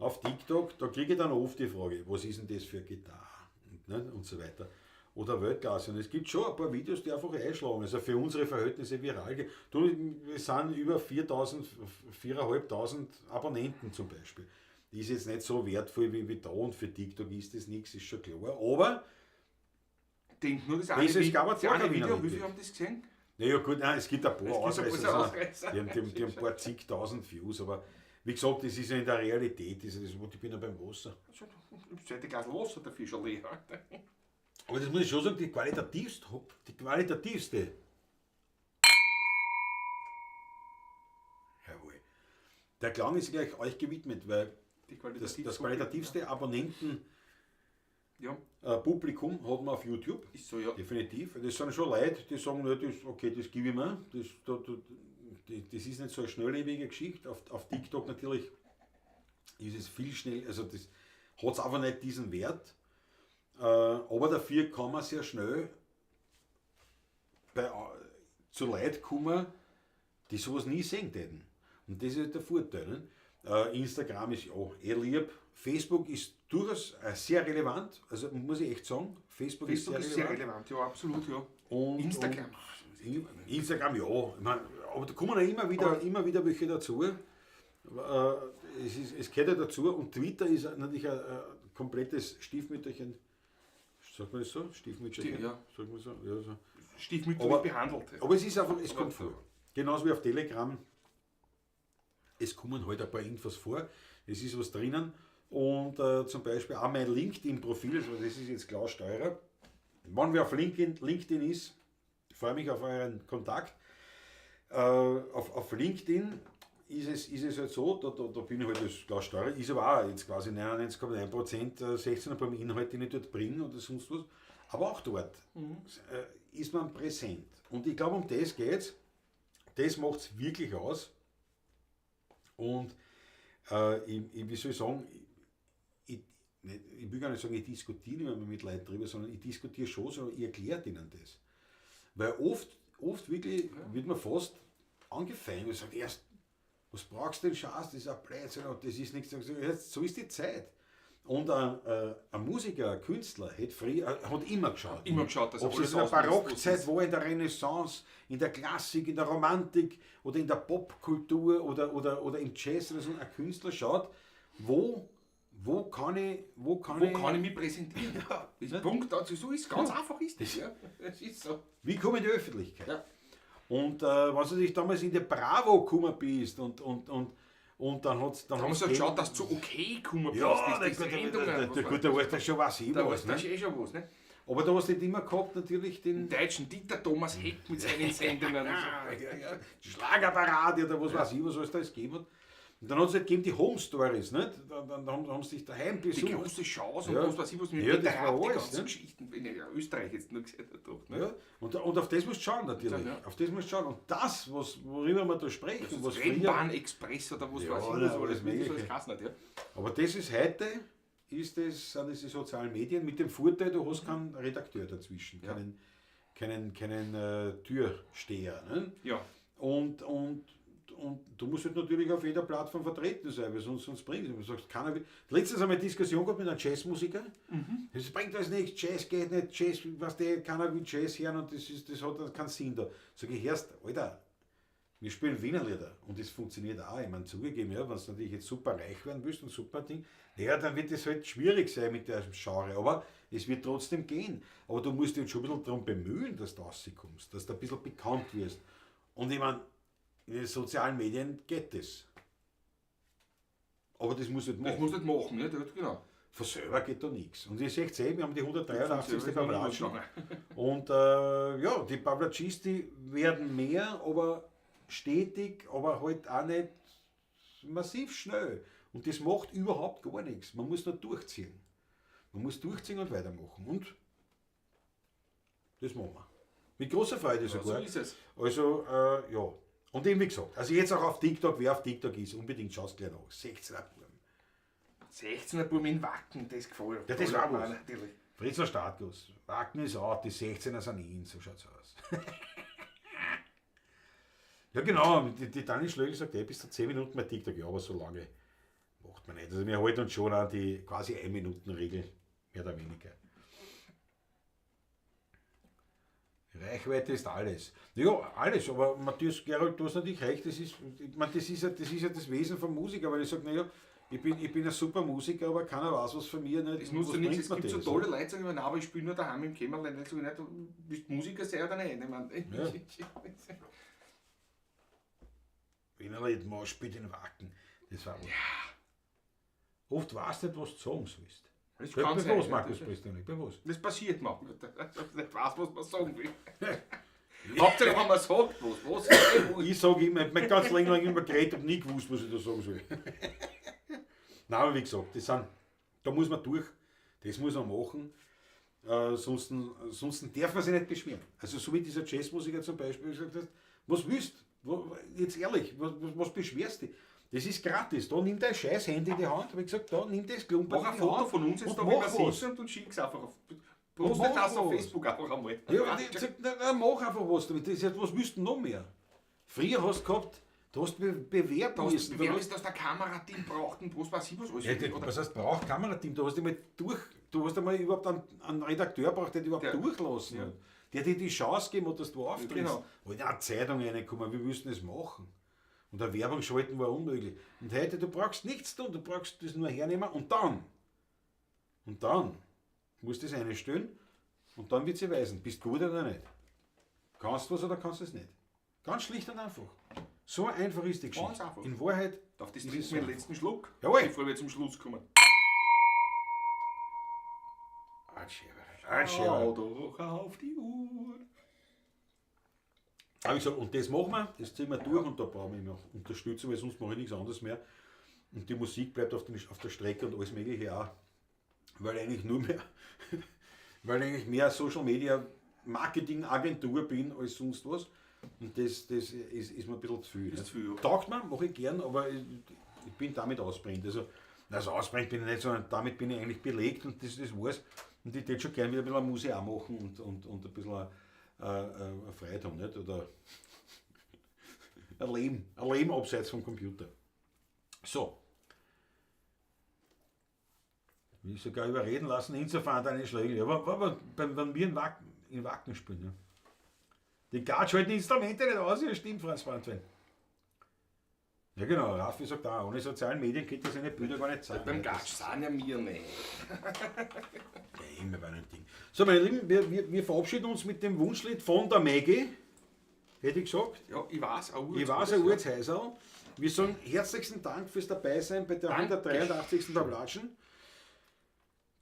S1: auf TikTok, da kriege ich dann oft die Frage, was ist denn das für eine Gitarre und, ne, und so weiter. Oder Weltklasse. Und es gibt schon ein paar Videos, die einfach einschlagen. Also für unsere Verhältnisse viral gehen. Du, wir sind über 4.000, 4.500 Abonnenten zum Beispiel. Die ist jetzt nicht so wertvoll wie da und für TikTok ist das nichts, ist schon klar. Aber
S2: Denk nur, das
S1: Das
S2: eine,
S1: ist gar
S2: das eine
S1: kein
S2: Video,
S1: Wiener
S2: wie viele haben das gesehen?
S1: Naja gut, nein, es gibt ein paar
S2: Es gibt ein
S1: Ausreißer.
S2: paar Ausreißer.
S1: Die haben ein paar zigtausend Views, aber wie gesagt, das ist ja in der Realität, das ist, ich bin ja beim Wasser.
S2: Das zweite Glas Wasser dafür schon leer.
S1: Aber das muss ich schon sagen, die qualitativste. Jawohl. Der Klang ist gleich euch gewidmet, weil das qualitativste Abonnenten
S2: Ja.
S1: Publikum hat man auf YouTube.
S2: Ist so, ja.
S1: Definitiv. Das sind schon Leute, die sagen, na, das, okay, das gebe ich mir. Das ist nicht so eine schnelllebige Geschichte. Auf TikTok natürlich ist es viel schnell, also das hat es einfach nicht diesen Wert. Aber dafür kann man sehr schnell bei zu Leuten kommen, die sowas nie sehen täten. Und das ist halt der Vorteil. Ne? Instagram ist ja eh lieb. Facebook ist durchaus sehr relevant. Also muss ich echt sagen, Facebook
S2: Facebook
S1: ist sehr relevant.
S2: ja, absolut, ja.
S1: Und,
S2: Instagram.
S1: Und Instagram, ja. Ich mein, aber da kommen ja immer wieder welche dazu. Es gehört ja dazu. Und Twitter ist natürlich ein komplettes Stiefmütterchen. Sagt man das so? Stiefmütterchen?
S2: Ja.
S1: Sagt man so? Ja, so.
S2: Stiefmütterlich behandelt.
S1: Aber es ist einfach, es
S2: Aber-
S1: kommt vor. Genauso wie auf Telegram. Es kommen halt ein paar Infos vor. Es ist was drinnen. Und zum Beispiel auch mein LinkedIn-Profil, also das ist jetzt Klaus Steurer. Wenn wer auf LinkedIn ist, freue mich auf euren Kontakt. Auf LinkedIn ist es halt so, da bin ich halt als Klaus Steurer, ist aber auch jetzt quasi 99,9%, 16 beim Inhalt, den ich dort bringe oder sonst was. Aber auch dort ist man präsent. Und ich glaube, um das geht's. Das macht's wirklich aus. Und ich, wie soll ich sagen, ich will gar nicht sagen, ich diskutiere nicht mehr mit Leuten drüber, sondern ich diskutiere schon, sondern ich erkläre denen das. Weil oft wirklich wird man fast angefeindet und sagt, erst, was brauchst du denn Schatz, das ist ein Blödsinn und das ist nichts. So ist die Zeit. Und ein Musiker, ein Künstler hat immer geschaut.
S2: Immer geschaut, dass er
S1: Ob es
S2: alles
S1: in der
S2: ausnutzt, was
S1: Barockzeit
S2: ist.
S1: war, in der Renaissance, in der Klassik, in der Romantik oder in der Popkultur oder im Jazz oder so, ein Künstler schaut, wo kann ich,
S2: Wo kann ich mich präsentieren?
S1: Ja,
S2: Das
S1: ne?
S2: Punkt dazu, so ist ganz einfach ist das. Ja. Das ist so.
S1: Wie komme ich in die Öffentlichkeit?
S2: Ja.
S1: Und wenn du dich damals in die Bravo gekommen bist und dann hat's, dann
S2: Da haben
S1: hat's
S2: sie
S1: gegeben-
S2: geschaut, dass du zu okay gekommen bist.
S1: Ja,
S2: das,
S1: der,
S2: die Sendungen, was
S1: gut, da weißt du schon, was ich
S2: Da
S1: was,
S2: weißt du
S1: ne?
S2: eh schon was, ne?
S1: Aber da hast du nicht immer gehabt, natürlich den
S2: Den deutschen Dieter Thomas Heck mit seinen Sendungen. und so.
S1: Ja, ja, die Schlagerparade oder was weiß ich, was alles da alles gegeben hat. Und dann hat es halt gegeben die Home Stories, nicht? Dann haben sie sich daheim
S2: Die
S1: besucht.
S2: große Chance und
S1: Ja.
S2: was weiß ich, was mit
S1: Ja,
S2: Peter
S1: das war
S2: Raab, die
S1: alles,
S2: ganzen
S1: ne?
S2: Geschichten, in Österreich jetzt nur gesehen hat, doch, ne?
S1: Ja, und auf das musst du schauen natürlich.
S2: Ja.
S1: Auf das musst du schauen. Und das, worüber wir da sprechen,
S2: Das
S1: was früher,
S2: Rennbahn-Express oder was
S1: Ja,
S2: weiß ich,
S1: oder
S2: was alles,
S1: alles
S2: das alles
S1: Mögliche.
S2: geheißen hat, ja.
S1: Aber das ist heute, sind das die sozialen Medien mit dem Vorteil, du hast keinen Redakteur dazwischen,
S2: Ja.
S1: keinen Türsteher. Ne?
S2: Ja.
S1: Und du musst halt natürlich auf jeder Plattform vertreten sein, weil sonst bringt es. Du sagst, keiner will. Letztens haben wir eine Diskussion gehabt mit einem Jazzmusiker. Das bringt alles nichts, Jazz geht nicht, Jazz, weißt du, keiner will Jazz hören und das hat dann keinen Sinn da. Sag ich, hörst, Alter, wir spielen Wiener Lieder und das funktioniert auch. Ich meine, zugegeben, ja, wenn du natürlich jetzt super reich werden willst und super Ding, naja, dann wird das halt schwierig sein mit der Genre, aber es wird trotzdem gehen. Aber du musst dich jetzt schon ein bisschen darum bemühen, dass du rauskommst, dass du ein bisschen bekannt wirst. Und ich meine, in den sozialen Medien geht das. Aber das muss nicht
S2: Das
S1: machen.
S2: musst du nicht machen, ne? Das, genau.
S1: Von selber geht da nichts. Und ihr seht eh, wir haben die 183.
S2: Pavlatsch.
S1: Pavlatschen. Und ja, die Pavlatschisti werden mehr, aber stetig, aber halt auch nicht massiv schnell. Und das macht überhaupt gar nichts. Man muss nur durchziehen. Man muss durchziehen und weitermachen. Und das machen wir. Mit großer Freude
S2: Ja, so
S1: sogar.
S2: ist es.
S1: Also, ja. Und eben wie gesagt, also jetzt auch auf TikTok, wer auf TikTok ist, unbedingt schaut's gleich nach. 16er Buben.
S2: 16er Buben in Wacken, das gefällt
S1: Ja, das war was.
S2: Natürlich.
S1: Fritzler Startlos. Wacken ist out, die 16er sind in, so schaut's aus. Ja genau, die Dani Schlögl sagt, ey, bis zu 10 Minuten bei TikTok, ja, aber so lange macht man nicht. Also wir halten uns schon an die quasi 1-Minuten-Regel, mehr oder weniger. Reichweite ist alles. Ja, alles, aber Matthias Gerold, du hast natürlich recht, das ist, ich meine, das ist ja das Wesen vom Musiker, weil ich sage, naja, ich bin ein super Musiker, aber keiner weiß was von mir. Nicht,
S2: Es nutzt
S1: was
S2: ja nichts,
S1: bringt
S2: es
S1: mir
S2: gibt so
S1: das,
S2: tolle
S1: ne?
S2: Leute, die sagen immer, nein, aber ich spiele nur daheim im Kämmerlein. Ich sage nicht, du bist Musiker sein oder nicht. Ich meine,
S1: Ja. Wienerlied, Moshpit in Wacken. Das war ja. Oft weißt du nicht, was du sagen sollst.
S2: Das
S1: Bei
S2: kann
S1: was,
S2: sein, ja.
S1: Markus Pristoni, bei was?
S2: Das passiert manchmal. Dass man nicht weiß, was man sagen will. Hauptsache, wenn man sagt, was.
S1: Ich sage immer, ich hab mein ganzes Leben lang immer geredet und nie gewusst, was ich da sagen soll. Nein, aber wie gesagt, da muss man durch, das muss man machen. Sonst darf man sich nicht beschweren. Also so wie dieser Jazzmusiker zum Beispiel gesagt hat, was willst du? Jetzt ehrlich, was beschwerst du dich? Das ist gratis. Da nimm dein scheiß Handy in die Hand. Hab ich gesagt, da nimm das Klumpen
S2: Mach ein
S1: in die
S2: Foto
S1: Hand
S2: von uns jetzt
S1: und
S2: da, wie wir
S1: mach was.
S2: sitzen und schick's einfach auf. Poste
S1: Mach
S2: das auf
S1: was.
S2: Facebook einfach einmal.
S1: Ja, die, sagt, na, na, mach einfach was damit. Das heißt, was müsst du noch mehr? Früher hast du gehabt, du hast bewerben
S2: Da hast
S1: müssen.
S2: du wer ist, dass der Kamerateam braucht und was weiß ich was alles.
S1: Ja, das,
S2: Oder-
S1: was heißt, braucht Kamerateam? Du hast einmal durch, du hast einmal überhaupt einen Redakteur braucht, der dich überhaupt
S2: Der-
S1: durchlassen
S2: ja.
S1: hat. Der dir die Chance gegeben hat, dass du auftrittst.
S2: Genau.
S1: Wo in eine Zeitung reinkommen, wir müssen das machen. Und eine Werbung schalten war unmöglich. Und heute, du brauchst nichts tun, du brauchst das nur hernehmen und dann musst du das einstellen und dann wird sie weisen, bist du gut oder nicht. Kannst du was oder kannst du es nicht. Ganz schlicht und einfach. So einfach ist die Geschichte.
S2: Ganz einfach.
S1: In Wahrheit
S2: Auf das
S1: ist
S2: trinken
S1: es
S2: wir
S1: so
S2: den letzten Schluck,
S1: Jawohl.
S2: bevor wir zum Schluss kommen.
S1: Schau
S2: Schau doch auf die Uhr.
S1: Aber ich sag, und das machen wir, das ziehen wir durch und da brauchen wir noch Unterstützung, weil sonst mache ich nichts anderes mehr. Und die Musik bleibt auf der Strecke und alles Mögliche auch. Weil eigentlich nur mehr, weil eigentlich mehr Social Media Marketing Agentur bin als sonst was. Und das ist mir ein bisschen zu viel.
S2: Ist
S1: ne?
S2: zu viel, ja.
S1: Taugt mir, mache ich gern, aber ich bin damit ausbrennt. Also ausbrennt bin ich nicht, sondern damit bin ich eigentlich belegt und das war's. Und ich würde schon gern wieder ein bisschen Musik auch machen und ein bisschen eine Freude haben, nicht? Oder ein Leben abseits vom Computer. So. Mich sogar überreden lassen, hinzufahren, deine Schläge. Aber wenn wir in Wacken spielen, ja. Die Gatsch halten die Instrumente nicht aus, ja, stimmt, Franz Brandwein. Ja genau, Raffi sagt auch, ohne sozialen Medien geht das seine Bilder gar nicht zeigen.
S2: Beim Gatsch sind ja wir nicht.
S1: Ja, immer bei einem Ding. So, meine Lieben, wir verabschieden uns mit dem Wunschlied von der Maggie, hätte ich gesagt.
S2: Ja, ich weiß, ein
S1: Ich weiß, ein Urzhäuserl. Wir sagen herzlichsten Dank fürs Dabeisein bei der 183. Tablatschen.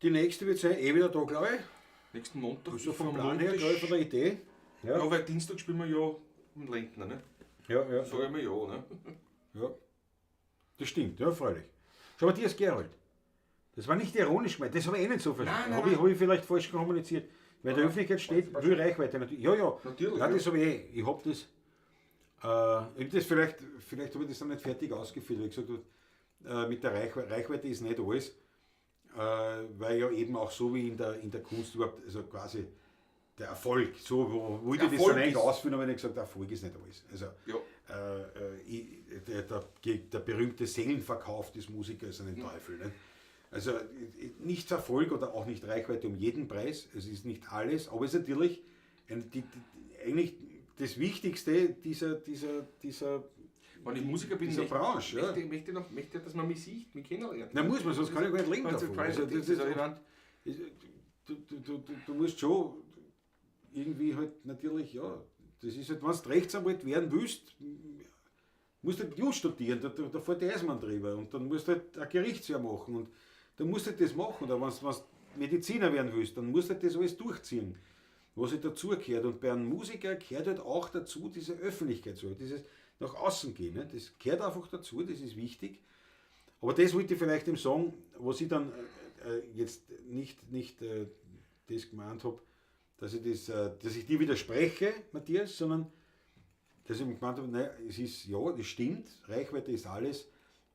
S1: Die nächste wird sein, eh wieder da, glaube ich.
S2: Nächsten Montag.
S1: So vom Plan her, glaube ich, von der Idee. Ja,
S2: Ja, weil Dienstag spielen wir ja im Lindner, ne?
S1: ja, ja.
S2: Sag ich mal ja, ne?
S1: Ja. Das stimmt, ja, freilich. Schau, Matthias Gerold. Das war nicht ironisch gemeint, das habe ich eh nicht so verstanden.
S2: Nein, nein,
S1: Habe ich vielleicht falsch kommuniziert. Weil in der Öffentlichkeit steht, will Reichweite natürlich. Ja, ja.
S2: Natürlich,
S1: Nein,
S2: ja.
S1: das habe ich eh. Ich habe das. Ich hab das vielleicht habe ich das dann nicht fertig ausgeführt, weil ich gesagt habe, mit der Reichweite ist nicht alles. Weil ja eben auch so wie in der Kunst überhaupt, also quasi der Erfolg, so wollte ich das dann eigentlich ausführen, aber ich gesagt, Erfolg ist nicht alles. Also,
S2: ja.
S1: Der berühmte Seelenverkauf des Musikers an den Teufel. Ne? Also nicht Erfolg oder auch nicht Reichweite um jeden Preis, es ist nicht alles, aber es ist natürlich eigentlich das Wichtigste dieser
S2: Wenn ich Musiker bin,
S1: dieser Branche.
S2: Möchte, dass man mich sieht, mich kennenlernt.
S1: Na muss man, sonst kann ich gar nicht leben davon. Also, das ist, du musst schon irgendwie halt natürlich, ja, das ist halt, wenn du Rechtsanwalt werden willst, musst du halt Jus studieren, da fährt der Eismann drüber und dann musst du halt ein Gerichtsjahr machen und dann musst du halt das machen. Oder wenn du Mediziner werden willst, dann musst du halt das alles durchziehen, was halt dazugehört. Und bei einem Musiker gehört halt auch dazu diese Öffentlichkeit, so, dieses nach außen gehen. Ne? Das gehört einfach dazu, das ist wichtig. Aber das wollte ich vielleicht im Song, was ich dann jetzt nicht das gemeint habe, dass ich dir widerspreche, Matthias, sondern dass ich gemeint habe, nein, es ist, ja, das stimmt, Reichweite ist alles,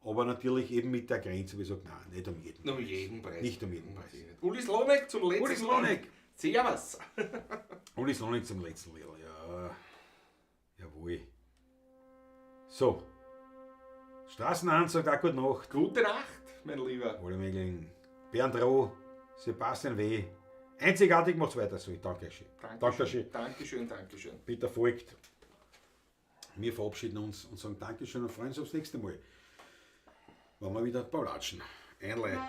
S1: aber natürlich eben mit der Grenze, wo ich sage, nein, nicht um jeden Preis.
S2: Um jeden Preis.
S1: Nicht um jeden Preis.
S2: Uli Slonek zum letzten
S1: Uli Slonek!
S2: Servus!
S1: Uli Slonek zum letzten Lied, ja. Jawohl. So. Straßenhand sagt auch gute Nacht.
S2: Gute Nacht, mein Lieber.
S1: Alle möglichen. Bernd Roh, Sebastian W. Einzigartig macht's weiter so. Danke schön.
S2: Dankeschön. Dankeschön, Dankeschön.
S1: Peter Voigt. Wir verabschieden uns und sagen Dankeschön und freuen uns aufs nächste Mal. Wenn wir wieder Paulatschen einleiten.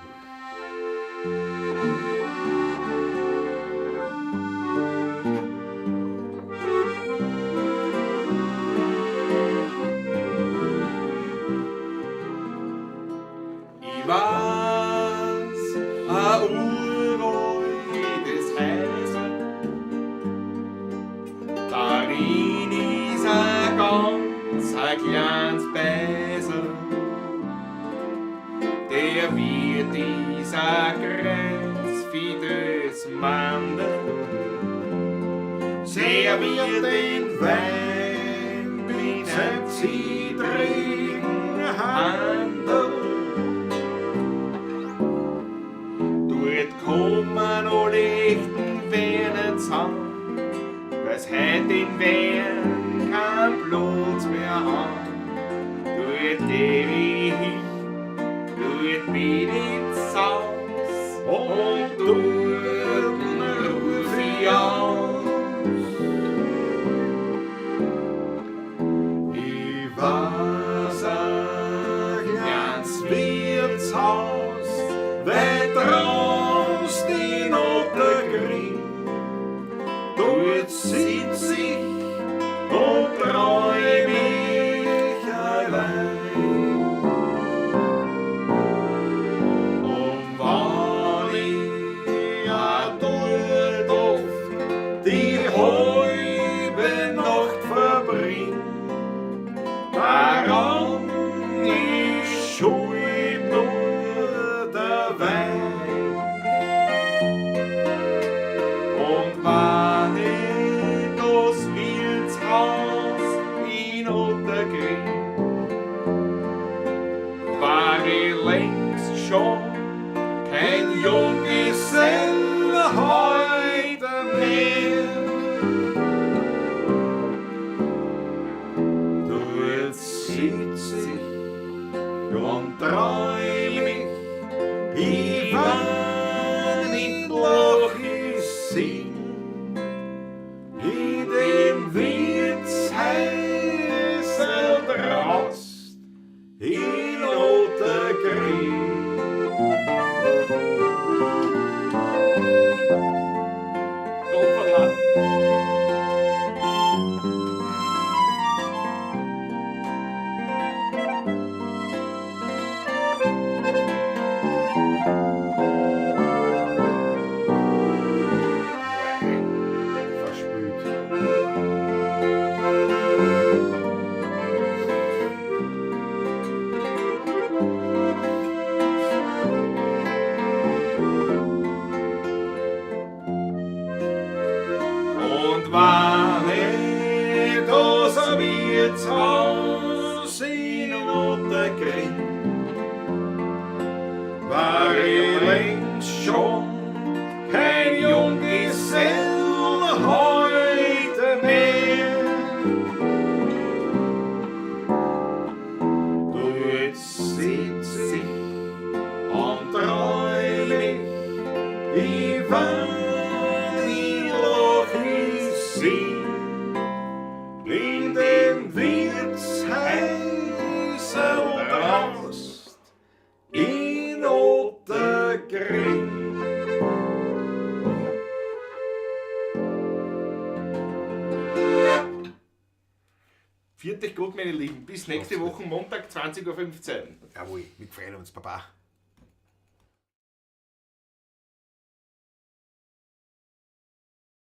S2: Ich weiß, ein uraltes Häusl, darin ist ein ganz ein kleines Beisel, der wird dieser grenzfides Mandel, serviert den Wein mit seinem zittrigen Handel. Dort kommen alle echten Dort geh ich hin, dort bin ich zu Haus und dort ruf ich aus.
S1: Ich weiß ein kleines Wirtshaus, weit raus in Ottergring. Dort sitz ich und träum ich allein. Und wann ich auch dort oft die halbe Nacht verbring, daran ist schuld nur der Wein.
S2: Und wann ich das Wirtshaus in Ottergring, war ich längst schon kein Junggesell heute mehr.
S1: Dort sitz ich und träum ich, ich wann nicht lach, ich sing, in dem Wirtshäusl draußen in Ottergring.
S2: Hoppala.
S1: Verspült.
S2: Und wann ich das Wirtshaus in Ottergring,
S1: war ich längst schon kein Junggesell heute mehr. Dort sitz ich und träum ich, ich wann ich lach, ich sing, in dem Wirtshäusl draußen in Ottergring.
S2: Pfiat euch Gott, meine Lieben. Bis nächste Woche Montag, 20:15 Uhr.
S1: Jawohl, wir freuen uns, Baba.